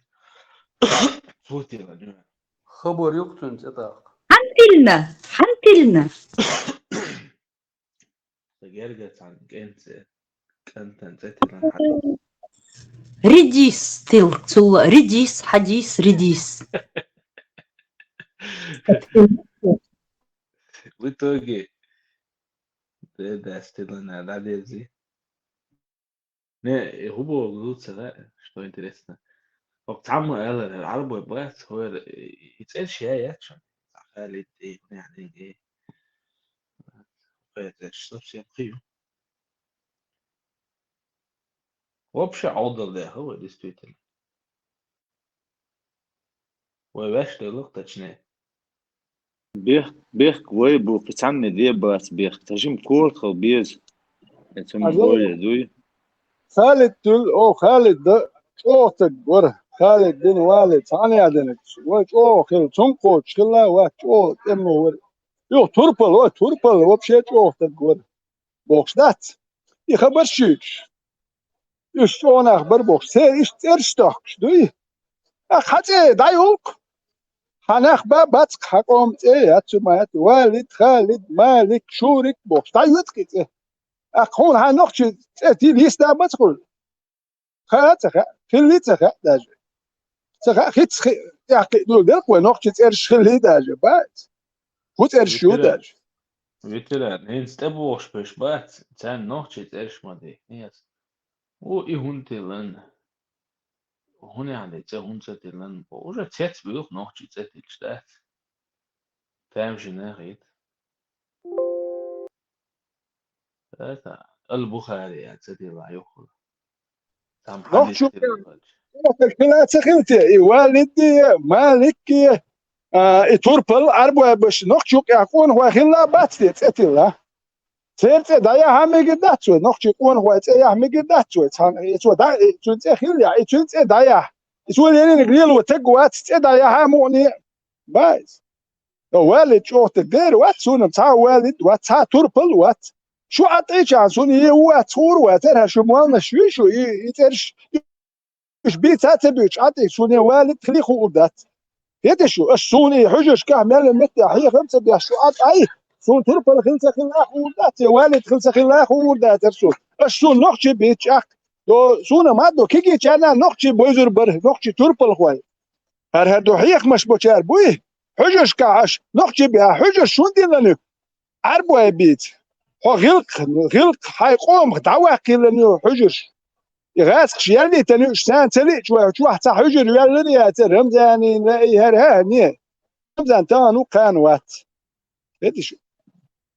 Сутила, ду. Хабар юхтун цетак. Хантилна, хантилна. Герга цан кӀенце, кӀантан цӀетилан хьадис. Редис тил, цул редис, хьадис, редис. В итоге, де дастилана дадези. Не, э, хӀу боху ца хаьа, что интересно. Хьо цхьамма аьлар, хӀара Ӏарбой бац, хӀора, э, и цӀераш яй яц шуна. Халид, э, хӀуни хьаниг, э. Хьо цӀераш совсем кхин ю. Вообще Ӏовдал дехар вай, действительно. Вай ваьш делахь, точнее. Бехк, бехк вай бу, кхин цхьанне де бац бехк. Ца жим корта хила беза. Эцун Алло. Вай дуй. Халид дуй, о, Халид да, чӀогӀа стаг вара. Халид бин Валид, цхьана а динарг. Вай чӀогӀа хила, цунга кхочуш хила, вац чӀогӀа тӀемно вара. Юха турпал, ой, турпал, вообще чӀогӀа стаг вара. Бохуш дац. И хабар шуьйцуш. Уьш чӀогӀа нах бара бохуш. Церан иштта цӀераш тохкуш дуй? Ахьа хьан цӀе дӀайолу-кх? Хьан нах ба бац-кх, хьан къоман цӀе яц, цу ма яц. Валид, Халид, Малик, Шурик бохуш. ДӀайоьду-кх и цӀе. Ахьа хьуна хьан нохчийн цӀе тила йист а бац хуьлу? Хаьа а ца хаьа, хилла а ца хаьа даже. Ца хаьа, хӀинца хи-, тӀаьхьа кхиъ дуьйладелла вай, нохчийн цӀераш хилла а даже, бац. ХӀун цӀераш ю даже? Ветеран, хӀинца тӀебогӀуш берш бац, царна нохчийн цӀераш ма дий. Нет. О, и хӀунда тиллан? ХӀунда аьлла цӀе хӀунда ца тиллан? Уже цец буьлху нохчийн цӀе тиллаш дац. Тамашийна хӀита. Это Ал-Бухари а ца тилла юххула. Цхьамма хьадис тилла хилча. Нохчо хила ца хилча, и Валиди, Малики, а, и турпал, Ӏарбой баш, нохчо юкъехь къонахой хилла а бац те, цӀе тилла. Церан цӀе дӀаяхьа мегар дац вай, нохчийн къонахой цӀе яхьа мегар дац вай, цхьана, и цо дӀа-, и цуьнан цӀе хилла яхьа, и цуьнан цӀе дӀаяхьа. И цо лерринарг лело таг вац, цӀе дӀаяхьа а мукъане а. Бац. Йо, Валид чӀогӀа стаг дера вац, суна цхьа а Валид вац, цхьа а турпал вац. Шу Ӏа тӀе чахьа, суна е ву вац, хуур вац, церан шу молланаш вуй шу, и, и цӀераш, уьш бийца а ца буьйцуш Ӏа тӀе, суна е Валид хили хуур дац. ХӀета шу, аш суна и хьуьжаршкахь мел меттехь хьехам ца беш шу Ӏа тӀе, суна турпал хила ца хилла а хуур дац, е Валид хила ца хилла а хуур дацара суна. Аш суна нохчий бийцча ахь, до, суна ма до, кегийчарна нохчий бевзар бара, нохчий турпалхой. ХӀара-хӀара ду хьехамаш бочара буй? Хьуьжаршкахь аша нохчий беа, хьуьжарш хӀунда диллина ю? Ӏарбой бийца. Хьо гӀиллакх, гӀиллакх хьайн къомах дӀаваккхийлина ю хьуьжарш. И гӀазкхаша яьллийтина ю уьш, царна ца лиъча вай, чохь цхьа хьуьжар йоьллина яцара, Рамзанийн лаьий, хӀара-хӀара, не. Рамзан тахана ву, кхана вац. ХӀеташ.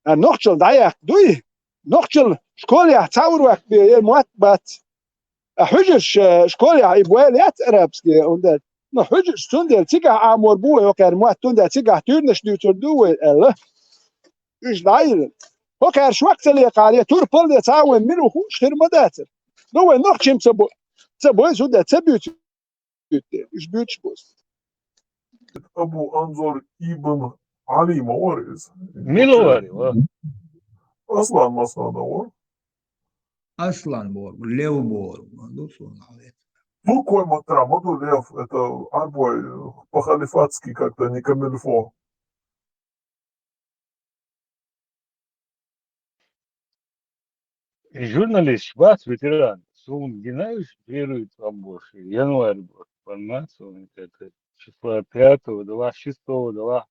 А нохчалла дӀаяккха дуй? Нохчалла школехь цхьа урок бе, е мотт бац. А хьуьжарш, э, школехь и бой яц арабский, унда. Но хьуьжарш цундела цигахь Ӏамор бу вай, хӀокхара мотт, унда цигахь туьйранаш дуьйцур ду вай, аьлла. Уьш дӀайилла. ХӀокхара шок ца лекхара, я турпал, я цхьа а вайн мила хууш хир ма дацара. Но вай нохчий ца бо-, ца бойзу да, ца буьйцу. Уьш буьйцуш бу. Абу Анзор ибн Ӏали ма вара иза? Мила вара, ва? Аслан Масада вара. Аслан бохург, лев бохург ма ду суна хьалха. Туркой ма тара, ма ду лев, это арбой, по-халифатски как-то не камильфо. И журналисташ бац, ветеран. Суна гина уьш первый тӀом бохуш, январь бохуш, понимаете, суна это числа пятого дала, шестого дала.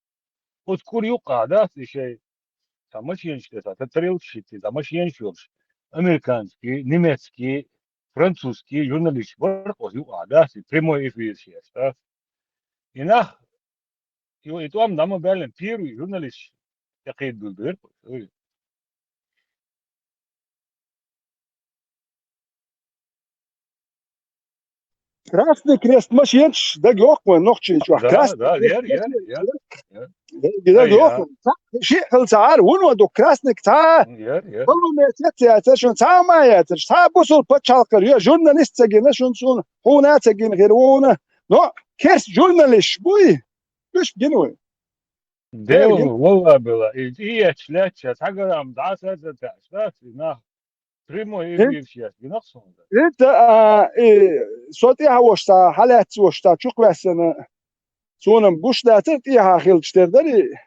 Оцу кӀур юккъахь дац и шайн, цхьа машенаш тӀе, цхьа тарелкаш хӀиттина, цхьа машенаш йолуш, американский, немецкий, французский журналисташ бара оцу юккъахь дац и прямой эфираш еш, дац. И нах, и, и тӀом дӀа ма баьллина, первый журналисташ тӀекхийда дузу дара. Красный крест машенаш дага йоккху вайн нохчийчохь. Да, Красный да, крест яр, яр, машенаш яр, яр. Дага йоккху. Шиъ хила ца Ӏара, вуно ду Красный, цхьа а. Яр, яр. Балу меца яцара шуна, цхьа а ма яцара, цхьа а бусул пачхьалкхара, я журналист ца гина шуна, суна, хьуна а ца гина хир вуна. Но керста журналисташ буй, уьш гина вай. Дела, валла бела, и, и эч леча, цхьагарам дӀасацаташ, да, и нах прямой эфир сейчас, гинах сонда. Это, а, и, со тӀехьа вош ца, хьалаьццош ца, чукхваьссана, сонам гуш дацар, тӀехьа хилча тера дари,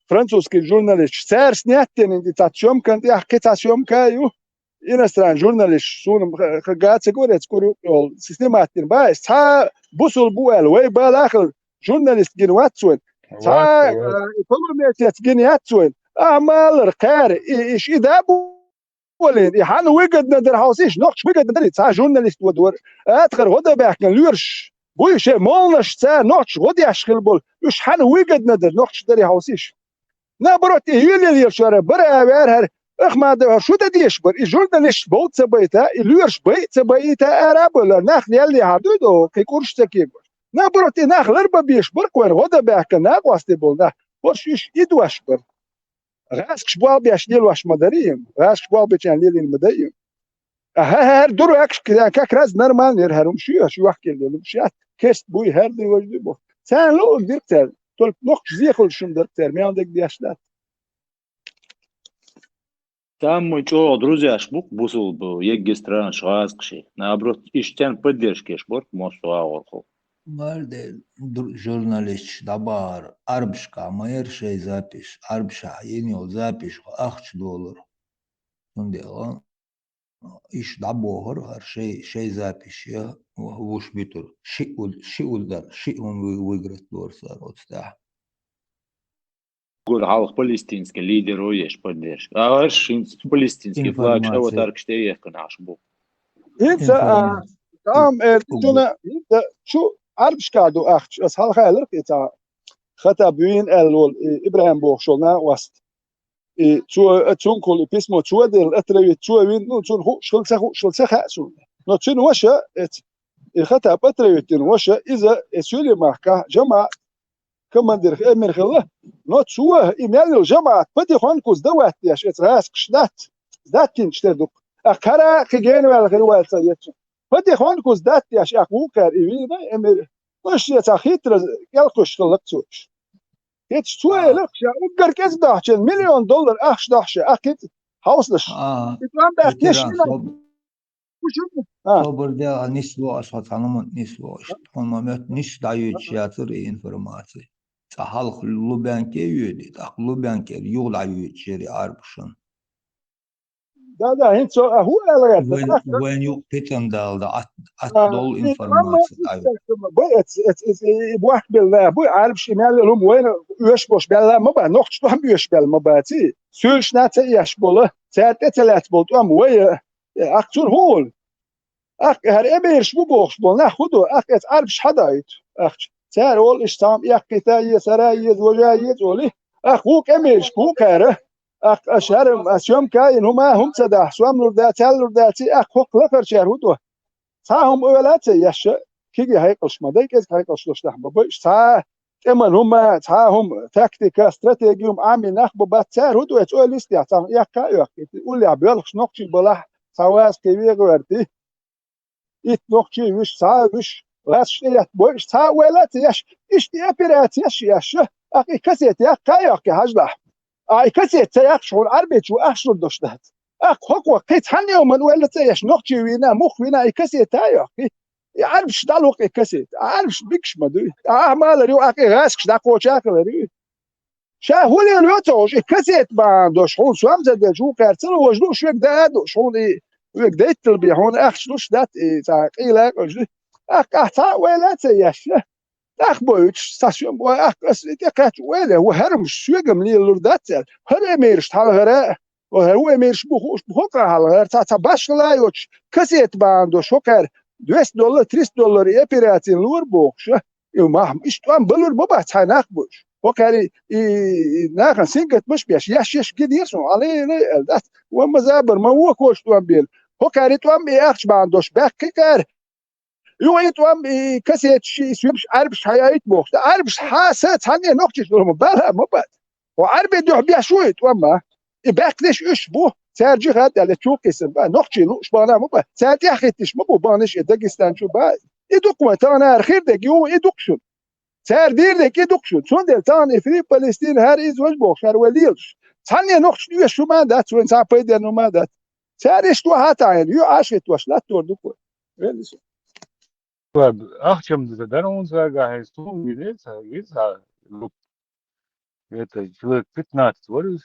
французский журналист, царс неттен инди ца съёмкан тӀехьа, кхи ца съёмка ю, иностранный журналист, сонам ха, ха гаца гореца куру, йол, снимать дин, бай, ца, бусул бу аьл, вай балахал, журналист гин вацвайн, ца, а, эконометец гин яцвайн, а, малар, кхар, и, иш, и да бу, Олин, и хьан выгодно дар хьовсиш, нохч выгодно дари, цхьа журналист вадвар. Атхар гӀода баьхкан лоьраш. Буй ше молнаш ца нохч гӀодеш хил бол. Уьш хьан выгодно дар нохч дари хьовсиш. Наоборот, и юлел ел шора, бара авар хар, ах ма да шу да деш бар, и журналист бол ца байта, и лоьраш бай ца байта, ара бола, нах лел ли хьар дуй до, кхи курш ца кир бар. Наоборот, и нах лар ба беш бар, кхвар гӀода баьхкан, нах васти бол, нах, борш уьш и дуаш бар. ГӀаскаш болх беш лелош ма дарий им, гӀаскаш болх бечарна лелийна ма дай им. А хӀа-, хӀара дуракаш, как раз нормально яр хӀара, хӀума шоьхаш йохкелла, хӀума шоьхаш, керст буй, хӀара дуй, важа дуй бо. Царна луъург дирг цар, только нохча зехалш хӀума дарг цар, мел дерг деш дац. Там мы чӀогӀа друзьяш бу-кх бусулба, егги странаш, гӀаскаши. Наоборот, иштта царна поддержка еш бу-кх массо а агӀорхо. Марде, дру-, журналисташ дӀабахар, Ӏарбашка ма яр шай запись, Ӏарбашахь йина йола запись ахча долар. Цундела иш дӀабохар, хӀара шай, шай запись я, вуш битур. Шиъ уд-, шиъ удар, шиъ хӀума вы-, выиграть дора цар оцу тӀехь. Гур хьалха палестинский лидер еш поддержка. А хӀара шин палестинский флаг Информация. Аватаркаш тӀе ехкана Ӏаш бу. ХӀинца, а, Информация. Там, э, Угу. Чуна, хӀинца чу Ӏарбашка ду ахча, ас хьалха аьлларх и ца Хатаб вийна аьлла волу, и ИбрахӀим бохуш волу накъост. И цо, цункул и письмо цо делла, отравить цо вина, ну, цунна хууш хила, ца хууш хила, ца хаьа суна. Но цуьнан ваша, эц-, и Хатаб отравить дина ваша, иза, и Сулеймахка, жамаӀат, командир, эмир хилла. Но цо, и мел йолу жамаӀат, патихонкус дан ваттеш, эца гӀаскаш дац, даттинчу тера ду-кх. А кхара кхин гена ваьлла хир ваьлла ца ецу. Патихонкус даттеш, а вукхара и вийна, эмир. Уьш шеца хитра кӀелхуш хилла-кх цо уьш. ХӀинца цо А. Элира, ша уггар кӀезиг дохьучун миллион доллар ахча дохьуш, а кхин хьовсалаш. А, И тӀом баьхкеш ветеран, йина. Соб-, Ушу? А. Собар де, а, нисло, ас хьо цхьана хӀуманна нисло. Иштта хьуна ма моьтту, нисса дӀайоьдуш яцара и информаци. Цкъа хьалха Лубянке йоьду, тӀаккха Лубянкера юха дӀайоьдуш яра и Ӏарбашна. Да, да, хӀинца со, а, хӀун аьлла гӀерта? Вайн, вайн юкъа петан дала да, ат, ат А, долу и информаци тӀаьхьа. Бу, эц, эц, эц, и бохк белла, бу, Ӏарбаш и мел йолу хӀума вайна оьшуш болуш белла ма бац, нохча тӀом оьшуш белла ма бац и. Суьйлаш нах ца еш болу, цаьрга тӀе ца лаьцна болу тӀом вай, э, ахча цунна хӀун волу? Ахка хӀара эмираш бу бохуш болу нах хӀун ду? Ахка эца Ӏарбаш хьадаийту ахча. Цара олу иштта цхьамма эккхийта еза, хӀара еза, важа еза олий. Ахка вукху эмираш бу кхара. Ахка аша хӀара, ас съёмка йина хӀума, хӀума ца дахьа, сом лур дац, цаьл лур дац, ахка хӀокху лакхарчара хӀун ду? Цхьа хӀума ойла а ца еш, кегий хьекъалш ма дай, кӀезиг хьекъалш долуш нах ма бу уьш. Цхьа тӀеман хӀума, цхьа хӀума, тактика, стратеги хӀума Ӏамийна нах бу бац, цара хӀун ду эца ойла йистехь, цхьа эккха а оьхкийта, уллехь боьлхуш нохчий балахь, цхьа ваза кхин вегӀа верти. Итт нохчий вуьш, цхьа а вуьш, лаьцаш тӀе етта бойуш, цхьа а ойла а ца еш, иштта и операцеш а еш, ахка и кассета яккха а йоккхий хьажалахь. А и кассета ца яккхаш хьуна Ӏарбечу ахча лур долуш дац. Ахка хӀокхо кхин цхьанна а хӀуманна ойла ца еш, нохчий вийна, мух вийна, и кассета а йоккхий. И Ӏарбаш дӀалукъ и кассета. Ӏарбаш бикаш ма дуй. Ахьа малар ю, ахка и гӀаскаш дӀакхоча а хилар ю. Ша хӀун лелайо ца хууш, и кассета бахьана долуш, хьуна сом ца делча, вукхара ца ловш ду, шуьга даа а дууш, хьуна и вега дайттал бен, хьуна ахча луш дац, и цхьа къийла а къуьжу. Ахка ахь цхьа а ойла а ца еш, тӀаккха боуьйтуш, цхьа соьм бой, ахка ас и тӀекхаьчча ойла, ву хӀара хӀумаш соьгам лелалур дац аьлла. ХӀара эмираш хьалхара, хӀара ву эмираш бу хууш бу хӀокху хьалхара, цхьа, цхьа башхала а йоцуш, кассета бахьана долуш, хӀокхара двести доллар, триста доллар и операцина лора бохуш, И махьа, иштта тӀом балур ма бац, цхьа нах бу уьш. ХӀокхаьрий, и, и, и нахана сингаттамаш беш, еш, еш гинера суна, Ӏалелай аьлла дац. Ва ма забар, ма вокхочу тӀом бела. ХӀокхаьрий тӀом и ахча бахьана долуш баьккхи кхара. Юха и тӀом, и кассеташ, и соьмаш Ӏарбаш хьаяйта бохуш. ТӀа Ӏарбаш хьа са цхьанне нохчаш долу ма бала ма бац. Хьо Ӏарбийн дуьхьа беш ву и тӀом а. И баьккхинарш уьш бу. Цара жихад аьлла, чу кхиссина бан, нохчий лууш бахьана ма бан. Цара тӀаьхьахӀиттинарш ма бу бахьанаш и Дагестан чу бан. И дукха вайн тахана ара хир дерг ю, и дукха шуна. Цара дийр дерг и дукха шуна. Цундела тахана и Free Palestine, хӀара иза важа бохуш, хӀара вай лелаш. Цхьанне нохчашна оьшуш хӀума а дац, вайн цхьа пайденна хӀума а дац. Цара иштта вахьа а таӀийна, ю Ӏаш хӀиттош латтор ду-кх вай. Вел иза. Ахчам дан дан хьуна цаьрга хьайна суна виде, ца виз а, это человек пятнадцать вара иза.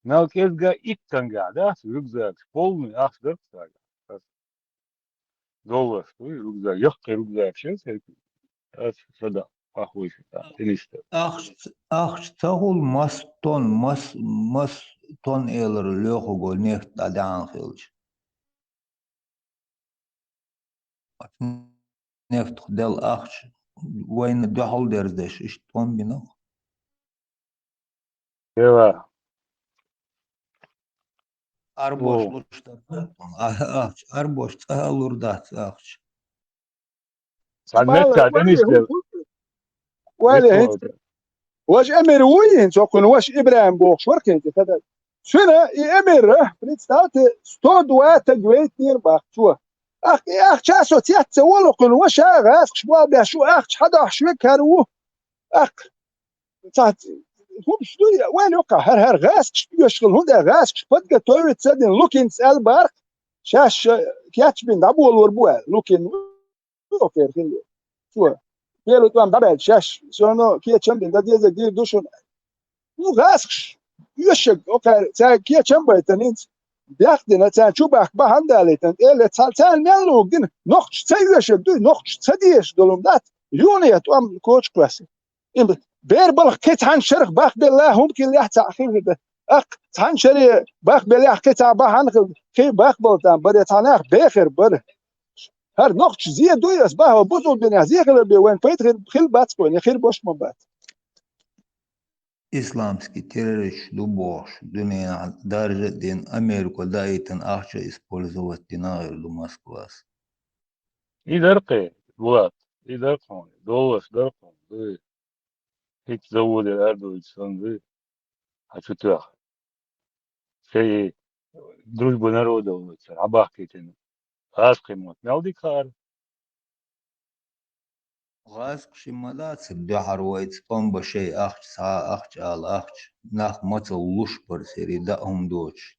Мел кӀезга иттанга дац рюкзак, полный ахча дар цаьрга. Доллараш ду рюкзак, яккхий рюкзак шел цаьрга. Ас сада, похуй, теннисиста. Ахча, ахча ца хула мас тонн, мас, мас тонн элар лоьхург вай нефть дӀадаьхьна хилча. Нефтах делла ахча вайна дуьхьал дерзадеш, иштта тӀом бина-кх. Дела. Арбош О. луш дац ахча, арбош цӀа а лур дац ахча. Цхьа Мала, метта вале, теннис хӀу-, дел. Вале, Эко хӀинца. Ваша Эмир вуй хӀинца, цо кхуьнан ваша ИбрахӀим бохуш вара кхин тӀе хадад. Цуьнан и Эмира, представьте, сто два таг вейтнера бах цо. Ахка, и ахча со цец ца волу кхуьнан ваша, гӀазкхаш болх беш ву, ахча хьадохьуш векхар ву. Ахка. Цхьа хӀумаш дуй, вайн юккъахь хӀара-хӀара гӀазкхаш оьшуш хила, хӀунда аьлча гӀазкхаш подготовиться ца дина, Лукинца аьлла бах, шаьш кечбина дӀаболор бу аьлла, Лукин. Окер хилла. Цо. Первый тӀом дӀабаьлча шаьш, всё равно кечам бина, дан дезарг дийр ду шуна. Ну, гӀазкхаш, оьшург, окер, цаьрга кечам байтина хӀинца. Бехк дина, царна чу бахка бахьана далийтина, тӀе а ле, цхьа-, царна мел луг дина, нохчаш ца оьшург дуй, нохчаш ца дезаш долу хӀума дац, юха а тӀом коча кхоьссина. Им бер балха кхин цхьана шарах бахбелла, хӀума хиллехь цхьаъ хир хир дара. Аккха цхьана шаре бахбеллехь кхин цхьа бахьана хир, кхин бахбала там бара, цхьа нах бехар бара. ХӀара нохча зе дуй ас бахьа бузул бинехь, зе хилар бен вайн пайда хир, хила бац кхойна, хир бош ма бац. Исламский террорист ду бохуш, дуьненахь даржа а дина, Америка даийтина ахча использовать дина а хир ду Москвас. И дар кхе, Булат, и дар кхуьнга, долларш дар кхуьнга, дуй. ХӀинца заводера арадуьйцу санна, дуй. Хьан чу тоьхна. Шайн дружба народов ваца, хьабахкийтина. Гьаша кхин мотт мел дика хаара? ГӀазкхашна ма дацара дуьхьара вайца тӀом бан шайн ахча, цхьа а ахча, ала ахча, нах мацалла луш бара церий даа хӀума доцуш.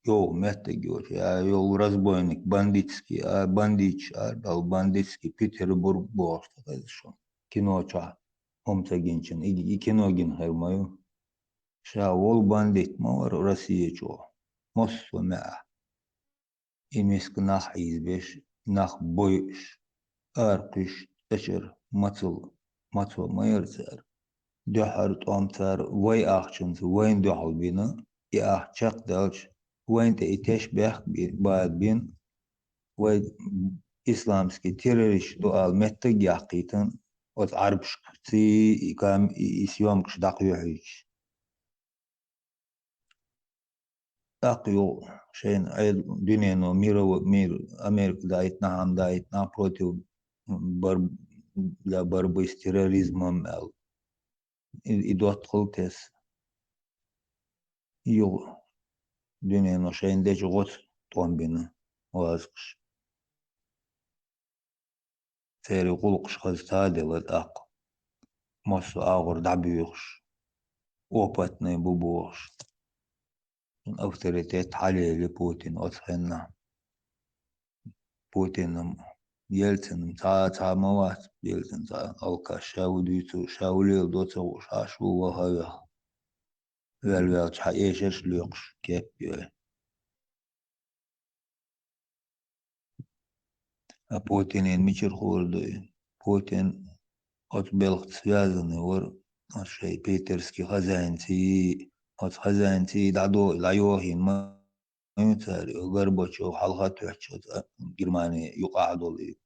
Йовха меттиг йоцуш, я йолу разбойник, бандитский, а, бандиташ ара, бал бандитский Петербург бохуш ца хеза шуна. Кино чохь хӀума ца гинчун, и, и кино гина хир ма ю. Ша волу бандит ма вара Россия чохь. Массо а маьӀа. И миска нах хьийзабеш, нах бойуш, аракхуьйсуш, цӀа чуьра мацалла, мацо ма яра цара. Дуьххьара тӀом цара вай ахчанца вайна дуьхьал бина, и ахча чекхдаьлча, вайна тӀе и тешнабехк би-, бадабина, вай исламский террорист ду ала меттиг а яккхийтина, оцу Ӏарбашкаций и кам-, и, и съёмкаш дӀакхоьхьуьйтуш. ТӀаккха юха шайна Ӏел-, дуьнено мировой, мир, Америка даийтина, хьан даийтина против бор-, для борьбы с терроризмом аьлла. И, и доттагӀал тесна. Юха дуьнено шайна дечу гӀоца тӀом бина гӀазкхаша. Церан гӀуллакхаш хаза ца а делла тӀаккха, массо а агӀор дӀабоьхуш, опытный бу бохуш. Авторитет хьалелира Путин оцу хенахь. Путинна Ельцин цхьа, цхьа ма вац, Ельцин цхьа алкаш, ша ву дуьйцу, ша ву леладо ца хууш, Ӏаш ву ваха а веха. Ваьлла-ваьлча хьан эшарш а лоькхуш, кеп йой. А Путинан мичара хуур ду и? Путин оцу белхаца связанный вара, оцу шайн питерский хозяинций, оцу хозяинций дӀадо-, дӀайохийна ма ю цара, и Горбачев хьалха а тоьттуш оцу, а, Германи юкъахь долу и,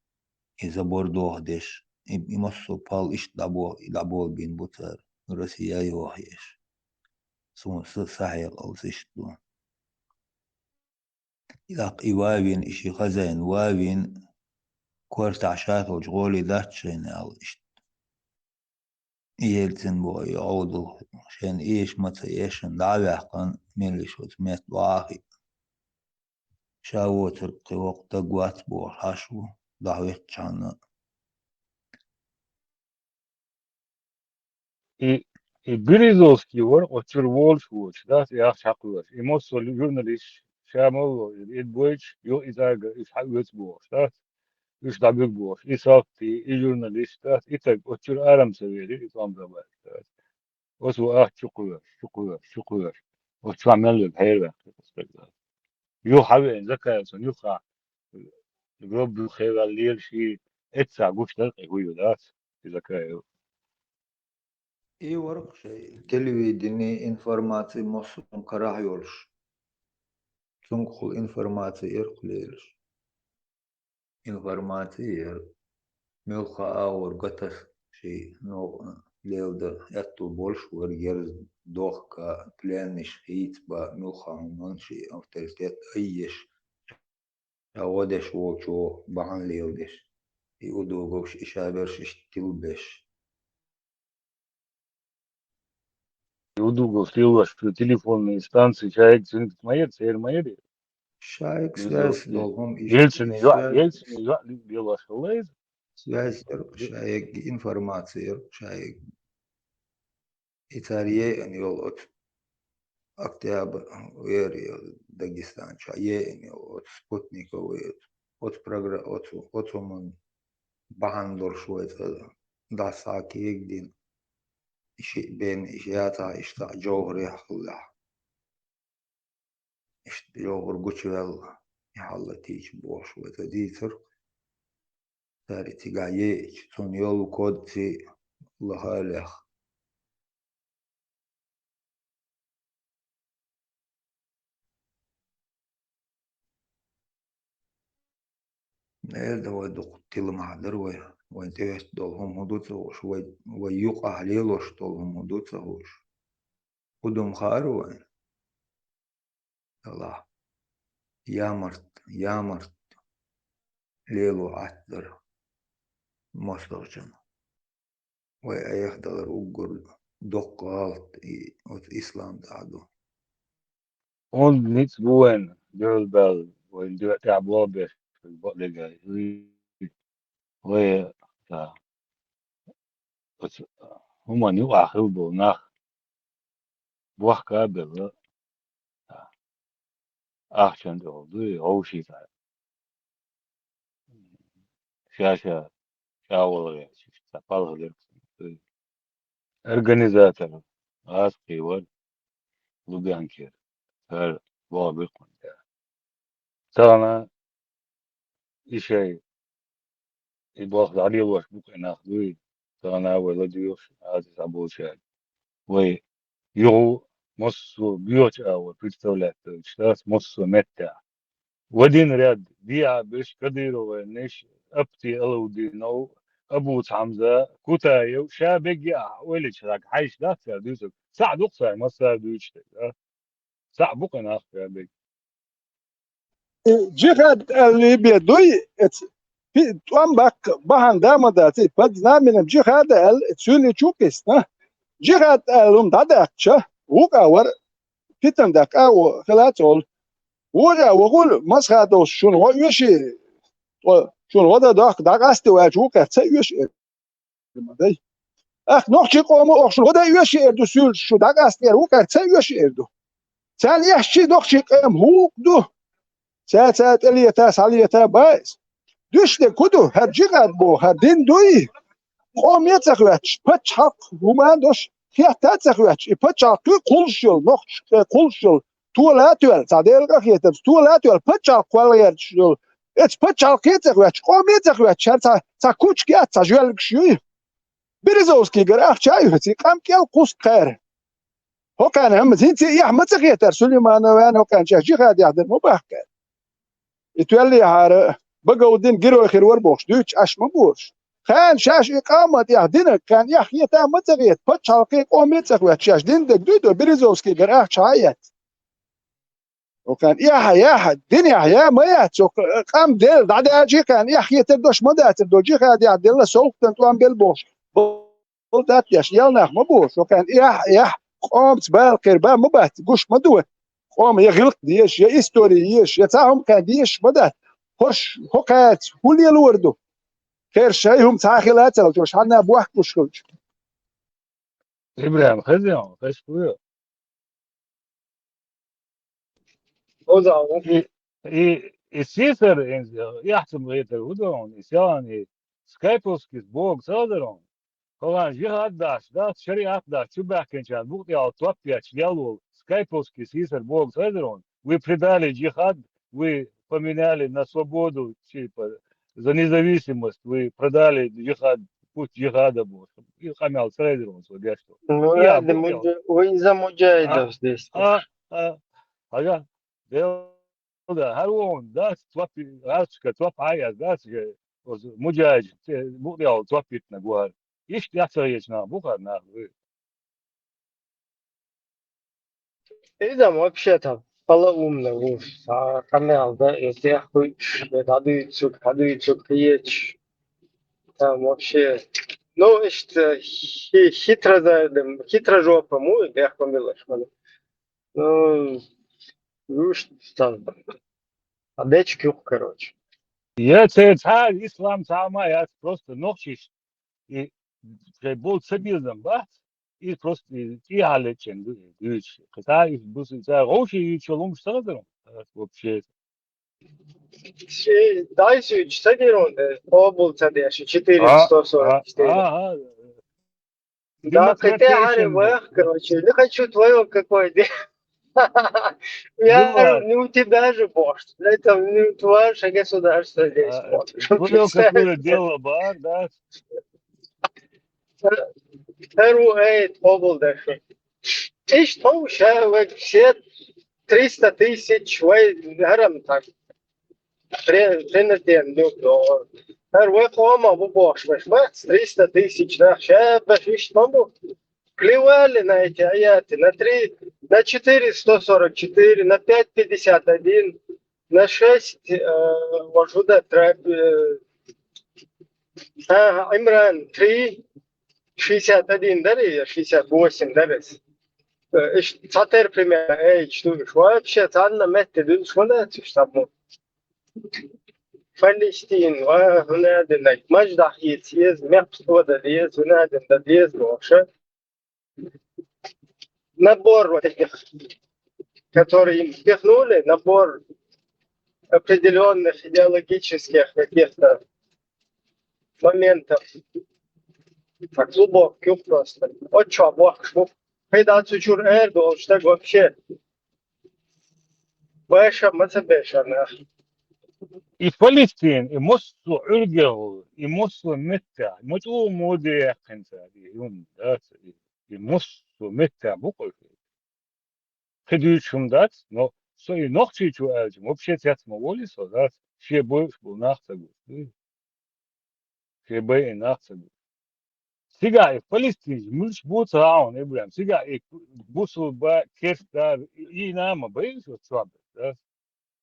и забор дохадеш. И, и массо а пал иштта дӀабо-, дӀаболабийна бу цара, Россия а йохаеш. Суна са, сан хьекъалца иштта ду. ТӀаккха и ван а вина, и ши хозяин ван а вина, коьртахь ша хилча гӀоле дац шайна аьлла иштта. И Ельцин боху, и Ӏовдал шайна эша ма ца эшшина дӀа а ваьккхина, меллиша оцу метта охьа а хиъна. Ша воцург кхин воккха даг вац бохуш Ӏаш ву. дӀахӀоьттачхьана. И, и Березовский вара оццуьра волуш воцуш, дац, и ахча хьакхоьруш. И массо а журналист ша ма вовзара, и бойчу, юха и цӀарга уьш хьаоьцу бохуш, дац? Уьш дӀабуьгу бохуш. И салтий, и журналист, дац? И стаг оццуьра ара ма ца веара, и тӀом дан баьлча, дац? Оцу ахча чу кхоьруш, чу кхоьруш, чу кхоьруш. Оцу чохь мел верг хьераваьккхира оцу стага, дац? Юха хьавеана, Закаевс юха, робби хевал лелаш и, эццахь гуш дара-кх и хӀун ю, дац? И Закаев. И вара-кх шайн телевидени, информаци массо а карахь йолуш. Цуьнгахула информаци яра-кх лелаш. Информаци яра. Муьлхха агӀор гатас шайн новкъа леладан аьтту болуш вара, ерза дохка, пленнаш хийцабан, муьлхха хӀуманна шайн авторитет айъеш, ша гӀо деш волчо бахьана леладеш. И Удуговс, и Шаберш иштта тилбеш. И Удуговс лелош, цу телефонный станции шайга цуьнга ма яра, церан ма яра. Шайга связь долу хӀума иштта. Ельцин йоӀ, связь, Ельцин йоӀ лелош хилла иза. Связь яра, шайга информаци яра, шайга. И цара еана йолу оцу Октябрь, вера йолу Дагестан чохь еана йолу оцу Спутниковый, оцу програ-, оцу, оцу хӀуманна бахьана долуш вай цӀа дӀасакегадина. И шиъ бен, и яцахь, иштта жовхӀарех хиллехь. Иштта жовхӀар гучуваьлла, и хьалла тийча бохуш вай цӀа дийцар. Цара и цигахь еача, цунна йолу кодций лаха а леха. Эр дан вай дукха тиламахь дара вай, вайн тӀехӀоьттина долу хӀума хӀун ду ца хууш, вай, вай юкъахь лелош долу хӀума хӀун ду ца хууш. ХӀун ду ма хаьара вайна? Аллахь, ямарт, ямарт лело Ӏаттара мостагӀчунна. Вай айхьа далар уггар доккха гӀалат и оцу ислам тӀехь ду. Онда ницкъ бу вайн дуьхьал баьлла, вайн дуьхьа тӀехь болх беш, бакъдерг а. Вай, да, оцу хӀуманна юкъахь хилла болу нах бохка а белла, да, ахчанна тӀехула дуй, вовшийн цхьа ша-ша чӀагӀо лаьцна, цхьа палха лерг санна дуй. Организатор гӀазкхий вара Лубянкера, цара болх бира кхунна тӀехь. Тахана и шай, и болх дӀалелош бу-кх и нах дуй, тахана вай ладуьйгӀуш, Ӏазиз Ӏабулчаев. Вай юха массо а боьхачу агӀор представлять дойтуш дац массо а меттехь. В один ряд дехьа берш Кадыровнаш, Апти Алаудинов, Абуц Хьамза, Кутаев, ша бегге ахь ойла йича, хьайша дац цара дуьйцург. Цхьаъ ду-кх цара массара дуьйцуш дерг, а? Цхьаъ бу-кх и нах ша бегге. Джихад аьлла бен дуй, эц пи-, тӀом баккха бахьана да ма дац, и под знаменем джихада аьлла, цуьнан и чу кхиссина. Джихад аьлла хӀума дӀадаьккхича, вукъа вара, питана даккха а хила а ца волу. Вора а вогӀур, масха долуш шуна гӀо оьший, шуна гӀо дан дохку, дӀакъасти ваьлча вукхаьрца ца оьшу эр ма дай. Ахь нохчийн къомо охьа шуна гӀо дан оьший эр ду суьйлуш, шу дӀакъастера вукхаьрца ца оьшу эр ду. Царна эшчий нохчийн къам хӀуъа ду. Цаьрца тӀелета, схьалета баьс. Дуьшна дерг хӀун ду? ХӀара джихад боху, хӀара дин дуй? Къоме а ца хоьттуш, пачхьалкх хӀума а дош, хетта а ца хоьттуш, и пачхьалкх кхуллуш йолу, нохчийн кхуллуш йолу, тола а тоьлла, цхьа Делан къахетамца, тола а тоьлла, пачхьалкх кхолла гӀерташ йолу. Эцу пачхьалкхе а ца хоьттуш, къоме а ца хоьттуш, хӀара цхьа, цхьа кучка яц, цхьа жоьлгаш юй. Березовскийгара ахча а йоьций, къам кӀел кхуска кхаьра. ХӀокхарна хӀамма хӀинца а эхь ма ца хетара, Сулеймановна хӀокхарна шаьш джихадехь дара ма бахкара. И тоьллехьара багов дина герой хир вара бохуш, дуьйцуш Ӏаш ма бохуш. Кхарна шаьш и къаман тӀехь динарг кхарна эхь хета а ма ца хета, пачхьалкхе а къоме а ца хоьттуш, шаьш дина дерг дуй до, Березовскийгара ахча а эцна. ХӀокхарна эхь а яхь, динехь я ма яц, цо къам делла, дӀадаьлча кхарна эхь хетар дош ма дацар, до джихадехь делла, совгӀатан тӀом белла бохуш. Болу дат деш, ялнах ма бу, шо кхаьн эхь, эхь, къомца бала кхер ба ма бац, гуш ма ду. Къома я гӀиллакх дезаш, я истори езаш, я цхьа хӀума кхаьн дезаш ма дац. ХӀорш хӀокхаьца хӀун лелор ду? Кхерш шай хӀума цхьа хилацал, чо шхьанна бохкуш хилча. ИбрахӀим, хеза хьо, хеза хьо. Оза, и, и, и сийсара, и яхцам гӀетар хӀу ду хьуна, и селан, и скайповский бога ца хезар хьуна. Халан жихад дац, дац, шариат дац, чу баьхкинчарна букъ тӀехьа топ еча леллол, скайповский сийсара бога ца хезар хьуна. Вы предали джихад, вы поменяли на свободу, типа, за независимость, вы продали джихад, путь джихада боху. И къамел ца хезар хьуна, со дешто. Ну, и я, я, да, букъ тӀехьа. Муджа-, вы за муджахидов здесь. А, а, а, хьажа, Делда, хӀара вон дац, топ, гӀазкхашка топ Ӏаяз дац, же, оцу муджахидаш, те, букъ тӀехьа топ йитинарг ву хӀара. Иштта тӀаьхьа ца хеташ нах бу хӀара нах, вуй. Иза вообще-то полоумный ву, а, къамел дан, и тӀехь хуьйцуш, и дӀадуьйцург, хьадуьйцург кхечаш. Там вообще, ну, иштта хи-, хитро за-, хитрожопый ву, и тӀехь къамелаш ван. Ну, ну, что там? А дечки, короче. Я це цхьа ислам цхьа ма яц, просто нохчиш. И шай болу ца безам бац, и просто и тӀехьа лечен ду, дуьйцуш. Кхета и бусу цара гӀовший юьйцуш йолу хӀумаш ца хазар, вообще. Ши дайсуьйтуш ца дира, э, къобал ца деш, четыреста сорок четыре. А, а, а, а. Да, демократия хотя, короче, не хочу твоего какой-то. Я говорю, не у тебя же борщ. Это не у твоего государства здесь борщ. Представь. Твоё какое дело, бар, да? Первый эйд, обл даже. Ишта хӀума ша вай все триста тысяч вай гарам так. Пре-, принудительно, ну, хӀара вай къоман бу бохуш берш бац, триста тысяч нах, шабаш, иштта ма бу. Плевали на эти аяты, на три, на четыре сто сорок четыре, на пять пятьдесят один, на шесть, э, вот сюда тра-, э, ага, Имран, три, шестьдесят один дара, я шестьдесят восемь дара. Э, иш цхьатерра примерно, эй, что ж, вообще, цхьанна метте дуьлуш ма дац, уьш цхьаболу. Палестин, ва, хӀунда динарг, маж дахьийца еза, мехкаш тода деза, хӀунда дин да деза, вообще. Набор вот этих, которые им впихнули, набор определённых идеологических каких-то моментов. Так глубокий просто. От чё, бохуш бу. Хай дац цу чуьра эр долуш стаг вообще. Баша ма ца бешарна. И Палестин, и массо а Ӏуьргехула, и массо а меттехь, ма чӀогӀа моде яьккхина цара, и хӀума, да, и, и массо а меттехь бу кхуьйхира. Кхин дуьйцуш хӀума дац, но со и нохчийчу аьлча, вообще цец ма волий со, дац, шен бойуш болу нах ца гуш. Шен байина нах ца гуш. Цигахь и палестинцаш муьлш бу ца хаьа хьуна, Ибрахим? Цигахь и бусулба, керста, и, и нама байина шо чохь, да?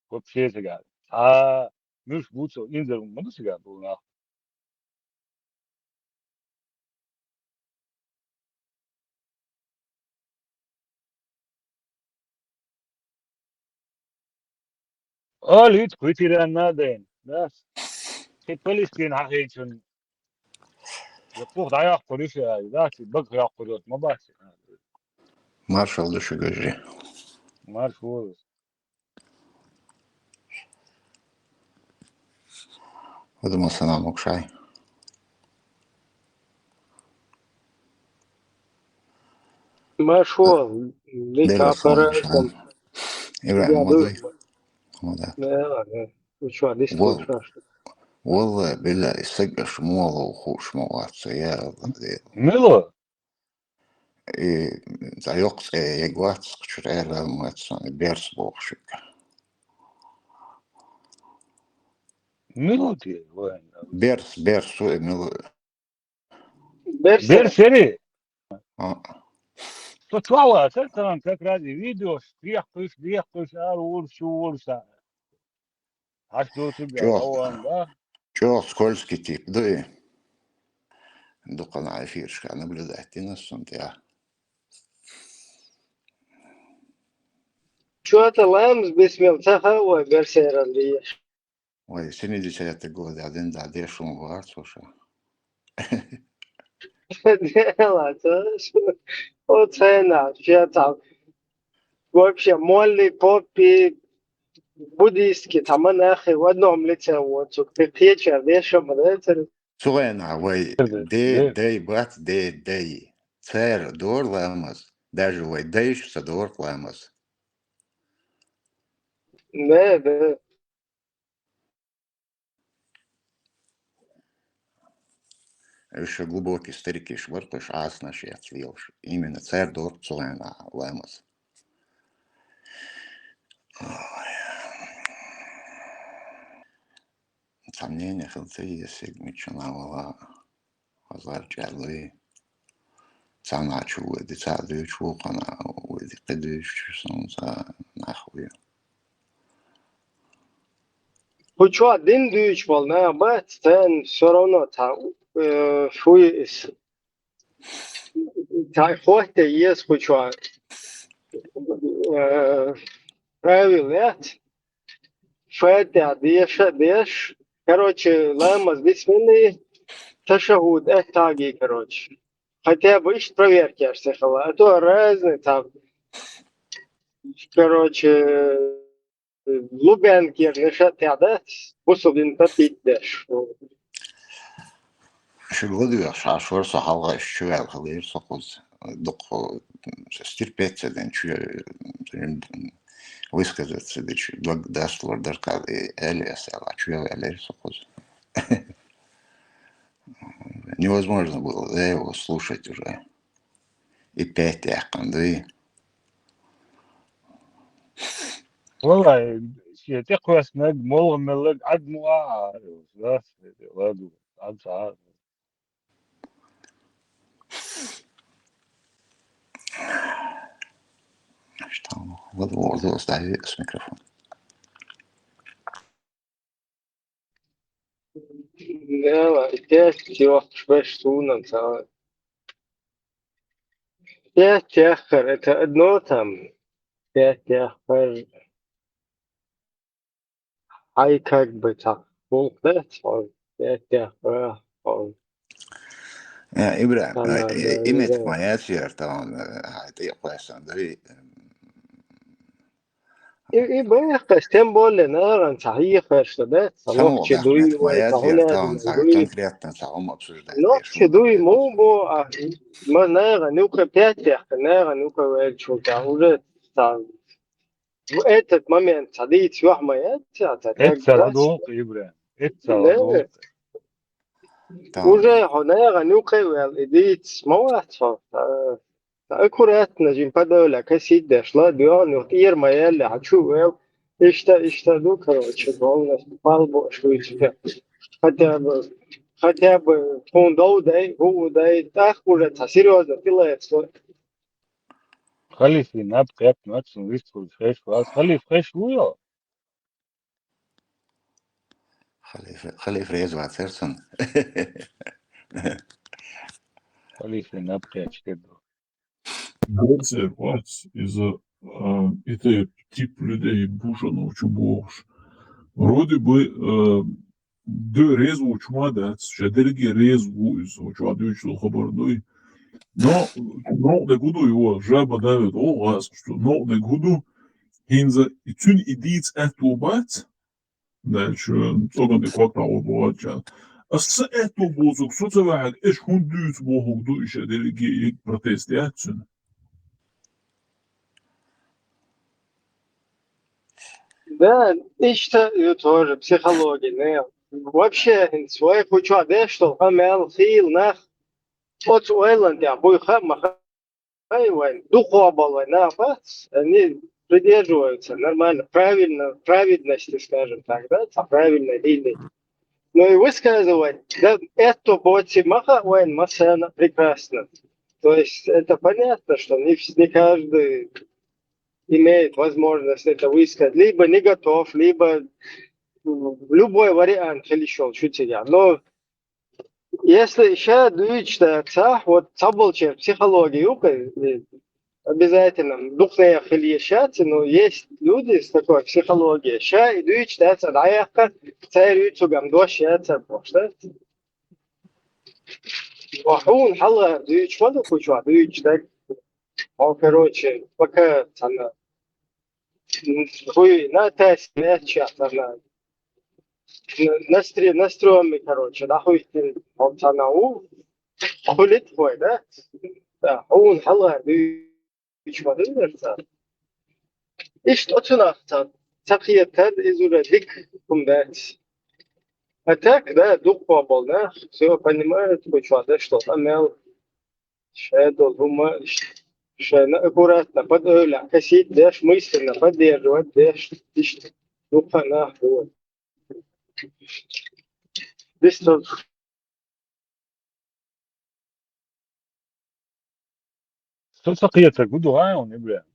Вообще цигахь. А муьлш бу ца, инзаре ма ду цигахь болу нах. Али, кхуьйтира надо, да? Кхин Палестина хьахийчун. Я пух дӀайоккхур ю ша, да? Кхин бага йоккхур йоцу ма бац. Маршалла ду шу гажи. Маршалла. Адамо санна могушай. Машо, дика аппарат. Ибрахим, я, молодой. Молодой. Да, да. Вы чё, диск слушаешь? Валла, билла, и стаг аша муха хууш ма вац, я Аллах Дела. Мила? И цхьа йоккха цӀе яга вац, кху чуьра аьлла ма вац, и Берс боху шуьга. Мила те вайн? Берс, Берс, ву и мила. Берс. Берс яри? А. Со чохь вацара тахана как раз и видео, дехкуьш, дехкуьш, ара вуьлуш, чу вуьлуш. Хьаш доцург чохь, да? ЧӀогӀа скользкий тип ду и. Дукхана эфирашка наблюдать дина ас цунна тӀехь. Чо-то ламаз бисмилла ца хаьа вай берсеран деш. Ой, семидесятый год, один, да, дешун варц уже. Дело, то есть, вот цена, что там. Вообще, молли, поппи, буддистки, там монахи в одном лице, вот, тут ты печа, вешам, да, это Цугена, вай, де, дей, бат, де, дей. Цер, дор ламаз. Даже вай, дейш, са дор ламаз. Да, да. Еще глубокий старикиш варкаш аснаш яц лилш. Именно цер дор цугена ламаз. Сомнение хилцы, если мичана вала хазар чарлы. Цана чу выди, ца дю чу хана выди, кыдыш чу сон ца нахуй. Хучуа дин дюч волна, бат, тен всё равно та, э, фуй ис. Та хотя есть хучуа, э, правил, нет? Фетя, деша, деш. Короче, ламаз, бисмилли, ташахуд, эттаги, короче. Хотя бы ищет проверки, аж сехала. А то разные там, короче, Лубянкер, не шатяда, бусулин тапит деш. Шугодуя шашвар сахалга шуял халир сокуз. Док стерпеться ден чу высказаться ден чу даслор даркал эли асала чу ялир сокуз. Невозможно было, да, его слушать уже. И пять яханды. Валай, я те квас наг, молга мелаг, ад муа, да, ладу, ад са. Что? Вот, вот, вот, стави с микрофон. Да, пять, всё, швеш сунан, да. Пять яхар, это одно там. Пять яхар. Ай, как бы так. Пункт, да, он. Пять яхар, он. Ибра, имеет моя черта, он, это я классно, да, и И, и бэхэ, тем более, наверное, цахи хэр, что, да, Само, нохчи да, дуй, моя цахи черта, нэ, он дуй. Конкретно цахом обсуждать. Нохчи дуй, му, бо, а, ма, наверное, ну-ка, пять, наверное, ну-ка, э, чё-то, уже, там, в этот момент, садись, вах, моя, это, Это ладно, Ибра. Это Да. ладно. Там, Уже, хо, наверное, ну-ка, вел, идите, молодцы, а, аккуратно, жим подавля, косидеш, ладно, вот, ир, моя, ля, хочу, вел, ишта, ишта, ну, короче, полностью, пал, бо, что у тебя. Хотя бы, хотя бы, фундоу, дай, гу, дай, так, уже, та, серьезно, ты лайк, что Халиф и наб кэп, нацин, вистфул, хэш, вас, Халиф, хэш, уйо. Халиф, Халиф Резва Церсон. Халиф и наб кэп, что. Греция, понимаете, из-за э, это тип людей бушано очень богш. Вроде бы э, да, резво чума, да, шадерги резво из очень адючил хабар, ну и но, но да гуду его жаба давит, о, вас, что но да гуду хинза и цюн и диц эту бац, дальше цоган и квак на обуача. А с эту бозук, со ца вахад, эш хундуц бохук ду иша делеги и протест, я цюн. Да, ишта, и тоже психология, не. Вообще, свой хуча, да, что хамел, хил, нах, от уэлан, я, буй хама, хайван, духобал, на, они придерживаются нормально, правильно, праведности, скажем так, да, там правильной линии. Но и высказывать, да, это боти маха, вайн, масана, прекрасно. То есть это понятно, что не, вс- не каждый имеет возможность это высказать, либо не готов, либо м, любой вариант решил, чуть я. Но если сейчас дучта, вот соболчер психологию, э, Обязательно. Дукха хила йиш яц, но есть люди с такой психологией. Ша и дуьйцуш дац, а дӀаяккха, цара юьйцургам дош яцар бохуш, да? Ва хьуна хьалха дуьйцуш ма ду кху чохь, дуьйцуш даг. Хьо, короче, пока цхьана хуй на тасс меттачохь цхьана. Настре-, настроенный, короче, дӀахуьйттина хьо цхьана ву. Хуьлит хой, да? Да, хьуна хьалха дуьйцуш ма ду цара. Иштта оцунах ца, ца кхетар, иза уже дика хӀума дац. А так, да, дуккха болу нах, всё понимают, кху чохь деш долу къамел, шайн долу хӀума, ш-, шайна аккуратно, под эвлахь косить деш, мысленно поддерживать деш, иштта дуккха нах бу. Дистал. Со ца кхетарг хӀун ду хьан, Ибрахим?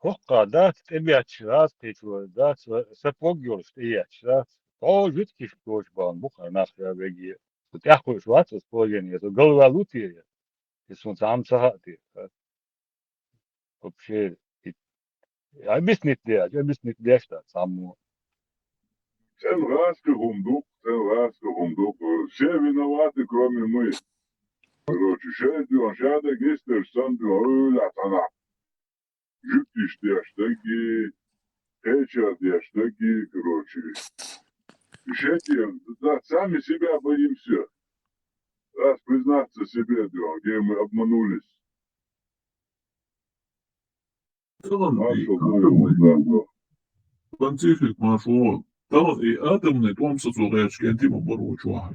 ХӀокху дац тӀебетташ, гӀазкхичо дац, сапог йолуш тӀеетташ дац. Тхо жуьгтиш доцуш бахана бу-кх хӀара нах, я веге. Со тӀаьхьахуьуш вац оцу положение, со галваьлла ву те я? И суна цхьа хӀума ца хаьа те? Вообще, и объяснить деш, объяснить деш дац цхьаммо. Цхьана гӀазкхи хӀума ду, цхьана гӀазкхи хӀума ду. Все виноваты, кроме мы. Короче, шайн дуьхьа, шадерг нисдеш санна дуьхьа, уьйлахь цхьанахь. Жуьгтиш деш дагий, кхечара деш дагий, короче. Шайтем, да, сами себя боимся. Раз признаться себе, дуьхьа, где мы обманулись. Маршал, Пантифик, маршал. Тахана и атомный тӀом сацо гӀерташ кӀентий ма бара ву чохь.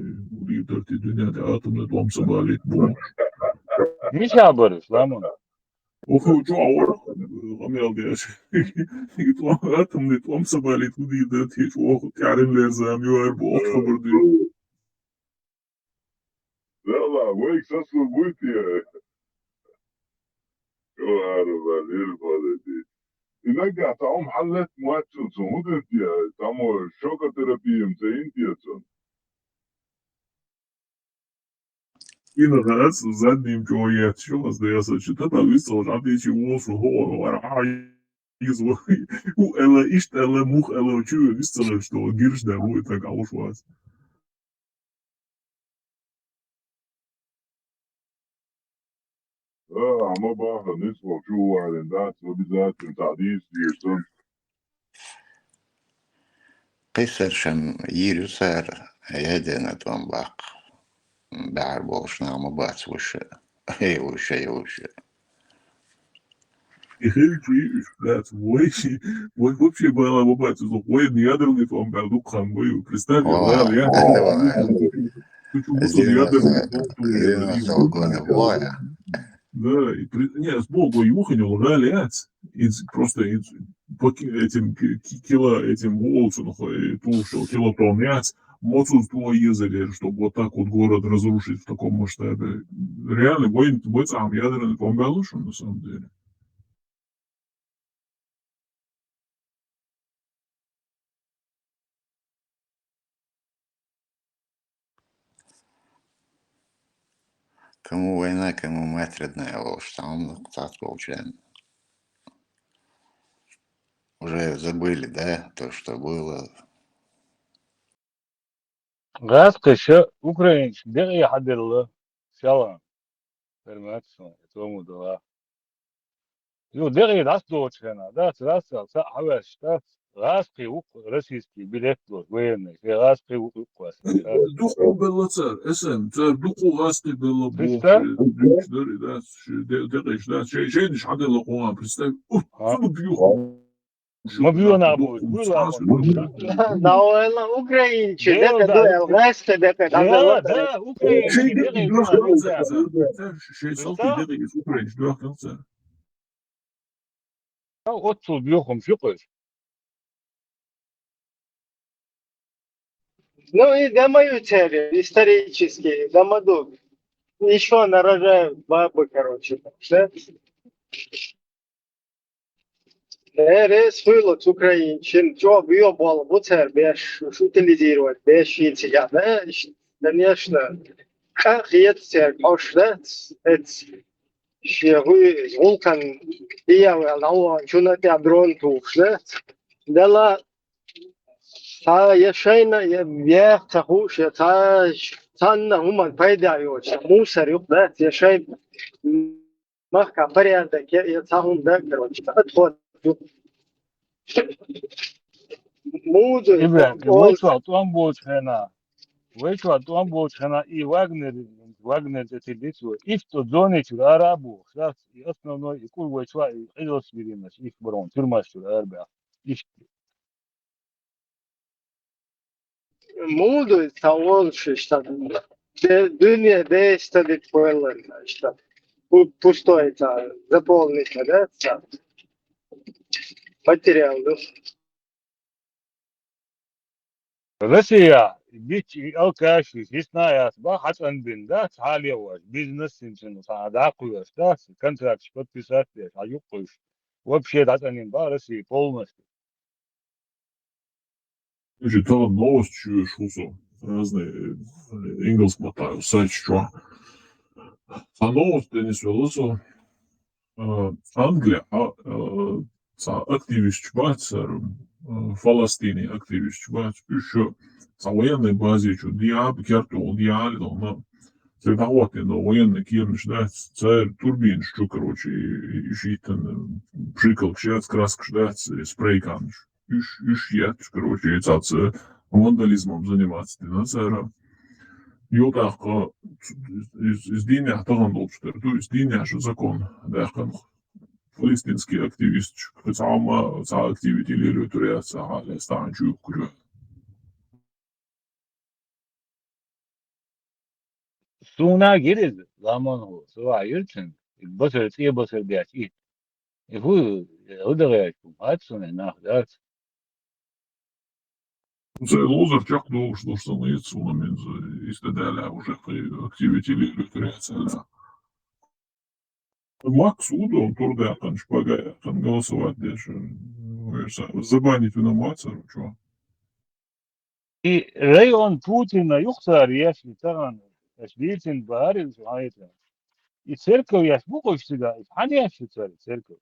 Лидарти дуьнен тӀе атомный тӀом ца балийта бу. Мичахь бара уьш, ламан? Оха чохь вара къамел деш. И тӀом, атомный тӀом ца балийта хӀун дийр дара те чохь, тӀаьхьарна лерза ма ю аьлла боху хабар дуьйцу. Валла, вайга сацалур буй те? Чо ара валийра бала де. И нагахь цхьа хӀума хьаллетта ма вац цунна, хӀун дара те? Цхьаммо шокотерапия-м ца йина те цунна? Шина хац, задним чӀогӀа етташ ю, аса дайса чу тата вистхуьлуш, Ӏадийчи волуш, хӀора вара, а, иза ву, хӀу аьлла, иштта аьлла, муха аьлла, чу вистхуьлуш, то гирш дар ву, и таг Ӏалуш вац. А, ма баха, нисвал чу валийна дац, обязательно, цхьа дийца дийр санна. Кхин совершенно йийр ю цара, ядерный тӀом баккха. БӀаьрг болуш нах ма бац вуьш. Эй, вуьш, эй, вуьш. И хилчи уьш дац, вай, вай вообще бала ма бац, иза вай ядерный тӀом баьлла дукха хан вай, представь, О, вала, я. Это вала. Чу-чу С бутул ядерный девяносто, тӀом, с девяностого года, вай. Да, и при-, не, с Богу, вай юханьол гӀала яц. Из просто из по ки-, этим ки-, ки-, кило этим волчу, ну, хо-, и ту, что килотонн яц, моцуз ту езалер, чтобы вот так вот город разрушить в таком масштабе. Реально, бой, бой цхьа ядерный тӀом баьлла шу, на самом деле. Кому война, кому мать родная, волуш цхьа хӀума ду-кх цхьацца волчарна. Уже забыли, да, то, что было. ГӀазкхаша украинцашна декъе хьаделла, шалгӀа. Информаци, тӀом ду ла. Ю, декъе дӀасадолчу хенахь, дац, рассал, цхьаъ хьаваьшна дац, гӀазкхий ву-кх российский билет долуш, военный, шайн гӀазкхий ву-кх ас. Дукха белла цара, эсен, цара дукха гӀазкхий белла боху, представь, ши дуьйцуш дара, и дац, ши де-, декъеш дац, шай-, шайнаш хьаделла кхугӀан, представь, ух, А? Цунна бьюха. Ма бьюха нах бу, буй ла. Да, валла, украинчи, Дела, декъе да. Ду, гӀазкхий декъе, Да, дӀабелла. Да, украинчи, шайн декъе, декъе, декъе, декъе, декъе. Шайн салти декъе, украинчи, декъе, декъе. Оццул бьюхам фу кхуьш? Ну, и дан ма ю церан, исторически, дан ма ду. Ещё нарожают бабы, короче, так что. Э, рес хуьлу цу украинчин, чо бьё болу бу цер беш, уш утилизировать беш, шин цигахь, да, конечно. Къа хета цер, хьош, да, эц. шен гӀу-, гӀулакхан дӀаваьлла, дӀаваьлла, чуна тӀе дрон тухуш, да? Дала цхьа я шайна, я, я ца хууш, я ца-, цхьанна хӀуманна пайда йоцуш, мусор юкъа дац, я шайн махка порядок, я, я цхьа хӀума да, короче, отход ю. Муза, ИбрахӀим, вай чохь тӀом болчу хенахь, вай чохь тӀом болчу хенахь, и Вагнер, Вагнер тӀе тиллица вай. Иштта зони чуьра ара а бохуш, дац, и основной, и кӀур вай чохь, и Ӏедалш виринаш, иштта барон, тюрьмаш чуьра арабаьхна. Иштта. Муха ду иза цхьа волуш иштта? Де-, дуьне деш ца дитта хӀоьлларг иштта. Пу-, пустой цхьа, заполнить, да, цхьа материал ду. Россия, бичча и алкаш, и хисна яц бах, хьацӀанбина, да, цхьа а леваш, бизнес синчун цхьа дӀакхоьхьуш, да, контракташ подписать деш, хьан юккъуш. Вообще дӀацӀанйина бах Россия полностью. Короче, тахана новосташ йоьшу со. Разные, э, ингалс маттахь сайташ чохь. Цхьа новость денис велла со. А, Англия, а, а, цхьа активисташ бац, цара, а, Фаластини активисташ бац. Уьш шу цхьа военный базе чу диаба, кертол диали дона. Церан дӀахӀоттийна военный кеманаш дац, церан турбинаш чу, короче, и, и шийтан пшикалгаш яц, краскаш дац, и спрей канаш. Уьш, уьш етташ, короче, цаца вандализмом заниматься дина цара. Ю тӀаккха из, из дийнехь тахана долчу тера ду, из дийнехь шу закон даьккхина. Палестинский активисташ, кхин цхьа ма, цхьа активити лелойтур яц, цхьа хьале стагӀан чу юхкур ю. Суна гира иза, ламан хӀу, со вахьа юьрцин, и басар, цӀе басар деш, и, и хӀу, хӀу дагӀа яц, хӀу, хӀац суна нах дац. Цай лозар чекхдолуш долуш сан иза суна минза, иза даьлла уже кхин активити лелойтур яц аьлла. Макс ву ду, турдаьккхина, шпага яьккхина, голосовать деш, вуьш са-, забанить вина ма цара чу. И район Путина юхцара еш, и тахана, аш дийцина бахьара, и хьайта. И церков еш бу кхуьш цига, и хьан еш ю цара церков?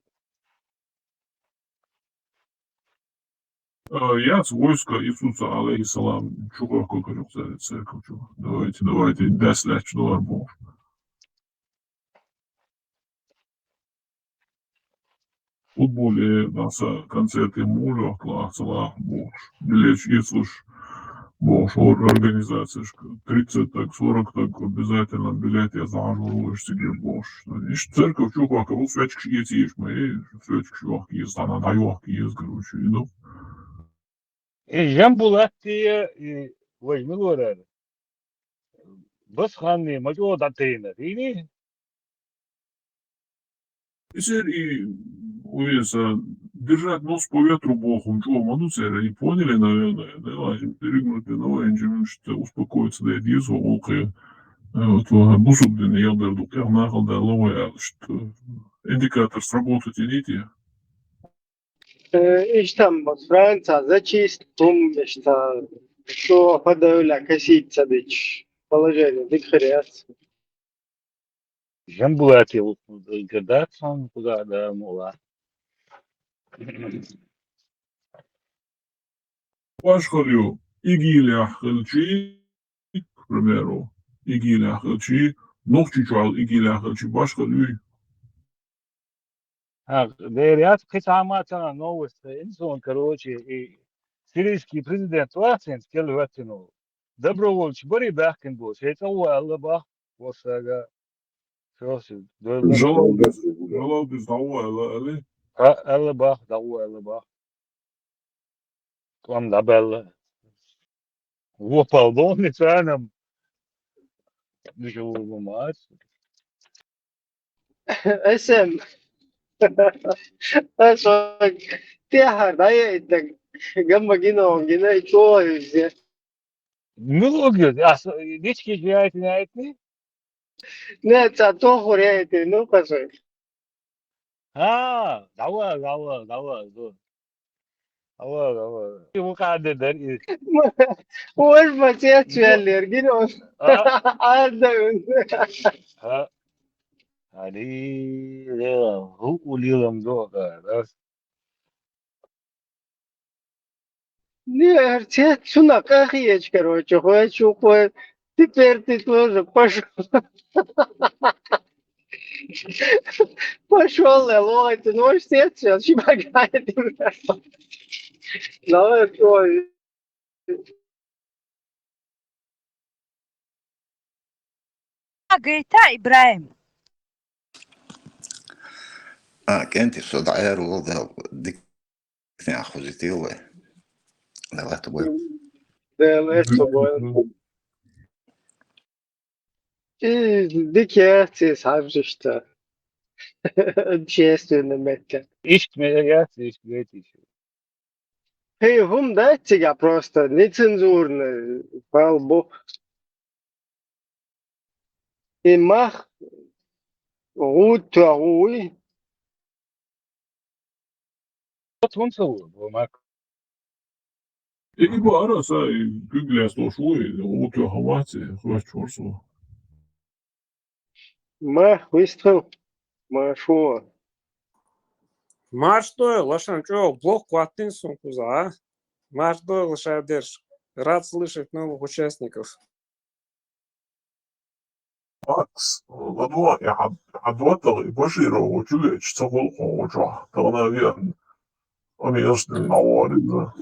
А, яц войска Иисуса, алейхиссалам, чу хохкал карух цара церков чу. Давайте, давайте, дас лаьтташ долар бохуш. Футболе, даса концерте муха лохкалахь ца лахь бохуш. Билеташ эцалуш бохуш, хӀора организацешка. Тридцать так, сорок так обязательно билет я зӀажур вуш циге бохуш. Иштта церков чу хохкал, свечкаш эцийш ма, э, свечкаш йохка еза, цхьана дӀайохка еза, короче, и ду. И Жамбулатте, и вай мила варара? Басханне ма чӀогӀа дӀатайна, дийни? Изер и, уйса, держать нос по ветру бохум чӀогӀа ма ду церан, и поняли, наверное, да, лазим перегнуть, да, давай, что успокоиться, да, и дезо, волхе. Э, вот, э, бусург дин, я дар ду, кхех нахал да, лавай, а, что индикатор сработать и не те. Э, иштта ма Франция зачистка хӀума, иштта, что подавля косить ца дича положение, дика хир яц. Жамбулате, вот, градациян куда, да, мула. Башхалла ю, ИГИЛехь хилчи, к примеру, ИГИЛехь хилчи, Нохчийчохь ИГИЛехь хилчи, башхалла юй? А, дера яц, кхин цхьа ма ца новость, инсон, короче, и сирийский президент вацин, кел вацин. Добровольчу бари баьхкина бу, шайн цӀа ву аьлла бах, вассага. Шо си, дойла. Жалалдис, жалалдис дӀаву аьлла, али? А, аьлла бах, дӀаву аьлла бах. ТӀом дӀабаьлла. Вопал бохни царнам. Душу ву мац. Эсэм. Эсэм. Тяхар, да, я это, гамма гино, гино, и чё, и все. Муьлуг ю, ас дичкиш яйтина яйтни? Не, ца тохур яйтни, ну, пошли. А, давай, давай, давай, давай. Давай, давай. Ему кадр дар и. Ой, батец, я лергин, он. А? Ардын. А? Али лерам, хӀу лерам догӀа, да? Не, артист, цунна къахиеч, короче, хочешь, уходи. Теперь ты тоже пошёл. Пошёл, я ловлю, ну, артист, сейчас, чё богатый. Давай, ой. Гайта, Ибрагьим. А, кӀентӀи, со дӀаэр валда, дикне ахузитил вай. Давай тобой. Давай тобой. И дикети сабжишта. Общественный метод. Ишк мега, ишк ветиш. Хей, хӀума дац цига просто, нецензурный, фал бу. И мах гӀуд тоьгӀуй. Вот хӀунца ву, ву мах. И бара са, и гуглес лош ву, и гӀуд тоьгӀа вац, и хвач ворсу. Ма, вистхил. Ма, шо? Марш дой, лашан чӀо, блок кхоттийна сона кхуза, а? Марш дой, лаша дерш. Рад слышать новых участников. Макс, ладно, я хьад-, хьадватал, и Баширов, чу веч, ца хулхо, чу, тагна вен. Он ясно, наворено.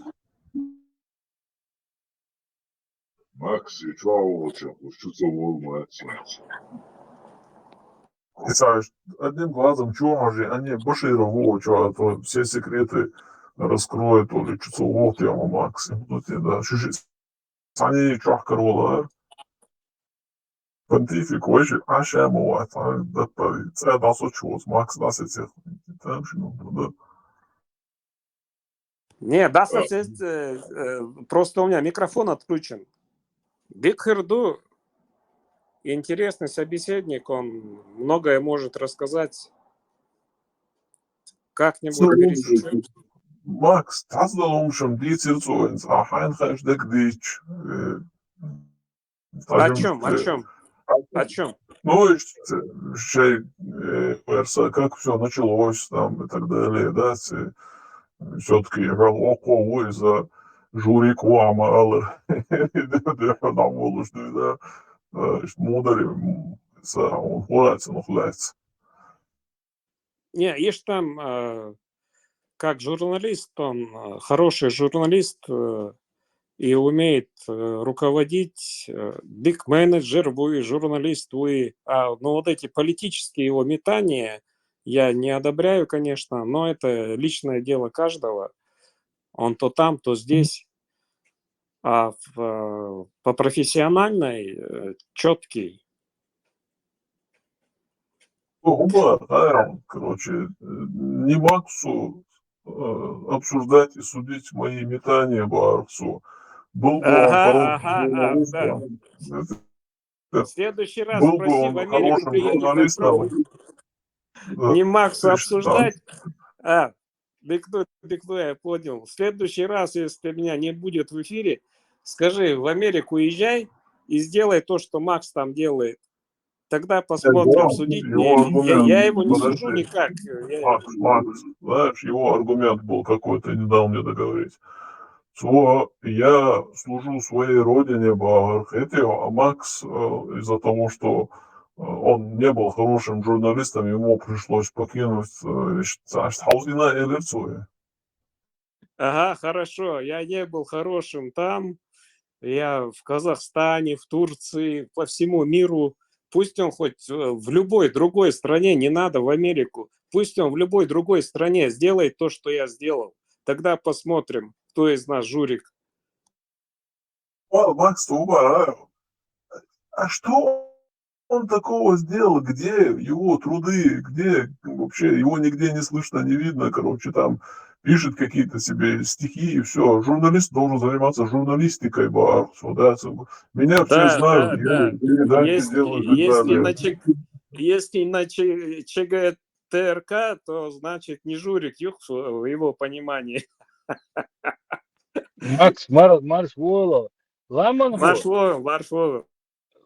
Макси, чё волча, уж чё ца вол, мать. И знаешь, одним глазом чё же, они Баширов, во, чё, а то все секреты раскроет, то ли чё ца вол, тема Макси. Ну, те, да, чё же, они чё, корола, а? Понтифик, вообще, а ща ему вот, а, да, да, да, со чё, Макс, да, с этих, там, ну, да. Не, да, э, совсем, э, э, просто у меня микрофон отключен. Дик хир ду, интересный собеседник, он многое может рассказать. Как-нибудь, ну, пересечёмся. Макс, таз да ломшам, ди цирцоин, а хайн хаш дек дич, э, О чём, о чём? О чём? Ну, ш-, шей, э, верса, как всё началось там и так далее, да, всё-таки я вел около за жюри куама алар. Да, да, нам волош, да, э, мудари, м, са, он хватит, он хватит. Не, ишь там, э, как журналист, он, э, хороший журналист, э, и умеет, э, руководить, э, дик менеджер вуй, журналист вуй, а, ну, вот эти политические его метания я не одобряю, конечно, но это личное дело каждого. Он то там, то здесь. А в, э, по профессиональной, э, чёткий. Ну, Умар, да, короче, э, не Максу, э, обсуждать и судить мои метания по Архсу. Был бы он хорошим журналистом. Ага, ага, да. Это, в следующий раз был бы он хорошим журналистом. Не Максу обсуждать. А, Дык ну, дык ну, я понял. В следующий раз, если меня не будет в эфире, скажи, в Америку езжай и сделай то, что Макс там делает. Тогда посмотрим, судить мне или нет. Я его не сужу никак. Макс, Макс, знаешь, его аргумент был какой-то, не дал мне договорить. Цо, я служу своей родине, баар хетио, а Макс, э, из-за того, что, э, он не был хорошим журналистом, ему пришлось покинуть, э, ш-, ца-, ш-, хаузина элирцуе. Ага, хорошо, я не был хорошим там, я в Казахстане, в Турции, по всему миру. Пусть он хоть, э, в любой другой стране, не надо в Америку, пусть он в любой другой стране сделает то, что я сделал. Тогда посмотрим, кто из нас журик. Ва-, Макс, Умар, а, а что он такого сделал? Где его труды? Где вообще? Его нигде не слышно, не видно. Короче, там пишет какие-то себе стихи и всё. Журналист должен заниматься журналистикой, баар, всё, да, ц-, меня все знают, да, его передачи делают и так далее. Если на Ч-, если на Ч-, Ч Г Т Р К, то, значит, не журик, юх, в его понимании. Макс, мар-, марш воло. Ламан марш воло, марш воло.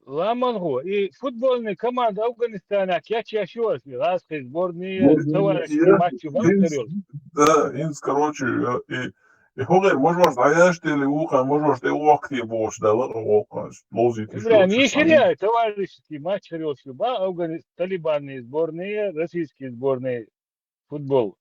Ламан гьу, и футбольный команда Афганистанехь кечъеш ю ас, и гӀазкхи сборные, товарищеский матч ю, хӀинца, да, хӀинца, короче, и, и хӀогӀер можеш дӀаяш тӀе или вукхун, можеш тӀе воккхий бош, да, лакъа воккхаш, лозийта иш Ибрагьим, йолчу йишира санна. Товарищеский матч хир йолуш ю ба, Афгани-, талибанный сборные, российский сборные футбол.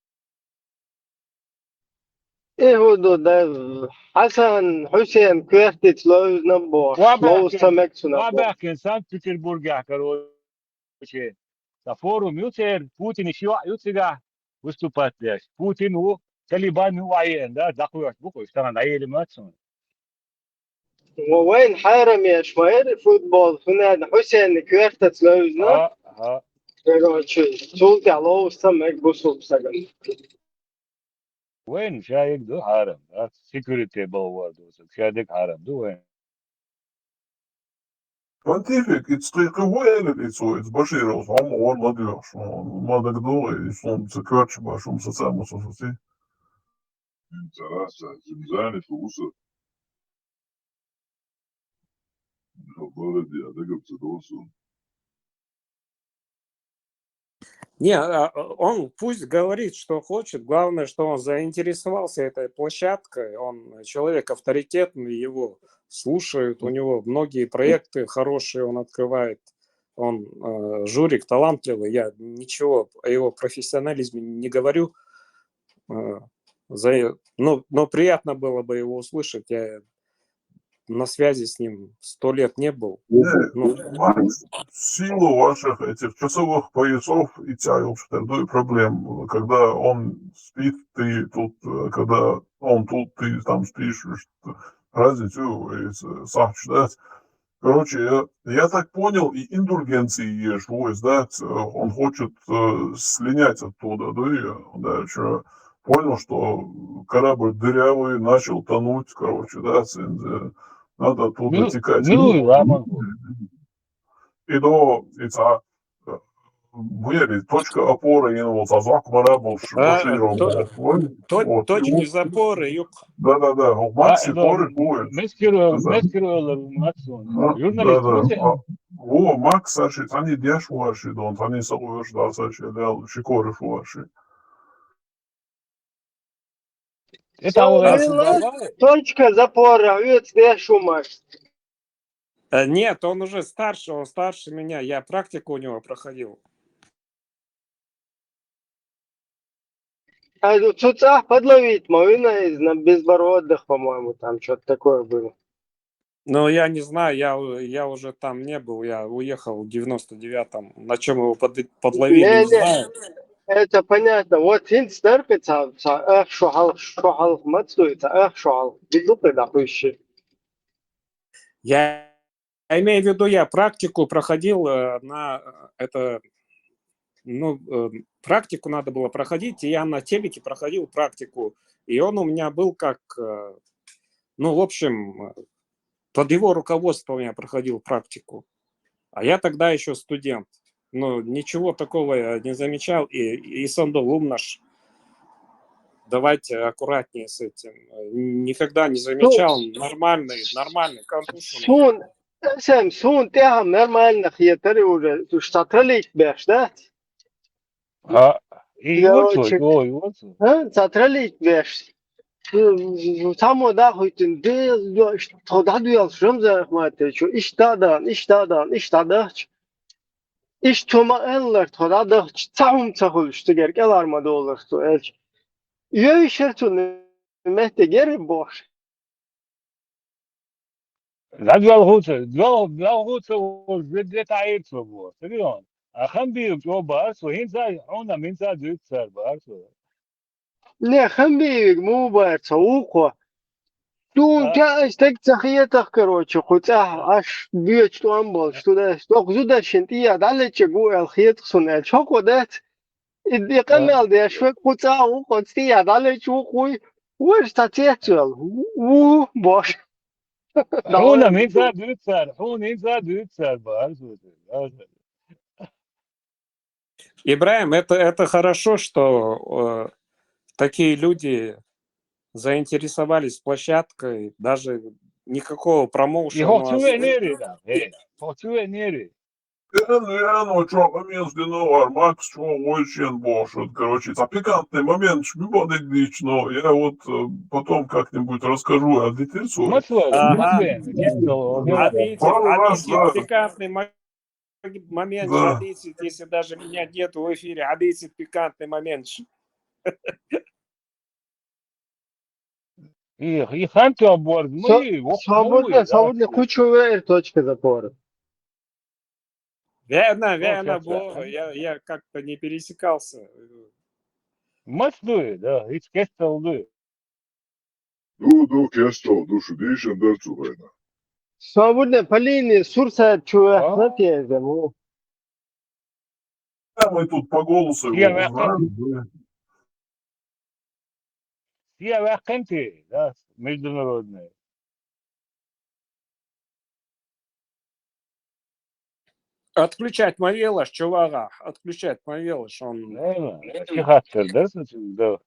И хӀу ду, да, Хьасан, Хьусен коьртаца ловзна бохуш, ловза ца мега цунах бохуш. Вабаьхкина Санкт-Петербургехь, короче, цхьа форум ю церан, Путин ши йоӀ ю цигахь выступать деш. Путин ву, Талибан ву вайен, да, дӀакхоьхьуш бу-кх уьш, тахана дӀаелла ма ца. Вайн хьарам еш ма яра футбол, хӀунда аьлча Хьусенна коьртаца левзина. Короче, цул тӀаьхьа ловза ца мега бусулба стагана. Вайн ша яга ду хьарам, а? Секьюрити балхор ду, ша дерг хьарам ду вайн. Понтифик, и цкъи кхин хӀун элира и цо, и Башировс, хьо ма гӀор ладоьгӀуш, ма дагадогӀий, и суна ца коьрташ баш, хӀума саца а ма со саций. Цара ца зимзанис ву со. Хабаради а дагаб ца досу. Не, а, он пусть говорит, что хочет. Главное, что он заинтересовался этой площадкой. Он человек авторитетный, его слушают, у него многие проекты хорошие он открывает. Он, э, журик талантливый, я ничего о его профессионализме не говорю. Э, за-, ну, но приятно было бы его услышать. Я на связи с ним сто лет не был. Не, ну, Макс, в силу ваших этих часовых поясов и цаьлча дуй проблем, когда он спит, ты тут, э, когда он тут, ты там спишь, что разницу, э, с-, сахьаш дац. Короче, я, я так понял, и индульгенции еш ву, да, ц-, он хочет, э, слинять оттуда, да, и дальше понял, что корабль дырявый, начал тонуть, короче, да, ц-, э, надо оттуда текать. Ну, и ладно. И до, и ца-, э, вери, точка опоры, и вот, а зак мара был, ш-, а, Баширов, то-, вот, то-, вот, точки запоры, юк. Да, да, да, вот Макси, а, ну, коры будет. Мескиро-, да, да. Мескиро-, Макси, он. А, журналист, да, да. А, во, Макс, Саши, они деш ваши, дон, они собой, да, Саши, да, шикоры ваши. Это, а, точка запора, вид деш у Макс. Э, нет, он уже старше, он старше меня. Я практику у него проходил. А, ну, цуцах подловить, Мавина из, на Безбородных, по-моему, там что-то такое было. Ну, я не знаю, я у-, я уже там не был, я уехал в девяносто девятом. На чём его под-, подловили, не, не знаю. Это понятно. Вот хинц дерпи ца, ца, эх, шо хал-, шо хал-, мацуй, ца, эх, шо хал-, виду ты, да, хуйщи. Я, я имею в виду, я практику проходил, э, на, э, это, ну, э, практику надо было проходить, и я на телеке проходил практику, и он у меня был как, э, ну, в общем, э, под его руководством я проходил практику. А я тогда ещё студент. Ну, ничего такого я не замечал, и, и Сандо Лумнаш, давайте аккуратнее с этим. Э, никогда не замечал. Ну, нормальный, нормальный контузион. Сун, Сэм, сун тӀехьа нормально хетари уже, уж ца тралить беш, да? А, и я вот очень, ой, вот. А, ца тралить беш. М, м, само да хуйтин, де, тхо да дуял, шрам за хматте, чё, иш да дан, иш да дан, иш да дахч. Иш тома эллер, тхо да дахч, цаум цахулш, тигер, келар ма доллар, то элч. Йой шер цун метте гери бохш. ДӀадоьлхуца, доьл-, доьлхуца ву, везде таӀийрца ву, стадион. А хам биюк чӀо барс ву, хӀинца, хьуна хӀинца дуьйцу цара барс ву. Не, хам биюк му барца ву кхо. Тун а. Ча аш тек ца хетах, короче, кху цӀахь аш боьчу тӀом болуш, ту дас, тоху зудашин тӀе а дӀалечча гу аьлла хетах суна аьлла, чохо дац. И, и къамел деш вай кху цӀа ву, кху цӀа дӀалечу ву, кхуй, вай ца цецвел. Ву, бош. Хьуна хӀинца дуьйцу цара, хьуна хӀинца дуьйцу цара, бахьар сутур. Ибраим, это, это хорошо, что, э, такие люди заинтересовались площадкой, даже никакого промоушена. И хо цу венери, да. Э, хо цу венери. Эн, эн, о чё, а мен с Динова, Макс, чё, очень бошут. Короче, это пикантный момент, что не буду лично. Я вот э, потом как-нибудь расскажу, а теперь всё. Масло, Ага. масло, чисто, А ты эти, Пару а ты раз, эти да. Пикантный мо- момент, Да. Одессит, если даже меня нет в эфире, Одессит пикантный момент. И, и ханту борд, Со- мы, вот Свободно, мы, да. Свободно, кучу вер точка запор. Верно, Вот верно, это, Бог, а? я, я как-то не пересекался. Масло, да, и кестал, да. Ну, ну, кестал, ну, что, дишен, да, цубайна. Свободно, по линии, сурса, чё, А? на те, да, ну. Да, мы тут по голосу Я его вяхкан. узнаем. Да. Я вяхкан ти, да, международный. Отключать мавелаш, чувага, отключать мавелаш, он... Наверное, психатор, да, да.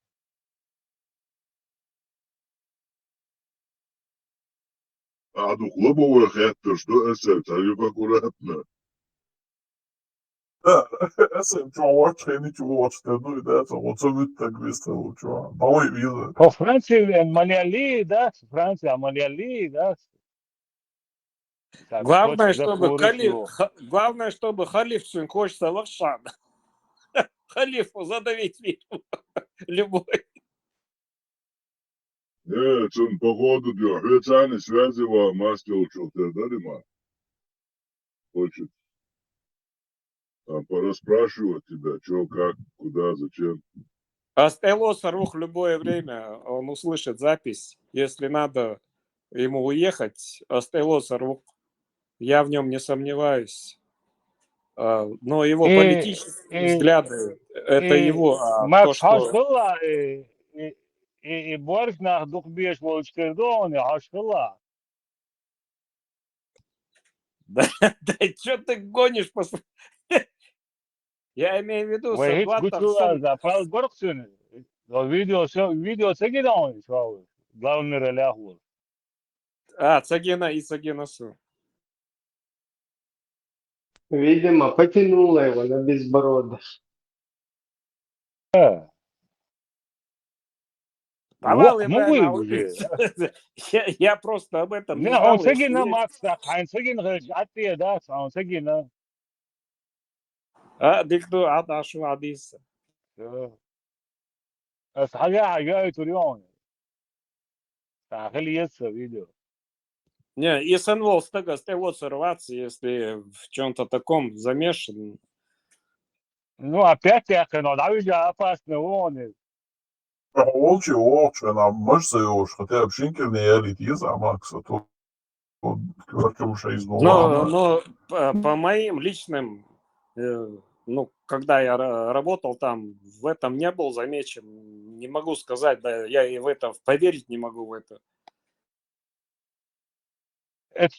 А, ну, хлопова хаттер, что эсэр, царю аккуратно. Да, эсэр, чё, вот, что, ничего, вот, что, ну, да, это вот, это так быстро, вот, чё, давай, виза. По Франции, э, Мальяли, да, Франция, Мальяли, да. Так, Главное, точно чтобы курит халиф, его. ха- главное, чтобы халиф сын хочется лошад. Халифу задавить ведь любой. Э, цун, походу, дё, хвецани связи ва мастер учёт, да, да, ма? Хочет там порасспрашивать тебя, чё, как, куда, зачем. Астелос рух любое время, он услышит запись. Если надо ему уехать, Астелос рух, я в нем не сомневаюсь. А, но его И- политические и- взгляды, это и его, а то, Макс что... Хашдулла, и, и, и, и Борг нах дух беш волчкердон, и Хашдулла. Да, да что ты гонишь? Пос- Я имею в виду, Вай, со хит Блаттом гучула сын- за пал Борг сын. Но видео, всё, видео сегидон, что главный ролях был. А, Цагина и Цагина сын. Видимо, потянуло его на безбородость. Э, Давай, вот, я ну правильно вы уже, говорю. Я, я просто об этом не Не, он знал, сегина, если- Макс, так, он сегина, говорит, а ты, да, он сегина. А, дикду, а, да, шу, а, дис. Э. Ас хага, хага, турён. Тахил ес видео. Не, и сын вол стык, Астелос сорваться, если в чем-то таком замешан. Ну, опять я хрен, да, уже опасно, он. Волчи, волчи, нам мышцы уж, хотя бы шинкерные элит есть, а Макс, а то вот, короче, уж из Но, но по, по моим личным, э, ну, когда я ра- работал там, в этом не был замечен, не могу сказать, да, я и в это поверить не могу в это. Эт,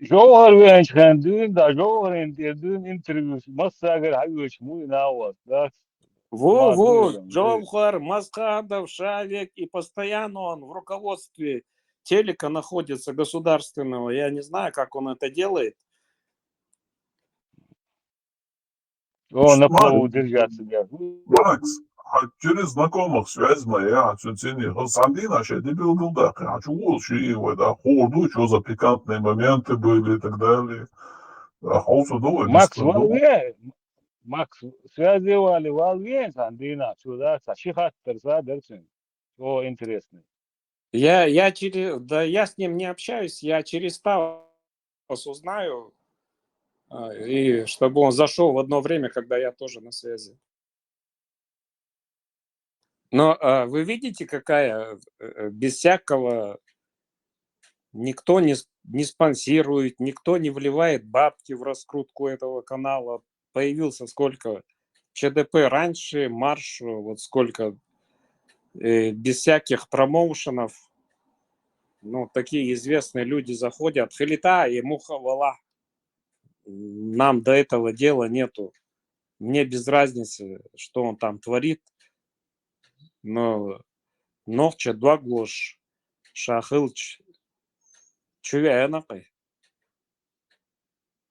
Жовхар венч хендин, да, Жовхар ин дин интервью, массагар хавиш муй навас, да. Ву, Ладно, ву, да, Жовхар, Масхадов, Шавик, и постоянно он в руководстве телека находится государственного. Я не знаю, как он это делает. О, на Смотри. плаву держаться, да. Макс, а через знакомых связь моя, а цуцини, Сандина, ше дебил был, да, а чего, ши, да, хорду, что за пикантные моменты были и так далее. А холсу думаю, Макс, валве, Макс, связи вали, валве, Сандина, сюда, са, шихат, терса, дерсин. О, интересный. Я, я через, да, я с ним не общаюсь, я через Таос узнаю, а, и чтобы он зашел в одно время, когда я тоже на связи. Но а, вы видите, какая э, без всякого, никто не, с- не спонсирует, никто не вливает бабки в раскрутку этого канала. Появился сколько ЧДП раньше, Марш, вот сколько э, без всяких промоушенов. Ну, такие известные люди заходят. Хилита и Муха вала. Нам до этого дела нету. Мне без разницы, что он там творит. Но нохча дуаглош, шахылч, Чувяна кай.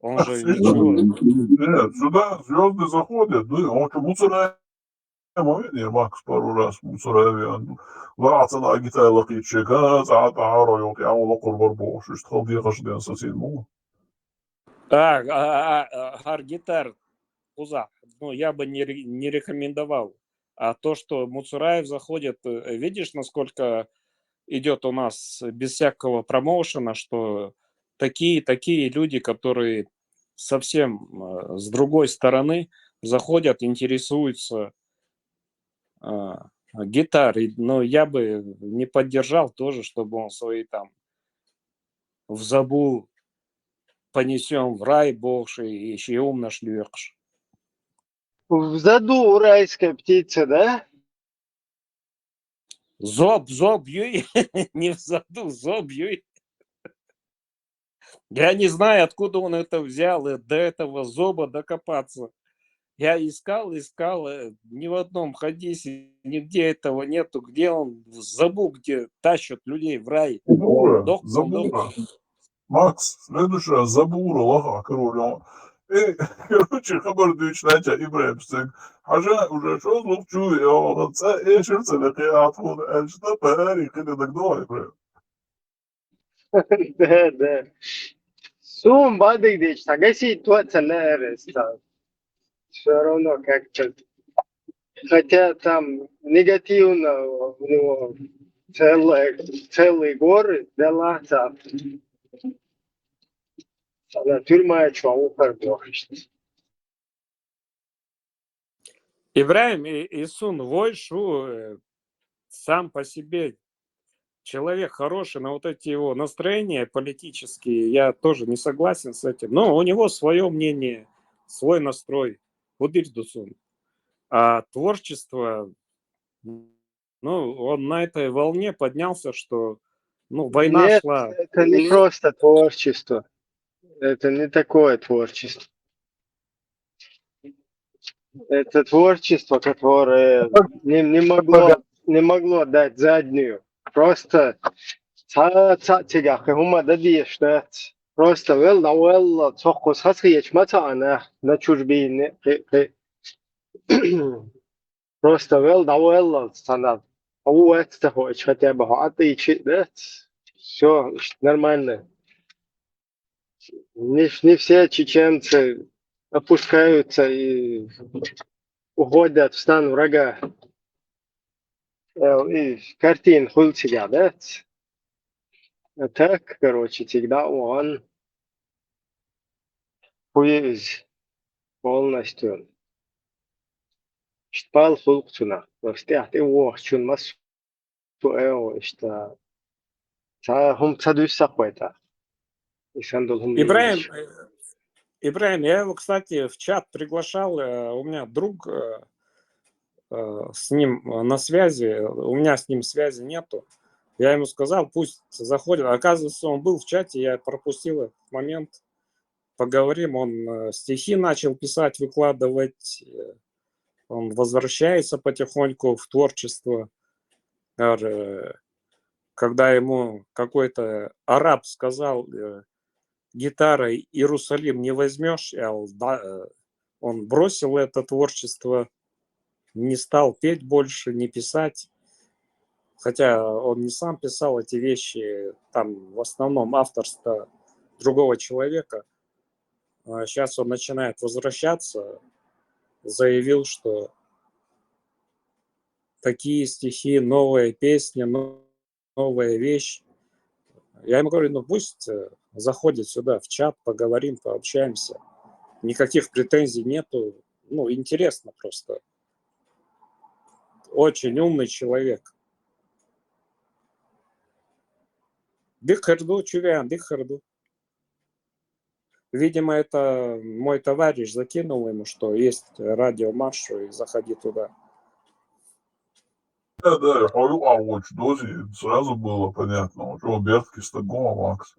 Он же Нет, сюда звезды заходят, да, он что, Муцураев, Макс пару раз, Муцураев, ва ацана гитара лакъиччека, цӀа тӀагӀара йокъ, я вала къурбар бохуш, иш халди хаш ден сасил му. А, а, а, а, гьар гитар куза. Ну, я бы не, ре- не рекомендовал. А то, что Муцураев заходит, э, видишь, насколько идет у нас без всякого промоушена, что такие, такие люди, которые совсем э, с другой стороны заходят, интересуются э, гитарой. Но я бы не поддержал тоже, чтобы он свои там в забу понесем в рай больше и еще умно шлюхш. В заду уральская птица, да? Зоб, зоб, юй. Не в заду, зоб, юй. Я не знаю, откуда он это взял, и до этого зоба докопаться. Я искал, искал, э, ни в одном хадисе, нигде этого нету. Где он? В забу, где тащат людей в рай. Забура, Док- забура. Макс, следующая забура, лаха, короче. Э, короче, хабар дюч нача Ибраим сен. Хажа уже что лук чу, я, э, эшер целеке атхун, э, что парари, кыды так давай, Ибраим. Да, да. Сум бадык дечь, так если то цена ареста. Все равно как-то. Хотя там негативно у него целая, целый горы, да ладно. Она тюрьма, что ухар. Ибраим и Исун Войшу э, сам по себе человек хороший, но вот эти его настроения политические, я тоже не согласен с этим. Но у него свое мнение, свой настрой. Худырь Дусун. А творчество, ну, он на этой волне поднялся, что, ну, война Нет, шла. Это не просто творчество. Это не такое творчество. Это творчество, которое не, не могло, не могло дать заднюю. Просто ца ца тига хумма да диеш да. Просто вел да вел цохус хасхиеч маца ана на чужбине. Просто вел да вел санал. А у это хотя бы а ты чи да. Все нормально. Не, не все чеченцы опускаются и уходят в стан врага. Э, И картин хултига, да? А так, короче, всегда он хуиз полностью. Штпал хулкчуна. Просто я ты ох чун мас ту эо ишта. Ца хум ца дюсса хвайта. Исандул хум Ибраим, иш. э, Ибраим, я его, кстати, в чат приглашал. э, У меня друг э, э, с ним э, на связи, у меня с ним связи нету. Я ему сказал, пусть заходит. Оказывается, он был в чате, я пропустил этот момент. Поговорим, он э, стихи начал писать, выкладывать. э, Он возвращается потихоньку в творчество. Гар, э, Когда ему какой-то араб сказал, э, гитарой Иерусалим не возьмешь, я, да, э, он бросил это творчество, не стал петь больше, не писать. Хотя он не сам писал эти вещи, там в основном авторство другого человека. Сейчас он начинает возвращаться, заявил, что такие стихи, новая песня, но- новая вещь. Я ему говорю, ну пусть э, заходит сюда в чат, поговорим, пообщаемся. Никаких претензий нету. Ну, интересно просто. Очень умный человек. Дык херду, чувян, дык херду. Видимо, это мой товарищ закинул ему, что есть радио Маршо, и заходи туда. Да, да, хою а вот дози, сразу было понятно. Вот что Берткис такого, Макс.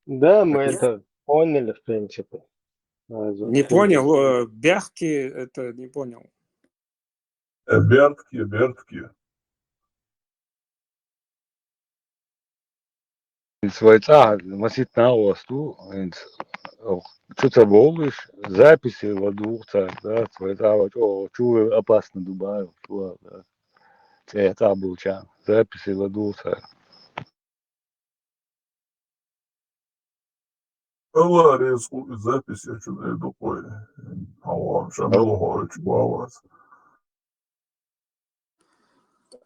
Да, мы это поняли, в принципе. Сразу. Не понял, э, бяхки это не понял. Э, Бертки, Бертки. Ис вай цӀа маситна васту, ис цу ца болуш, записи ладугӀу цара, да, ис вай цӀа вачӀо, чу опасно дубаев, чу, да. ЦӀе цӀа булча, записи ладугӀу цара. Алла реза ху и запись я чу найду кой. Алла, шамилу хой чу бавас.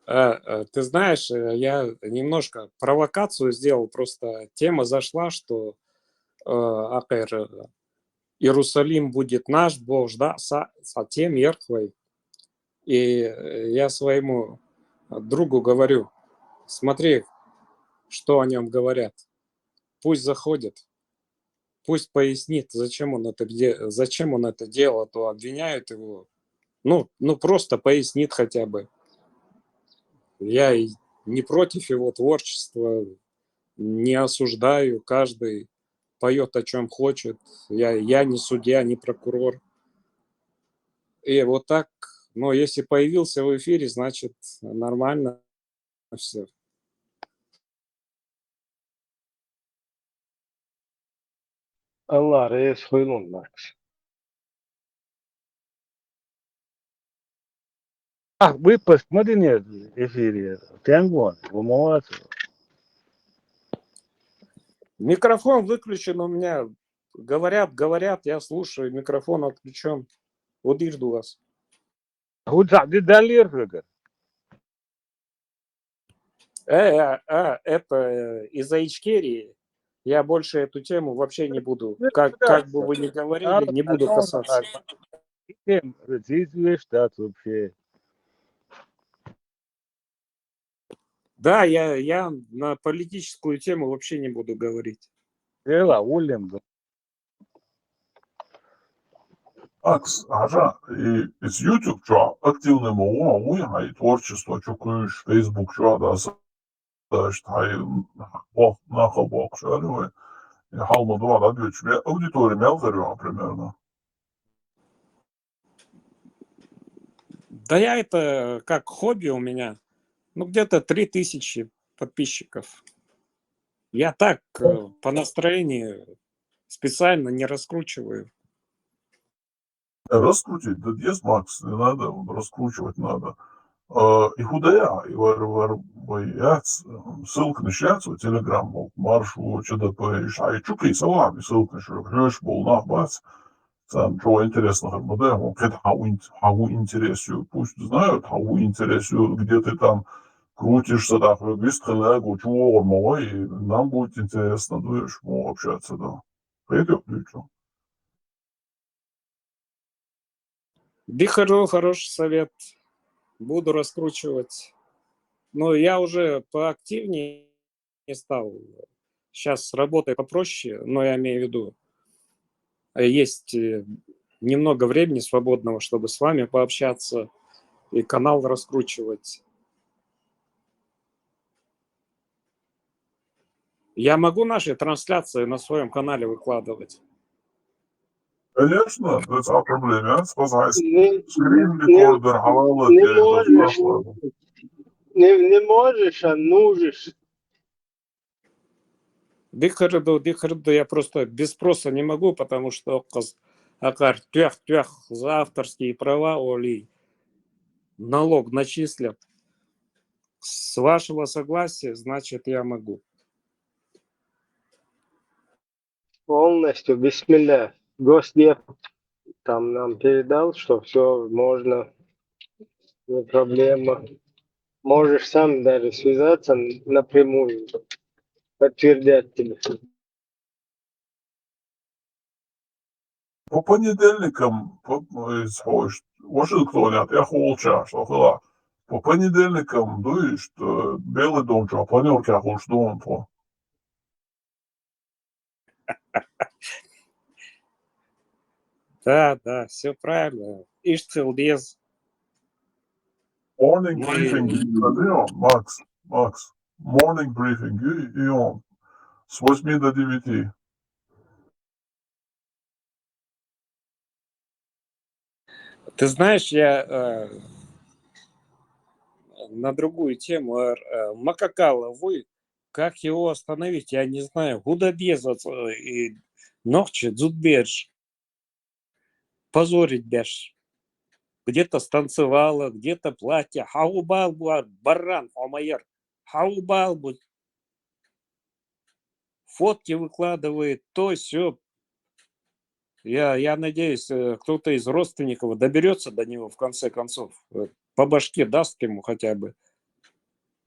А, а, ты знаешь, э, я немножко провокацию сделал, просто тема зашла, что, э, акъер, э, Иерусалим будет наш, Бог жда, са, са тем ерхвей. И, э, я своему другу говорю: «Смотри, что о нем говорят. Пусть заходит, пусть пояснит, зачем он это, де- зачем он это делал, а то обвиняют его. Ну, ну, просто пояснит хотя бы». Я и не против его творчества, не осуждаю, каждый поет, о чем хочет. Я, я не судья, не прокурор. И вот так, но если появился в эфире, значит, нормально все. Алла реза хуйлун, Макс. А, выпуск ма динера эфире, тенгон, ву ма вац. Микрофон выключен у меня. Говорят, говорят, я слушаю, микрофон отключен. Вот ирду вас. Ху ца ди далер хьугар. Э, а, а, это, э, из-за Ичкерии. Я больше эту тему вообще не буду. Как, как бы вы ни говорили, не буду касаться. Тем, здесь штат вообще. Да, я, я на политическую тему вообще не буду говорить. Дела, улем. Макс, хьажа, и, из YouTube чу активный ма ву, вуй хьай творчество чу куьйш, Facebook чу да, с-, да, ш-, хьай, бо-, наха боккхуш, али вай. И хьал ма дуа, да, дучу, ме-, аудитория мел хир ю, примерно. Да я это как хобби у меня. Ну, где-то три тысячи подписчиков. Я так, э, по настроению специально не раскручиваю. Раскрутить, да, есть, Макс, не надо, вот, раскручивать надо. А, и худая, и вар, вар, вар, яц, ссылка на щас, вот, Telegram, вот, марш, вот, ЧДП, и ша, и чукай, салам, и ссылка на щас, хрёш, бол, нах, бац. Царна чӀогӀа интересно хир ма ду, хӀун кхета хьан ин-, хьан хӀун интерес ю. Пусть знают, хьан хӀун интерес ю, где ты там крутишься, да, хьоьга вистхилла гу, чу вогӀур ма вай, и нам будет интересно, дуьйш, мо общаться, да. Кхетий хьо дуьйцу? Дика ду, хороший совет. Буду раскручивать. Но я уже поактивнее стал. Сейчас с работой попроще, но я имею в виду, э, есть, э, немного времени свободного, чтобы с вами пообщаться и канал раскручивать. Я могу наши трансляции на своем канале выкладывать? Конечно, без проблем. Скрин рекордер, не можешь, не, не можешь, а нужешь. Дика ду, дика ду, я просто без спроса не могу, потому что кхаз акъар туьх-туьх за авторские права, оли налог начислят. С вашего согласия, значит, я могу. Полностью, бисмилля. Госдеп там нам передал, что всё можно, не проблема. Можешь сам даже связаться напрямую, подтвердят тебе. По понедельникам, по, из хьош, Вашингтоне тӀехволча, шо хила. По понедельникам дуй, что Белый дом чу планёрка хулаш ду тхо. Да, да, всё правильно. Иштта хила деза. Morning briefing, Макс, Макс. Morning briefing, и, и он. С восьми до девяти. Ты знаешь, я, э, на другую тему, э, э, макакала вуй, как его остановить, я не знаю. Гуда безац, э, и нохчи дзудберш. Позорить беш. Где-то станцевала, где-то платье. Хаубал бу, баран, хомайер. Хаубал бу. Фотки выкладывает, то все. Я, я надеюсь, э, кто-то из родственников доберется до него в конце концов. Э, по башке даст ему хотя бы.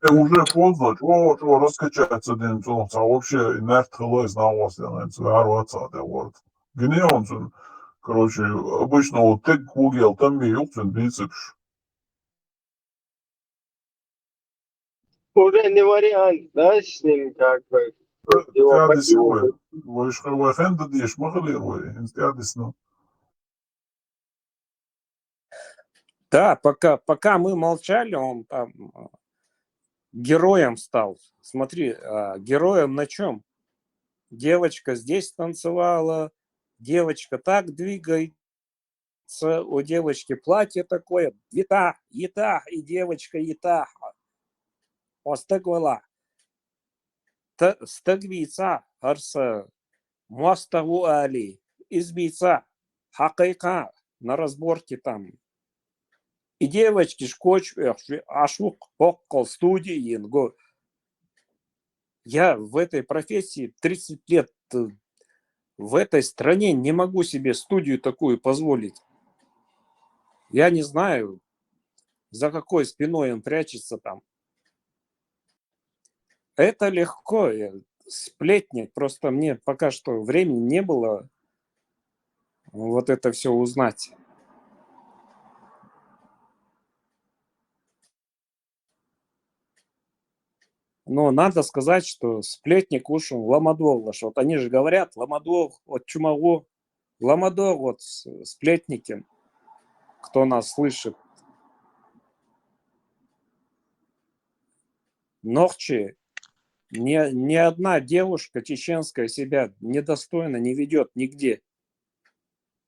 Э, уже поздно, чего, чего раскачаться день, а вообще и нарт хылой знал вас, я на это варваться, да вот. Гнеон, короче, обычно вот так кугел, там и юкцин бицепш. Уже не вариант, да, с ним как бы. Его. Вы же вы хенда деш махалируй, инстиадис, ну. Да, пока, пока мы молчали, он там э, героем стал. Смотри, а, героем на чем? Девочка здесь танцевала, девочка так двигается, у девочки платье такое, ета, ета, и девочка ета. Остыгвала. Стыгвица, арса, моста у али, избица, хакайка, на разборке там. И девочки шкоч, ашук, поккол, студии, го. Я в этой профессии тридцать лет, э, в этой стране не могу себе студию такую позволить. Я не знаю, за какой спиной он прячется там. Это легко, э, сплетник. Просто мне пока что времени не было вот это все узнать. Но надо сказать, что сплетник уж ламадур лаш. Вот они же говорят, ламадур от чумагу, ламадур вот сплетники, кто нас слышит. Нохчи, ни, ни одна девушка чеченская себя недостойно не ведет нигде.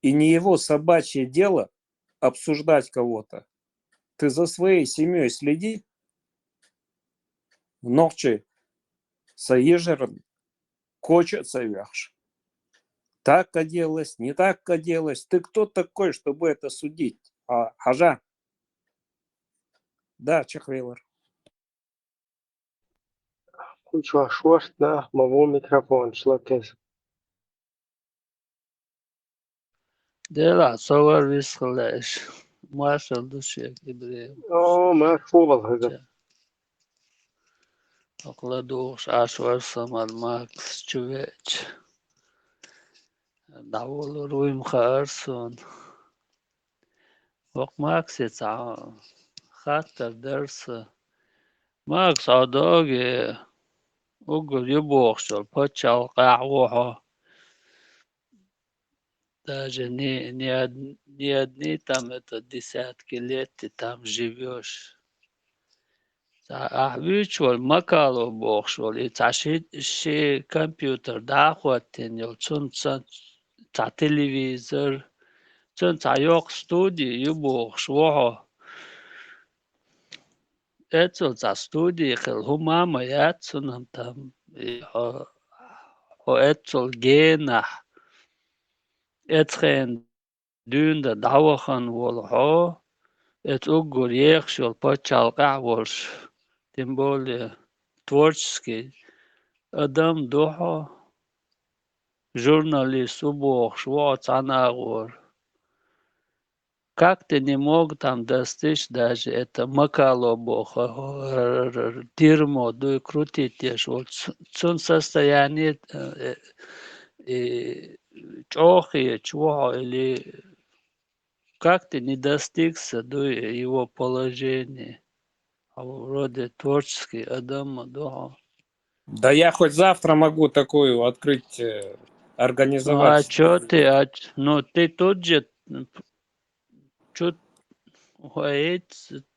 И не его собачье дело обсуждать кого-то. Ты за своей семьей следи. Нохчи, саижерн, коча саивяхш. Так оделась, не так оделась. Ты кто такой, чтобы это судить? А, хажа. Да, Чехвейлор. Кучу ашварт на маву микрофон шлакез. Дела, совар висхлеш. Маршал душек ибре. О, маршал хага. Окла душ ашвар самар макс чувеч. Давул руим харсон. Вок максе ца хаттар дарса. Макс одоге угур юбохшол пачал къахвохо. Даже не, не, од, не одни там это десятки лет ты там живешь. Ца ахвич вол макало бохш вол и ца ши, ши компьютер дахваттен йол цун ца, ца телевизор, цун ца йок студия ю бохш вохо. Эцул ца студия хил хумама яцунам там. И хо, хо эцул генах. Эцхен дюнда давахан вол хо. Эц уггур ехш йол пачал къахволш. Тем более творческий адам духо. Журналист убохш во цанагор. Как ты не мог там достичь даже это макало бохо, дерьмо, дуй крутить еш, вот цун состояние, э, и чохи, чего, или как ты не достигся, дуй его положение, а вроде творческий адам, да. Да я хоть завтра могу такую открыть, э, организовать. Ну, а чё ты, а, ну, ты тут же, чё,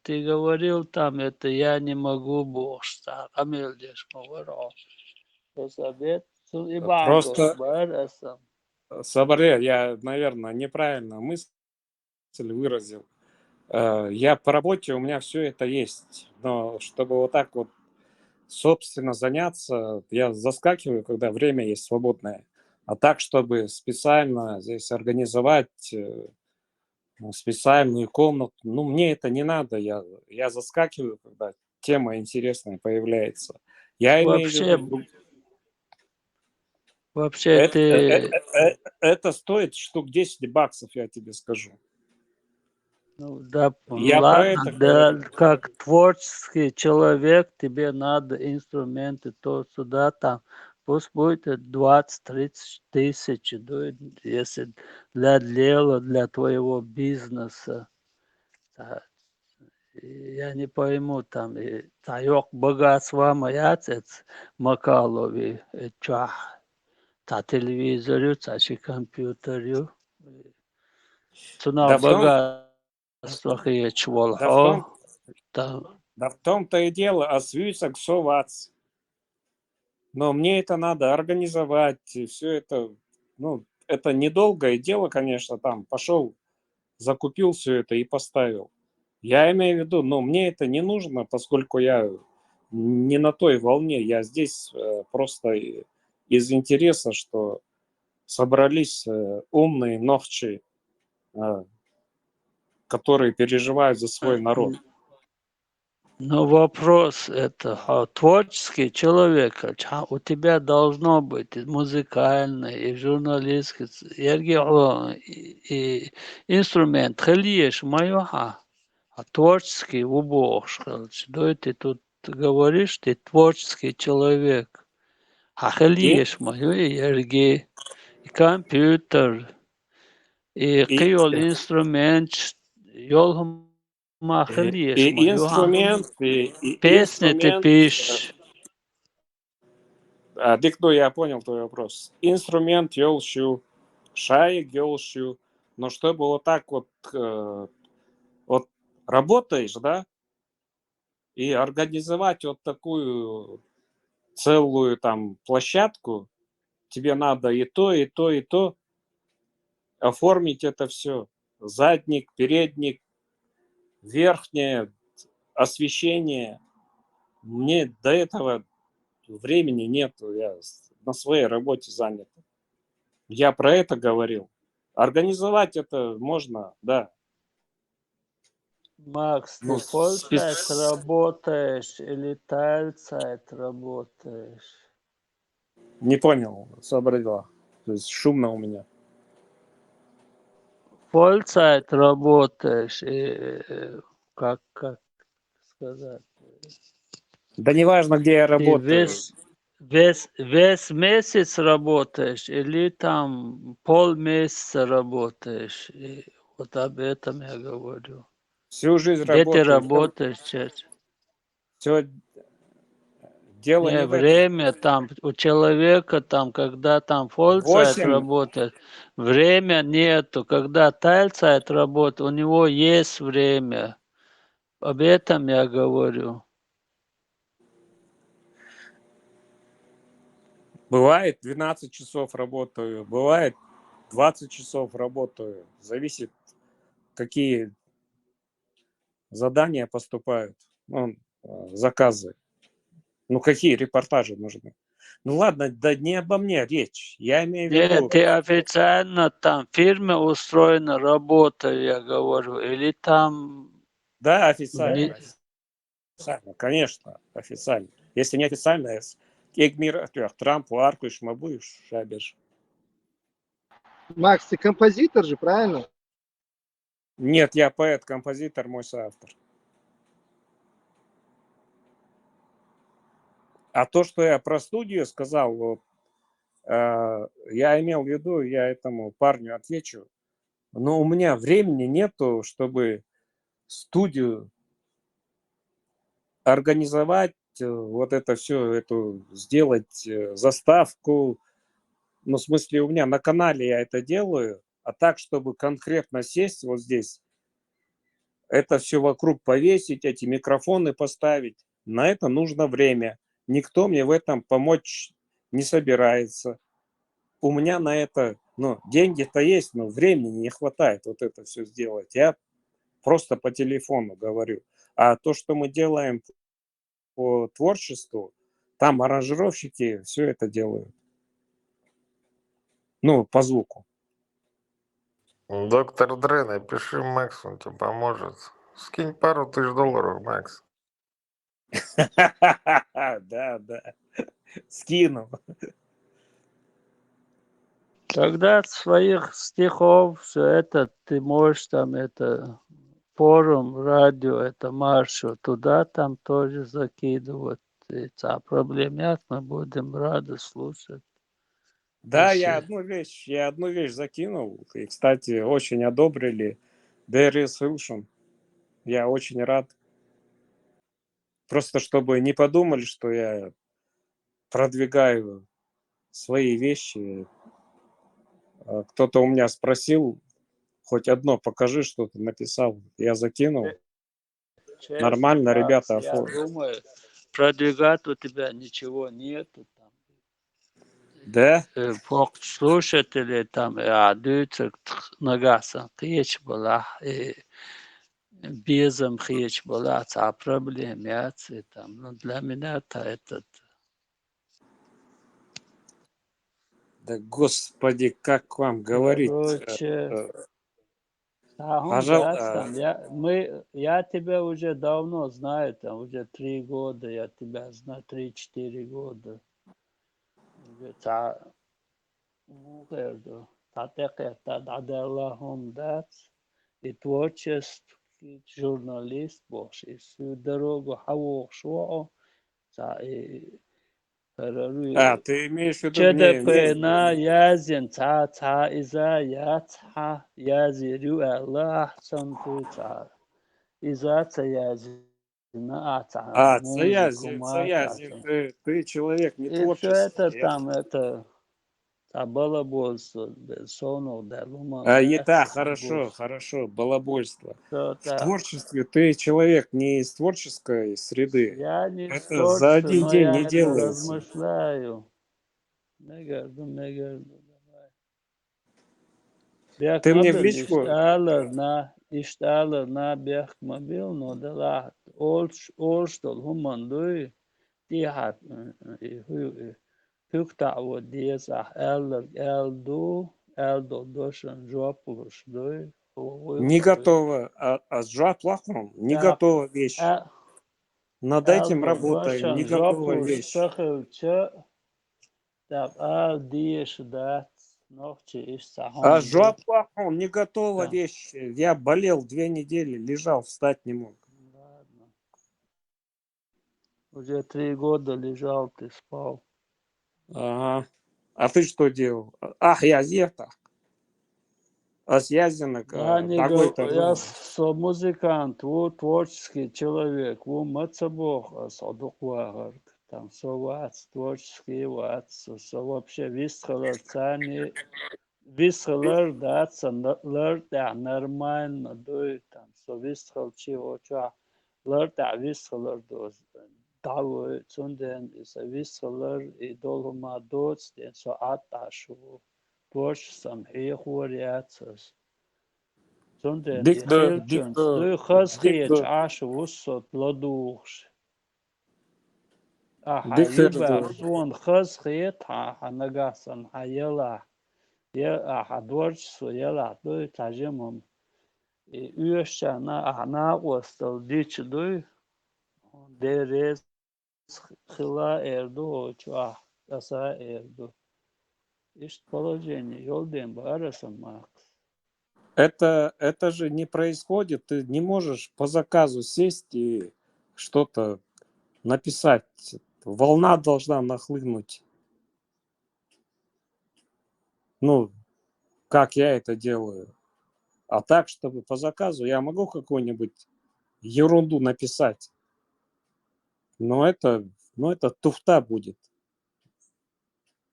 ты говорил там, это я не могу больше, так, амел деш, говорю. Просто, Сабаре, я, наверное, неправильно мысль выразил. Э, я по работе, у меня все это есть, но чтобы вот так вот собственно, заняться, я заскакиваю, когда время есть свободное. А так, чтобы специально здесь организовать э, ну, специальную комнату, ну, мне это не надо, я, я заскакиваю, когда тема интересная появляется. Я имею в Вообще, виду, вообще это, ты, это, это, это стоит штук десять баксов, я тебе скажу. Ну, да, Я про ладно, это да, говорю. Как творческий человек, тебе надо инструменты, то сюда, там, пусть будет двадцать-тридцать тысяч, ну, если для дела, для твоего бизнеса. Та- Я не пойму, там, и, та йоах богатство моя, цец Макалови, и чах, та телевизор ю, та ши компьютер ю. Цуна Да в том, богатство хи чвол да в том, хо, та да в том-то и дело, а свюсак со вац. Но мне это надо организовать, и все это, ну, это недолгое дело, конечно, там пошел, закупил все это и поставил. Я имею в виду, но мне это не нужно, поскольку я не на той волне, я здесь э, просто и- из интереса, что собрались э, умные ногчи, э, которые переживают за свой народ. Но вопрос это, а, творческий человек, а, ча- у тебя должно быть и музыкальный, и журналистский, с- ерги, о, и, и инструмент, хелиеш, моё, а, а творческий убогш, короче, да, ты тут говоришь, ты творческий человек, а И, хелиеш, моё, и ерги, и компьютер, и и, кыйол э, инструмент, ёл ма и, хелиеш, и моё, а. инструмент, и, и Песни ты инструмент, э, пишешь. а, Дик, ну, я понял твой вопрос. Инструмент ёлчу, шайык ёлчу, но чтобы вот так вот, э, вот работаешь, да, и организовать вот такую целую там площадку, тебе надо и то, и то, и то, оформить это все. Задник, передник, верхнее освещение. Мне до этого времени нету, я с- на своей работе занят. Я про это говорил. Организовать это можно, да. Макс, Ну, ты full-time спец- работаешь или Teilzeit работаешь? Не понял, сообразила. То есть шумно у меня. Full-time работаешь, и, э, как, как сказать? Да неважно, где я Ты работаю. весь, весь, весь месяц работаешь или там полмесяца работаешь? И вот об этом я говорю. Всю жизнь Где ты работаю. Работаешь сейчас? Все дело не, Не, в этом. Время там у человека, там, когда там full-time Восемь. Работает, время нету. Когда Teilzeit работает, у него есть время. Об этом я говорю. Бывает двенадцать часов работаю, бывает двадцать часов работаю. Зависит, какие задания поступают, ну, э, заказы. Ну, какие репортажи нужны. Ну ладно, да не обо мне речь. Я имею в Нет, виду, ты официально там в фирме устроена работа, я говорю, или там да, официально. не- Официально, конечно, официально. Если не официально, с- Эгмир, э, Трамп, Аркуш, Мабуш, Шабеш. Макс, ты композитор же, правильно? Нет, я поэт, композитор, мой соавтор. А то, что я про студию сказал, вот, э, я имел в виду, я этому парню отвечу, но у меня времени нету, чтобы студию организовать, э, вот это все, эту сделать э, заставку. Ну, в смысле, у меня на канале я это делаю, а так, чтобы конкретно сесть вот здесь, это все вокруг повесить, эти микрофоны поставить, на это нужно время. Никто мне в этом помочь не собирается. У меня на это, ну, деньги-то есть, но времени не хватает вот это все сделать. Я просто по телефону говорю. А то, что мы делаем по творчеству, там аранжировщики все это делают. Ну, по звуку. Доктор Дре, напиши Максу, он тебе поможет. Скинь пару тысяч долларов, Макс. Да, да. Скину. Тогда от своих стихов все это ты можешь там, это форум, радио, это Маршо, туда там тоже закидывать. И та проблем нет, мы будем рады слушать. Да, я Если- одну вещь, я одну вещь закинул. И, кстати, очень одобрили. There is solution. Я очень рад. Просто чтобы не подумали, что я продвигаю свои вещи. А, кто-то у меня спросил, хоть одно покажи, что ты написал. Я закинул. Честно, Нормально, Макс, ребята, я оформили. Думаю, продвигать у тебя ничего нету там. Да? Э, Фокъ слушатели там, э, а дюйцег нагасан кече была, э, безам кече была, ца проблем яц, и там, ну, для меня-то этот Да, господи, как вам говорить? Короче, Э, Ага, Пожал- да, а, там, я, мы, я тебя уже давно знаю, там уже три года, я тебя знаю, три-четыре года. Уже ца, ну, говорю, та текета, да, да, Аллахом дац, и творческий журналист, бохш, и всю дорогу хавох шо, ца, и, А, ты имеешь в виду, не, не, ЧДП-на язин, ца, ца, иза, я, ца, язи, рю, Аллах, сан, ты, ца, иза, ца, язи, на, а, ца, а, музыку, Цаязин, ма, Цаязин, ца, ты, ты человек не И всё творческий. это Я- там, это, ца, балаболство, бе, сону, да, луман, А, и да, да, ца, хорошо, бос. Хорошо, балабольство. Всё В так. творчестве ты человек не из творческой среды. Я не Это творчество, за один но день я не это делается. Размышляю. Не горду, не горду, давай. Бяк Ты мне в мобил, личку- ишталар на, ишталар на бяк мобил, но да ла, олш, олш дол хуман дуй, ти хат, э, э, и ху-, э, пюк та вот диез, ах, эллар, элду, элдол дошан жоп луш дуй. О, Не ой, готова, а, а с Джоап Лахом не Да. готова вещь. А, Над этим элдол работаем, дошан не жоп готова луш вещь. сахилча, так, а, диеш дац, нохчи иш сахон А дуй. Джоап Лахом не готова Да. вещь. Я болел две недели, лежал, встать не мог. Ладно. Уже три года лежал, ты спал. Ага. А ты что делал? Ах, я зерта. А с Язинок, Я а, не дагой говорю, я торговый. со музыкант, вот творческий человек, вот мацабох, а содук вахарк. Там со вац, творческий вац, со, со вообще висхалар цани, висхалар даца, н-, лар да нормально дуй, там со висхал чи оча, лар да висхалар доз. Давай, цунден, и со висхалар, и долма доц, ден со аташу. Творчеством хи хур яцас. Цунден Дик и да, хилчунс дик да, дуй хаз дик хиеч да. ашу вуссот ладугш. А ха Дик да, юба да. Суон хаз хиет, ха, ха нагасан, ха яла. Я, а ха творчество яла дуй, тажемам. И уйшана, а ха накъостал дич дуй. Дерез хила эрду, оча, аса эрду. Ишт положение, ёлден барасан, Макс. Это, это же не происходит. Ты не можешь по заказу сесть и что-то написать. Волна должна нахлынуть. Ну, как я это делаю. А так, чтобы по заказу, я могу какую-нибудь ерунду написать. Но это, ну, это туфта будет.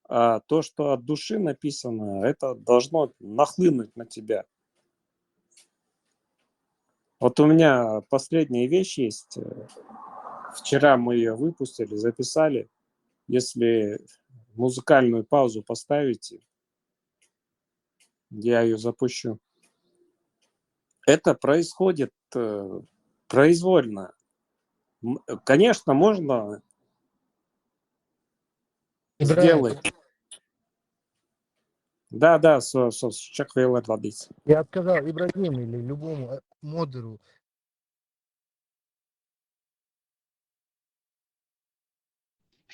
А то, что от души написано, это должно нахлынуть на тебя. Вот у меня последняя вещь есть. Э, вчера мы её выпустили, записали. Если музыкальную паузу поставите, я её запущу. Это происходит, э, произвольно. М, конечно, можно Ибрагим, сделать. Да, да, со, со, чак велат вадиц. Я сказал Ибрагим или любому э, модеру.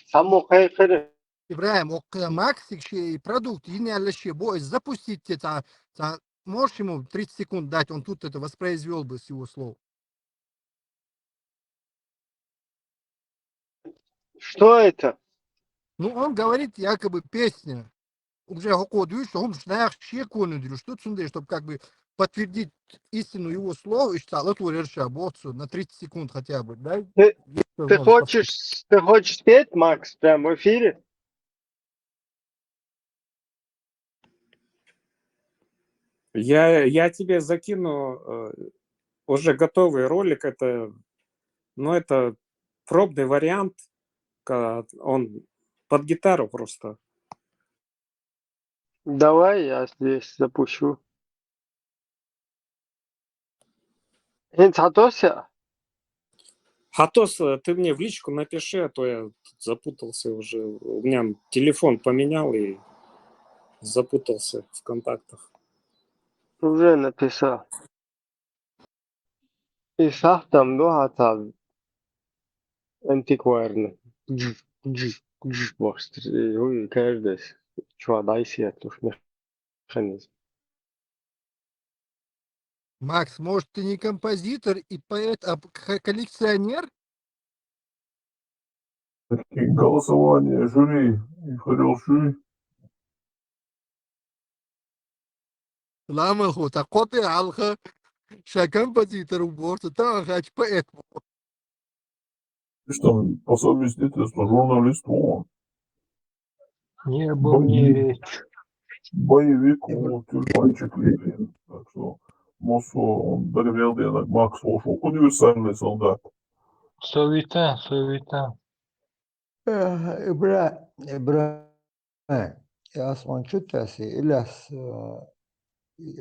Само хайхыр. Ибрагим, окко, Максик, ши продукт, йин яла ши, бо запустить те, та, та, можешь ему тридцать секунд дать, он тут это воспроизвёл бы с его слов. Что это? Ну, он говорит, якобы песня. Уже хоходуешь, он шнах шекуну, что цунде, чтобы как бы подтвердить истину его слов, и что вот решил бо цу на тридцать секунд хотя бы, да? Ты, Есть ты возможность хочешь, ты хочешь спеть, Макс, прямо в эфире? Я, я тебе закину э, уже готовый ролик. Это, ну, это пробный вариант. ка- Он под гитару просто. Давай я здесь запущу. Инц хатося? Хатос, э, ты мне в личку напиши, а то я тут запутался уже. У меня телефон поменял и запутался в контактах. Уже написал. И сахтам духа тал антикварный. Дж, дж, дж, бостр. И каждый чуа дайсия туш механизм. Макс, может, ты не композитор и поэт, а п- ко- коллекционер? Голосование жюри и хороший. Лама хо, та коты алха, ша композитор уборта, та хач поэт. Ты что, по совместительству журналист, вон. Не обо мне речь. Боевик, вон, тюльпанчик Лилин. Так что, Мосо, он доверял, я так, Макс, вошел, универсальный солдат. Совета, совета. Э, Ибра, Ибра, э, я смотрю, ты си, или с, э,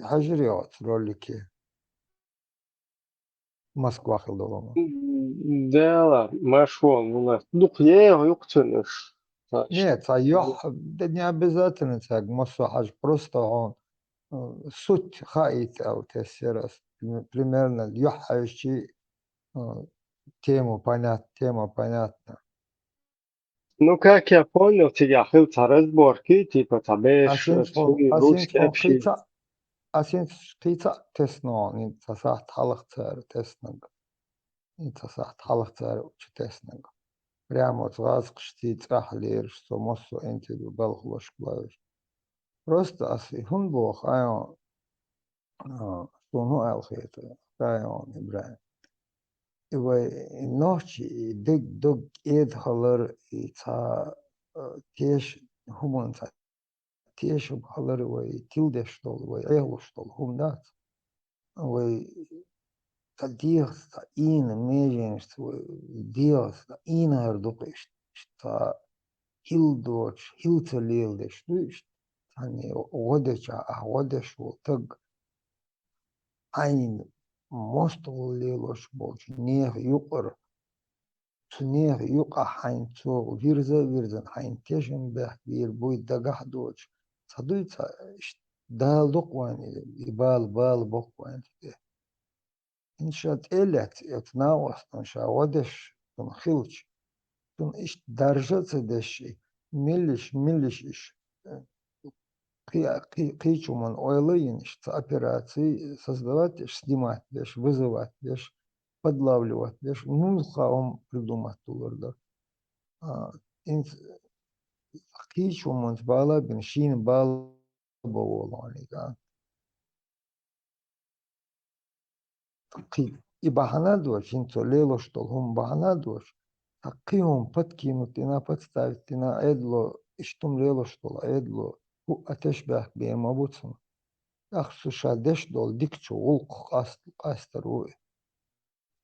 Хажириот ролики. Москва хилдолома. Да ладно, машо, у нас. Дух е, юк ценеш. Нет, а я, да не обязательно так, Мосо Хаж, просто он, э, суть хаит, а вот я раз. Примерно, я хажи, э, тему понят, тема понятна. Ну, как я понял, тебя хил ца разборки, типа, ца беш, Асинц э, русский общий. Асинц кица тесно, ин ца сахт халах цар теснаг. Ин ца сахт халах цар учи теснаг. Прямо вот раз кшти цахлер, что Мосо интервью балхлош главиш. Просто аси хун бох, айон, а, что ну алхета, айон Ибрагим. И вай ночи, и дог, дог эд халар, и ца, э, теш, хуман ца теш халар, вай тилдеш дол, вай эглуш дол, хум дац. Вай ца дих, ца ин, меженш, вай дих, ца ин гар дукъ ишт, ишт ца хил доч, хил ца лелдеш, ду ишт. Цани годеча, а годеш вол таг. Айн мост вол лелош болч, нех юкър. Цу нех юкъа хайн цо вирза, вирзан хайн тешен бех вир буй дагах доч. Ца дуй ца ишт дал дукъ вайн, и бал, бал бокъ вайн туде. Ин ша тӀелет, эт навас, ин ша водеш, тун хилч. Тун ишт даржа ца деши, милиш, милиш иш. Кы-, кы-, кычуман ойлайын иш, ца операции создавать иш, снимать беш, вызывать беш, подлавливать беш. Нун хаум придумать туларда. А, ин кычуман бала бин, шин бал баволанига. Кы-, и бахана доч, ин цо лелош дол хум бахана доч. Та кы хум подкинуть ина, подставить ина, эдло, иштум лелош дол, эдло, ху атеш бях бема буцун. Ах су ша деш дол, дик чу гулк къаст, къастар уй.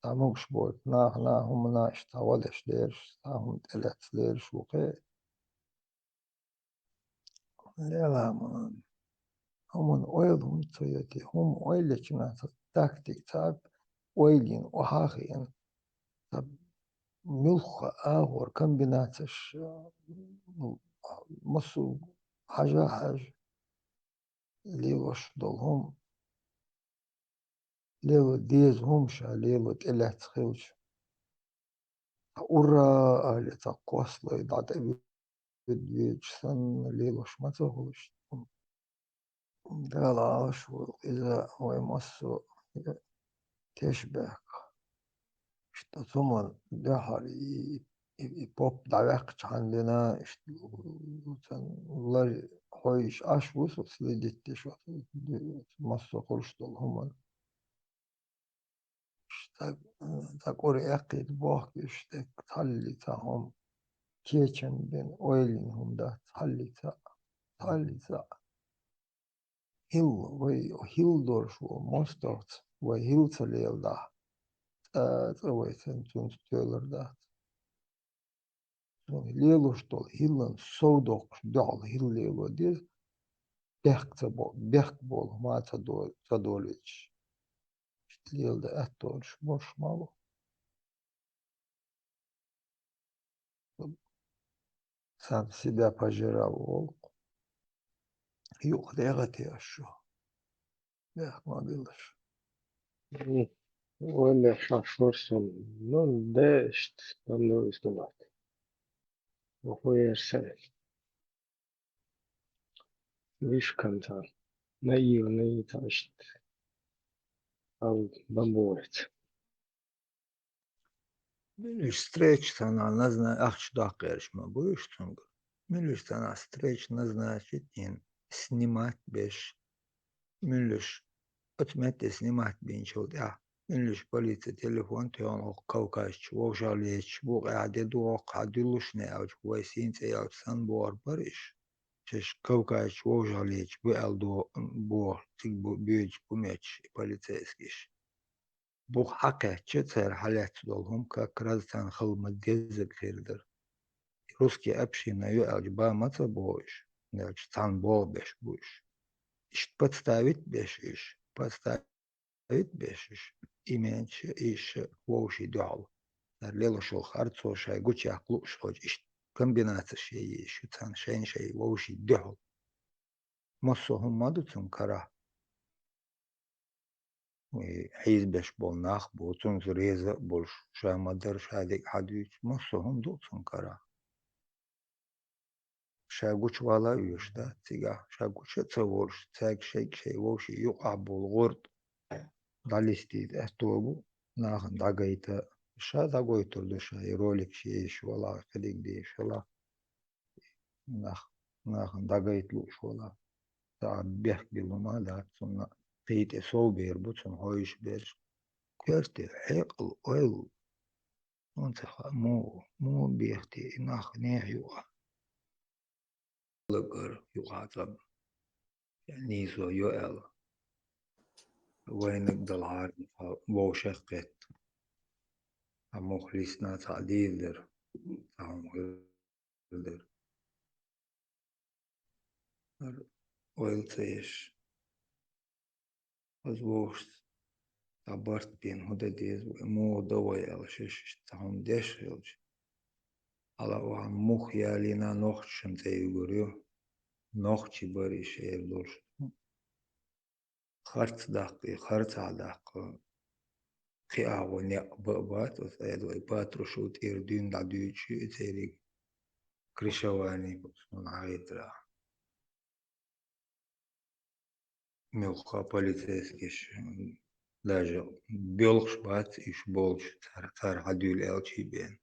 Та мугш бот, нах, нах, хум наш, та вадеш лерш, та хум тӀелец лерш, ухе. Леламан. Хуман ойл хум цояти, хум ойлечна ца тактик, ца ойлин, охахин. Ца муьлхха агӀор комбинацеш, ну, массо хьажа-хьажа лелош долу хӀума, лело деза хӀума ша лело тӀелаьцна хилча, цхьа ура али, цхьа кхоссалой дӀатӀавуьд-, вуьдучу санна лелош ма ца хуьлуш. Дала Ӏалаш ву иза вай массо а тешнабехк. Иштта цу хӀуманна дуьхьал и, и, и поп дӀаваьккхичхьана дина, иштта цунна лар хьойуш Ӏаш ву со, следить деш ву со, массо а хуьлуш долу хӀуманна. Цхьа, цхьа кӀур эккхийта бохкуш, тӀе цхьаллица хӀума кечам бина, ойла йина хӀума дац, цхьаллица, цхьаллица. ХӀилла, вай хӀилла долуш ву, мостагӀца вай хӀилла ца леладахь, цӀа, цӀа вай цунца, цунца тоьлар дац. Цунах лелош долу хӀиллана сов доккхуш дуьхьал хӀилла лело деза, бехк ца бо-, бехк болу хӀума ца до-, ца долуьйтуш. Иштта леладан аьтто долуш болуш ма бу. Сам себя пожирал волк. Юкъа дегӀа те аш шу. Бехк ма билаш. М, валла ша шур сум. Ну, де иштта, ам ну иза ду ват. Вахуер сай. Слишком там наивный, там иштта. Ал бабуэт. Муьлуьш встреча санна назна-, ахча даккхераш ма бу уьш цуьнга. Муьлуьш санна встреча назначить йина, снимать беш. Муьлуьш оцу метте снимать бинчул тӀаьхьа, муьлуьш полици телефон тоьхна хӀокху Кавказчу вовшахлеташ бу, къаьхьа де ду хӀокху хьан дуьллуш не аьлча, вай сийна цӀе яьлча санна бохур бара иш. Шаьш Кавказчу вовшахлеташ бу аьлла до-, боху, цига бу, буьйцуш бу моьттуш и полицейскиш. Бух хьакхаьчча, цара хьалаьцна долу хӀума как раз царна хала ма-деззарг хир дара. Русский община ю аьлча, бан ма ца боху уьш, аьлча, цхьана боху беш бу уьш. Иштта подставить беш уьш, подставить беш уьш, и менча, и иша вовшийн дуьхьал. Цара лелош йолу харцо шайн гучуяккха лууш хьожа, иштта комбинацеш ян езаш ю царна шайна шайн вовшийн дуьхьал. Массо а хӀума ма ду цуьнан карахь. И хьийзабеш болу нах бу, цуьнца реза а болуш, ша ма-дарра, ша дерг хьадуьйцуш, массо а хӀума ду цуьнан карахь. Ша гучувала а оьшуш дац цигахь, ша гуча а ца волуш, цаьрга шайга шайн вовшийн юкъахь болу гӀурт дӀалистийта аьтто бу нахана дӀагайта. Ша дӀагойтур ду ша, и роликаш езаш валахь, кхидерг дезаш валахь. Нах, нахана дӀагайта лууш валахь. Цхьа бехк билла хӀума а дац цунна, кхин тӀе сов бер бу цунна хьойуш берш. Коьрте хьекъал, ойла. Хьуна ца хаьа, муха, муха бехке и нах нехан юкъахь. Лагар юкъахь цӀа нийсо йо аьлла. Вайнаг далахьара вовшах кхетта. Амма муха лисна цхьа дийр дара. Цхьа хӀума хир дара. ХӀара ойла ца еш. Хаза вовшашца цхьа барт бина хӀун дан деза вай, муха дан вай аьлла, шаьш иштта цхьа хӀума деш хилча. Хьала охьа мух ялийна нохчашна цӀе юьгур ю. Нохчий бара и шера долуш. Харц даккха, и харцахь даккха. Кхин агӀо некъ бан а бац, оцу Ӏедалан и патрушев тӀера дуьйна дӀадуьйцуш ю и цериг. Крышевание, суна хьахетарехь. Муьлхха полицейскиш даже боьлхуш бац, уьш болчу цара, цара хьадуьйла аьлчий бен.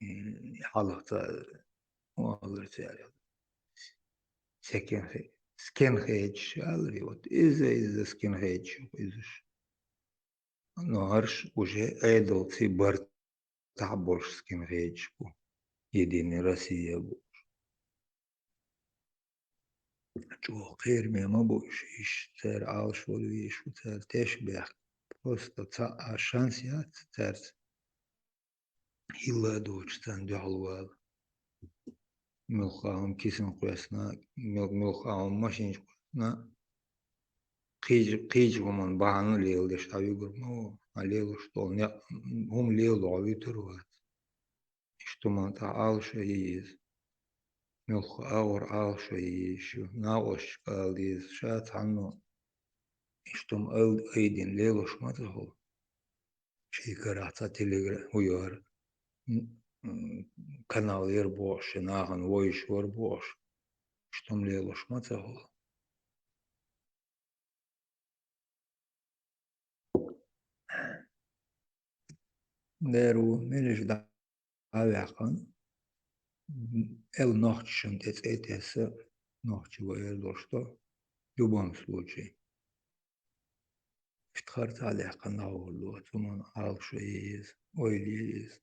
М, хьалха ца, валар цара. Секенхе-, скинхедш алари, вот иза, иза скинхедш, изаш. Но хӀорш уже Ӏедалций бартахь болуш скинхедш бу, Единая Россия бу. ЧӀогӀа кхераме ма бу уьш, иш цара Ӏалашвала везаш ву, цара тешнабехк. Просто цхьа а шанс яц цаьрца хӀилла а доцуш царна дуьхьал вала. Муьлхха хӀума кисана кхоьссина, муьл-, муьлхха хӀума машинаш кхоьссина, кхыча, кхыча хӀуманна бахьана леладеш дӀавигар ма ву, хьан лелаш долу некъ, хӀума леладо хьо вуьтур вац. Иштта хӀуманна тӀехь Ӏалашо е еза. Муьлхха агӀор Ӏалашо е еза шу, накъосташка ала деза, ша цхьанна иштта хӀума ай-, айдина лелаш ма ца хуьлу. Шен карахь цхьа телегра-, хӀу яра, м, м, канал яра бохуш, шен нахана вовзаш вара бохуш, иштта хӀума лелаш ма ца хуьлу. Дера ву, мелаш дӀа а ваьккхина, эл нохчашна тӀе цӀе а тесна, нохчи ван эр долуш ду, в любом случае. Иштта харцахьа даьккхина дӀагӀур ду, цунна Ӏалашо е еза, ойла е еза.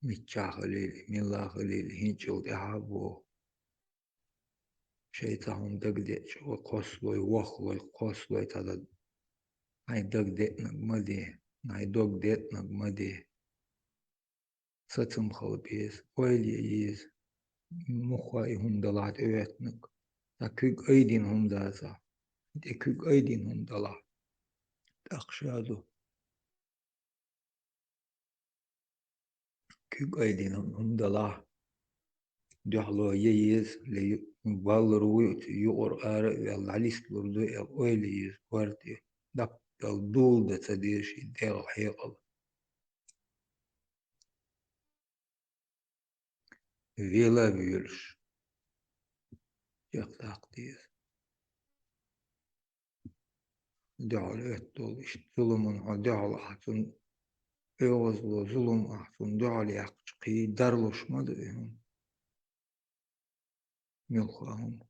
Миччахь хилийла, милла хилийла, хӀинцачул тӀаьхьа а боху. Шайн цхьа хӀума дагадеъча, вай кхоссалой, воххалой, кхоссалой цхьа дан. Хьайн дагадеънарг ма де, хьайн дог деънарг ма де. Сацам хила беза, ойла е еза. Муха и хӀума далахь тӀехӀоьттинарг. Цхьа куьг айдина хӀума дацахь. ТӀе куьг айдина хӀума далахь. ТӀаккха ша ду. Куьг айдина хӀума далахь. Дуьхьало е еза, ле ю-, валлар вуй, юкъара ара а ваьлла, дӀалисталур ду аьлла, ойла е еза, корта е. Даппал дула дан ца деза шен дегӀан хьекъал. Вела а воьлуш, чекхдаккха деза. Дуьхьал оьтту долу иштта зуламан хьо дуьхьал ахь цунна оьгӀазло, зулам ахь цунна дуьхьал яьккхича, кхий дарлуш ма ду и хӀума. Муьлхха а хӀума.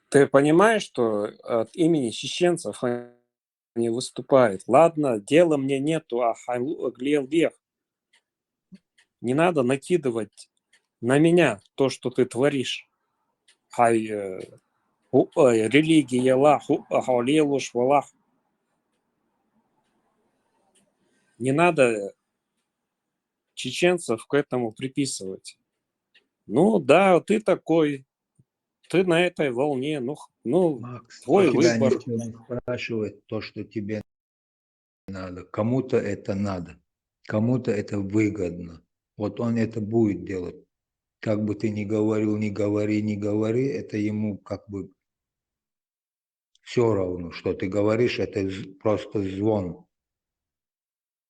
Ты понимаешь, что от имени чеченцев они выступают? Ладно, дела мне нету, а хьайн луъург леладе. Не надо накидывать на меня то, что ты творишь. Хьайн, э, хӀу-, э, религия лахь, хӀу-, хьо лелош валахь. Не надо чеченцев к этому приписывать. Ну да, ты такой, ты на этой волне, ну, х-, ну, Макс, твой тебя выбор. Никто не спрашивает то, что тебе надо. Кому-то это надо, кому-то это выгодно. Вот он это будет делать. Как бы ты ни говорил, не говори, не говори, это ему как бы все равно, что ты говоришь, это з-, просто звон.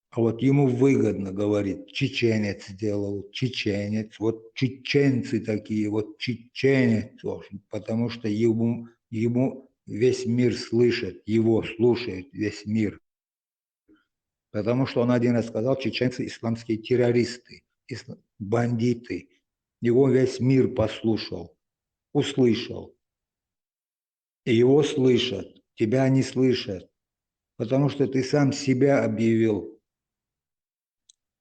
А вот ему выгодно говорить: «Чеченец сделал, чеченец, вот чеченцы такие, вот чеченец», в общем, потому что ему, ему весь мир слышит, его слушает весь мир. Потому что он один раз сказал: «Чеченцы — исламские террористы, ис-, бандиты». Его весь мир послушал, услышал. И его слышат, тебя не слышат, потому что ты сам себя объявил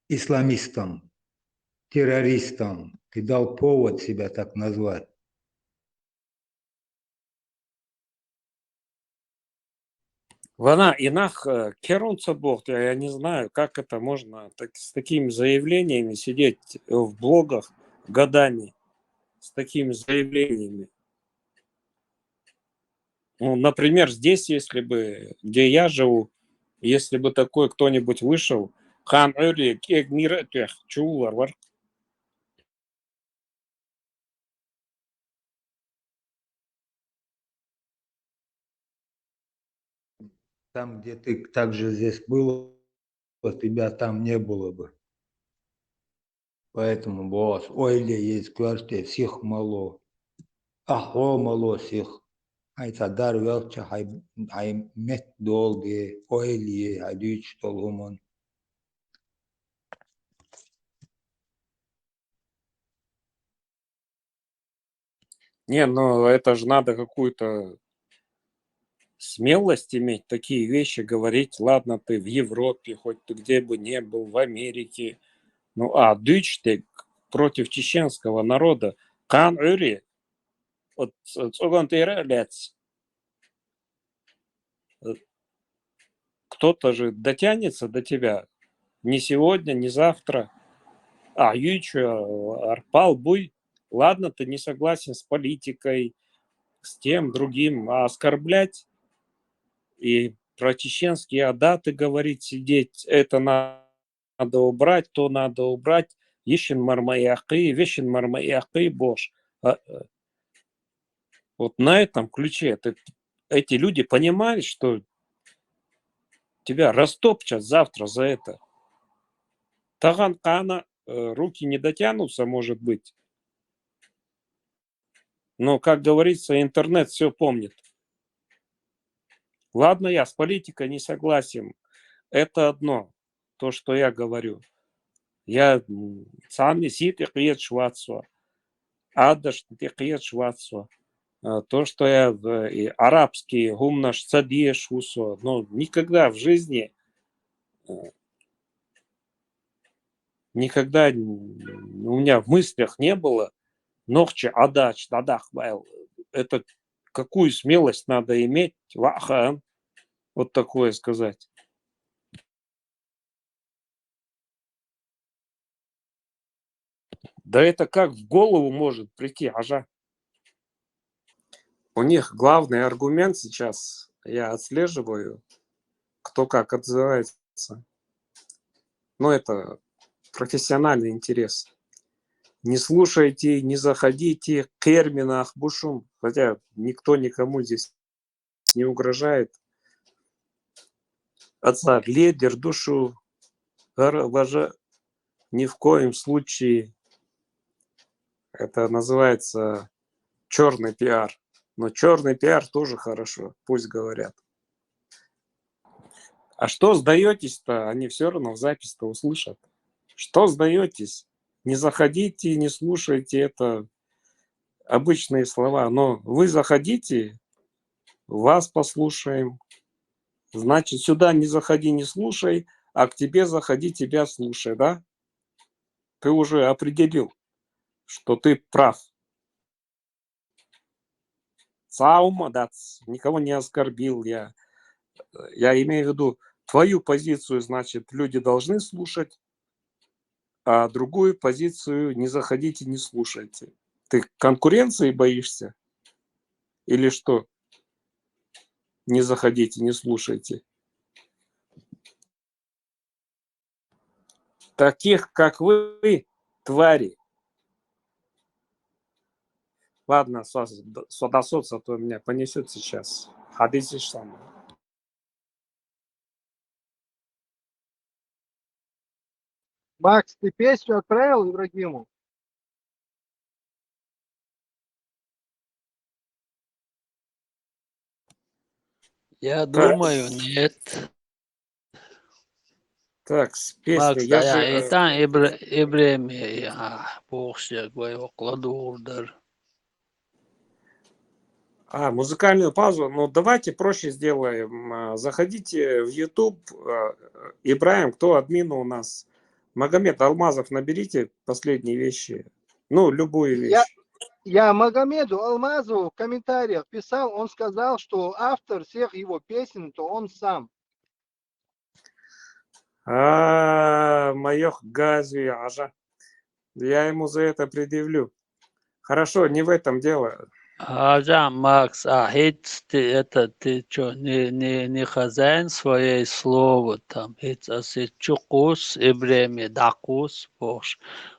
исламистом, террористом. Ты дал повод себя так назвать. Вона и нах, э, керунца бохт, я, я не знаю, как это можно так, с такими заявлениями сидеть в блогах годами, с такими заявлениями. Ну, например, здесь, если бы, где я живу, если бы такой кто-нибудь вышел, хан Ӏуьрре кӀег мира тӀех чуллар вар. Там, где ты так же здесь был, тебя там не было бы. Поэтому боху ас, ойла е еза коьрте, сих ма ло. Ахь хьо ма ло сих. Хьайн цхьа дар велча, хьайн, хьайн метта долу де, ойла е хьайн дуьйцуш долу хӀуманна. Не, ну это же надо какую-то смелость иметь, такие вещи говорить. Ладно, ты в Европе, хоть ты где бы не был, в Америке. Ну, а дуьйцуш дерг против чеченского народа. Кхана Ӏуьрре, оцу цӀоган тӀера а лаьцна, э, кто-то же дотянется до тебя. Не сегодня, не завтра. А юичу арпал буй. Ладно, ты не согласен с политикой, с тем, другим, а оскорблять и про чеченские адаты говорить, сидеть, это надо убрать, то надо убрать, ишин мармаякы, вешин мармаякы, бош. А, э, Вот на этом ключе ты, эти люди понимают, что тебя растопчат завтра за это. Таган кана, э, руки не дотянутся, может быть. Но, как говорится, интернет все помнит. Ладно, я с политикой не согласен. Это одно, то, что я говорю. Я м, сами сит и кьет швацо, адаш и кьет швацо. А, То, что я в- и арабский гумнаш цадеш усо, но никогда в жизни, э, никогда н- у меня в мыслях не было ногче адач, дадах, это какую смелость надо иметь, вахан, вот такое сказать. Да это как в голову может прийти, ажа? У них главный аргумент сейчас, я отслеживаю, кто как отзывается. Ну, это профессиональный интерес. Не слушайте, не заходите к терминах бушум, хотя никто никому здесь не угрожает. Отца лидер душу, даже ни в коем случае. Это называется черный пиар. Но черный пиар тоже хорошо, пусть говорят. А что сдаетесь-то? Они все равно в запись-то услышат. Что сдаетесь? Не заходите, не слушайте, это обычные слова. Но вы заходите, вас послушаем. Значит, сюда не заходи, не слушай, а к тебе заходи, тебя слушай, да? Ты уже определил, что ты прав. Цаума, да, никого не оскорбил я. Я имею в виду твою позицию, значит, люди должны слушать, а другую позицию не заходите, не слушайте. Ты конкуренции боишься? Или что? Не заходите, не слушайте. Таких, как вы, твари. Ладно, содасоца, то меня понесет сейчас. Хадисишь сам. Макс, ты песню отправил Ибрагиму? Я думаю, нет. Так, с песней. Макс, я же... Итак, Ибр... Ибрагим, а, бог с ним, окладу ордер. А, музыкальную паузу. Ну, давайте проще сделаем. А, заходите в YouTube. А, Ибраим, кто админ у нас? Магомед Алмазов, наберите последние вещи. Ну, любую вещь. Я, я Магомеду Алмазову в комментариях писал, он сказал, что автор всех его песен, то он сам. А, майох газви, ажа. Я ему за это предъявлю. Хорошо, не в этом дело. Ажа, Макс, а хиц ты это, ты чё, не, не, не хозяин своей слова там, хиц, а сечукус, Ибрагим, дакус, бош,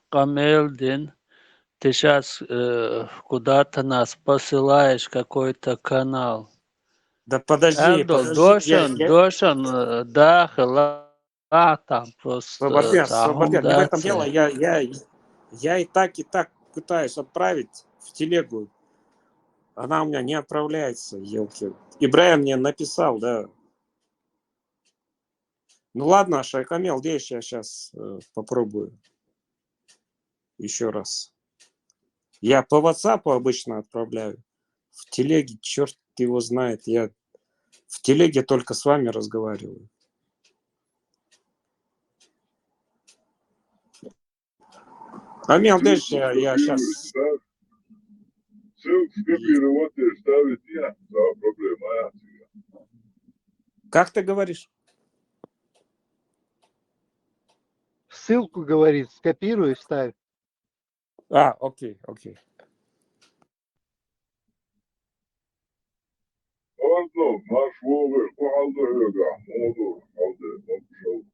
камелдин, ты сейчас э, куда-то нас посылаешь, какой-то канал. Да подожди, подожди. Дошан, я, я... Дошан, э, да, хла, а, там просто... Свободен, свободен. Не в этом дело. Я, я, я и так, и так пытаюсь отправить в телегу. Она у меня не отправляется, елки. Ибраим мне написал, да. Ну ладно, Шайкамел, здесь я сейчас э, попробую. Еще раз. Я по WhatsApp обычно отправляю. В телеге, черт его знает, я в телеге только с вами разговариваю. Амел, дальше я, я сейчас... Ссылку скопировать и вставить, я, да, проблема, я. Как ты говоришь? ссылку, говорит, скопируй и вставь. А, окей, окей. Ладно, наш вовы, кухалды хьога, моду, алды, моду.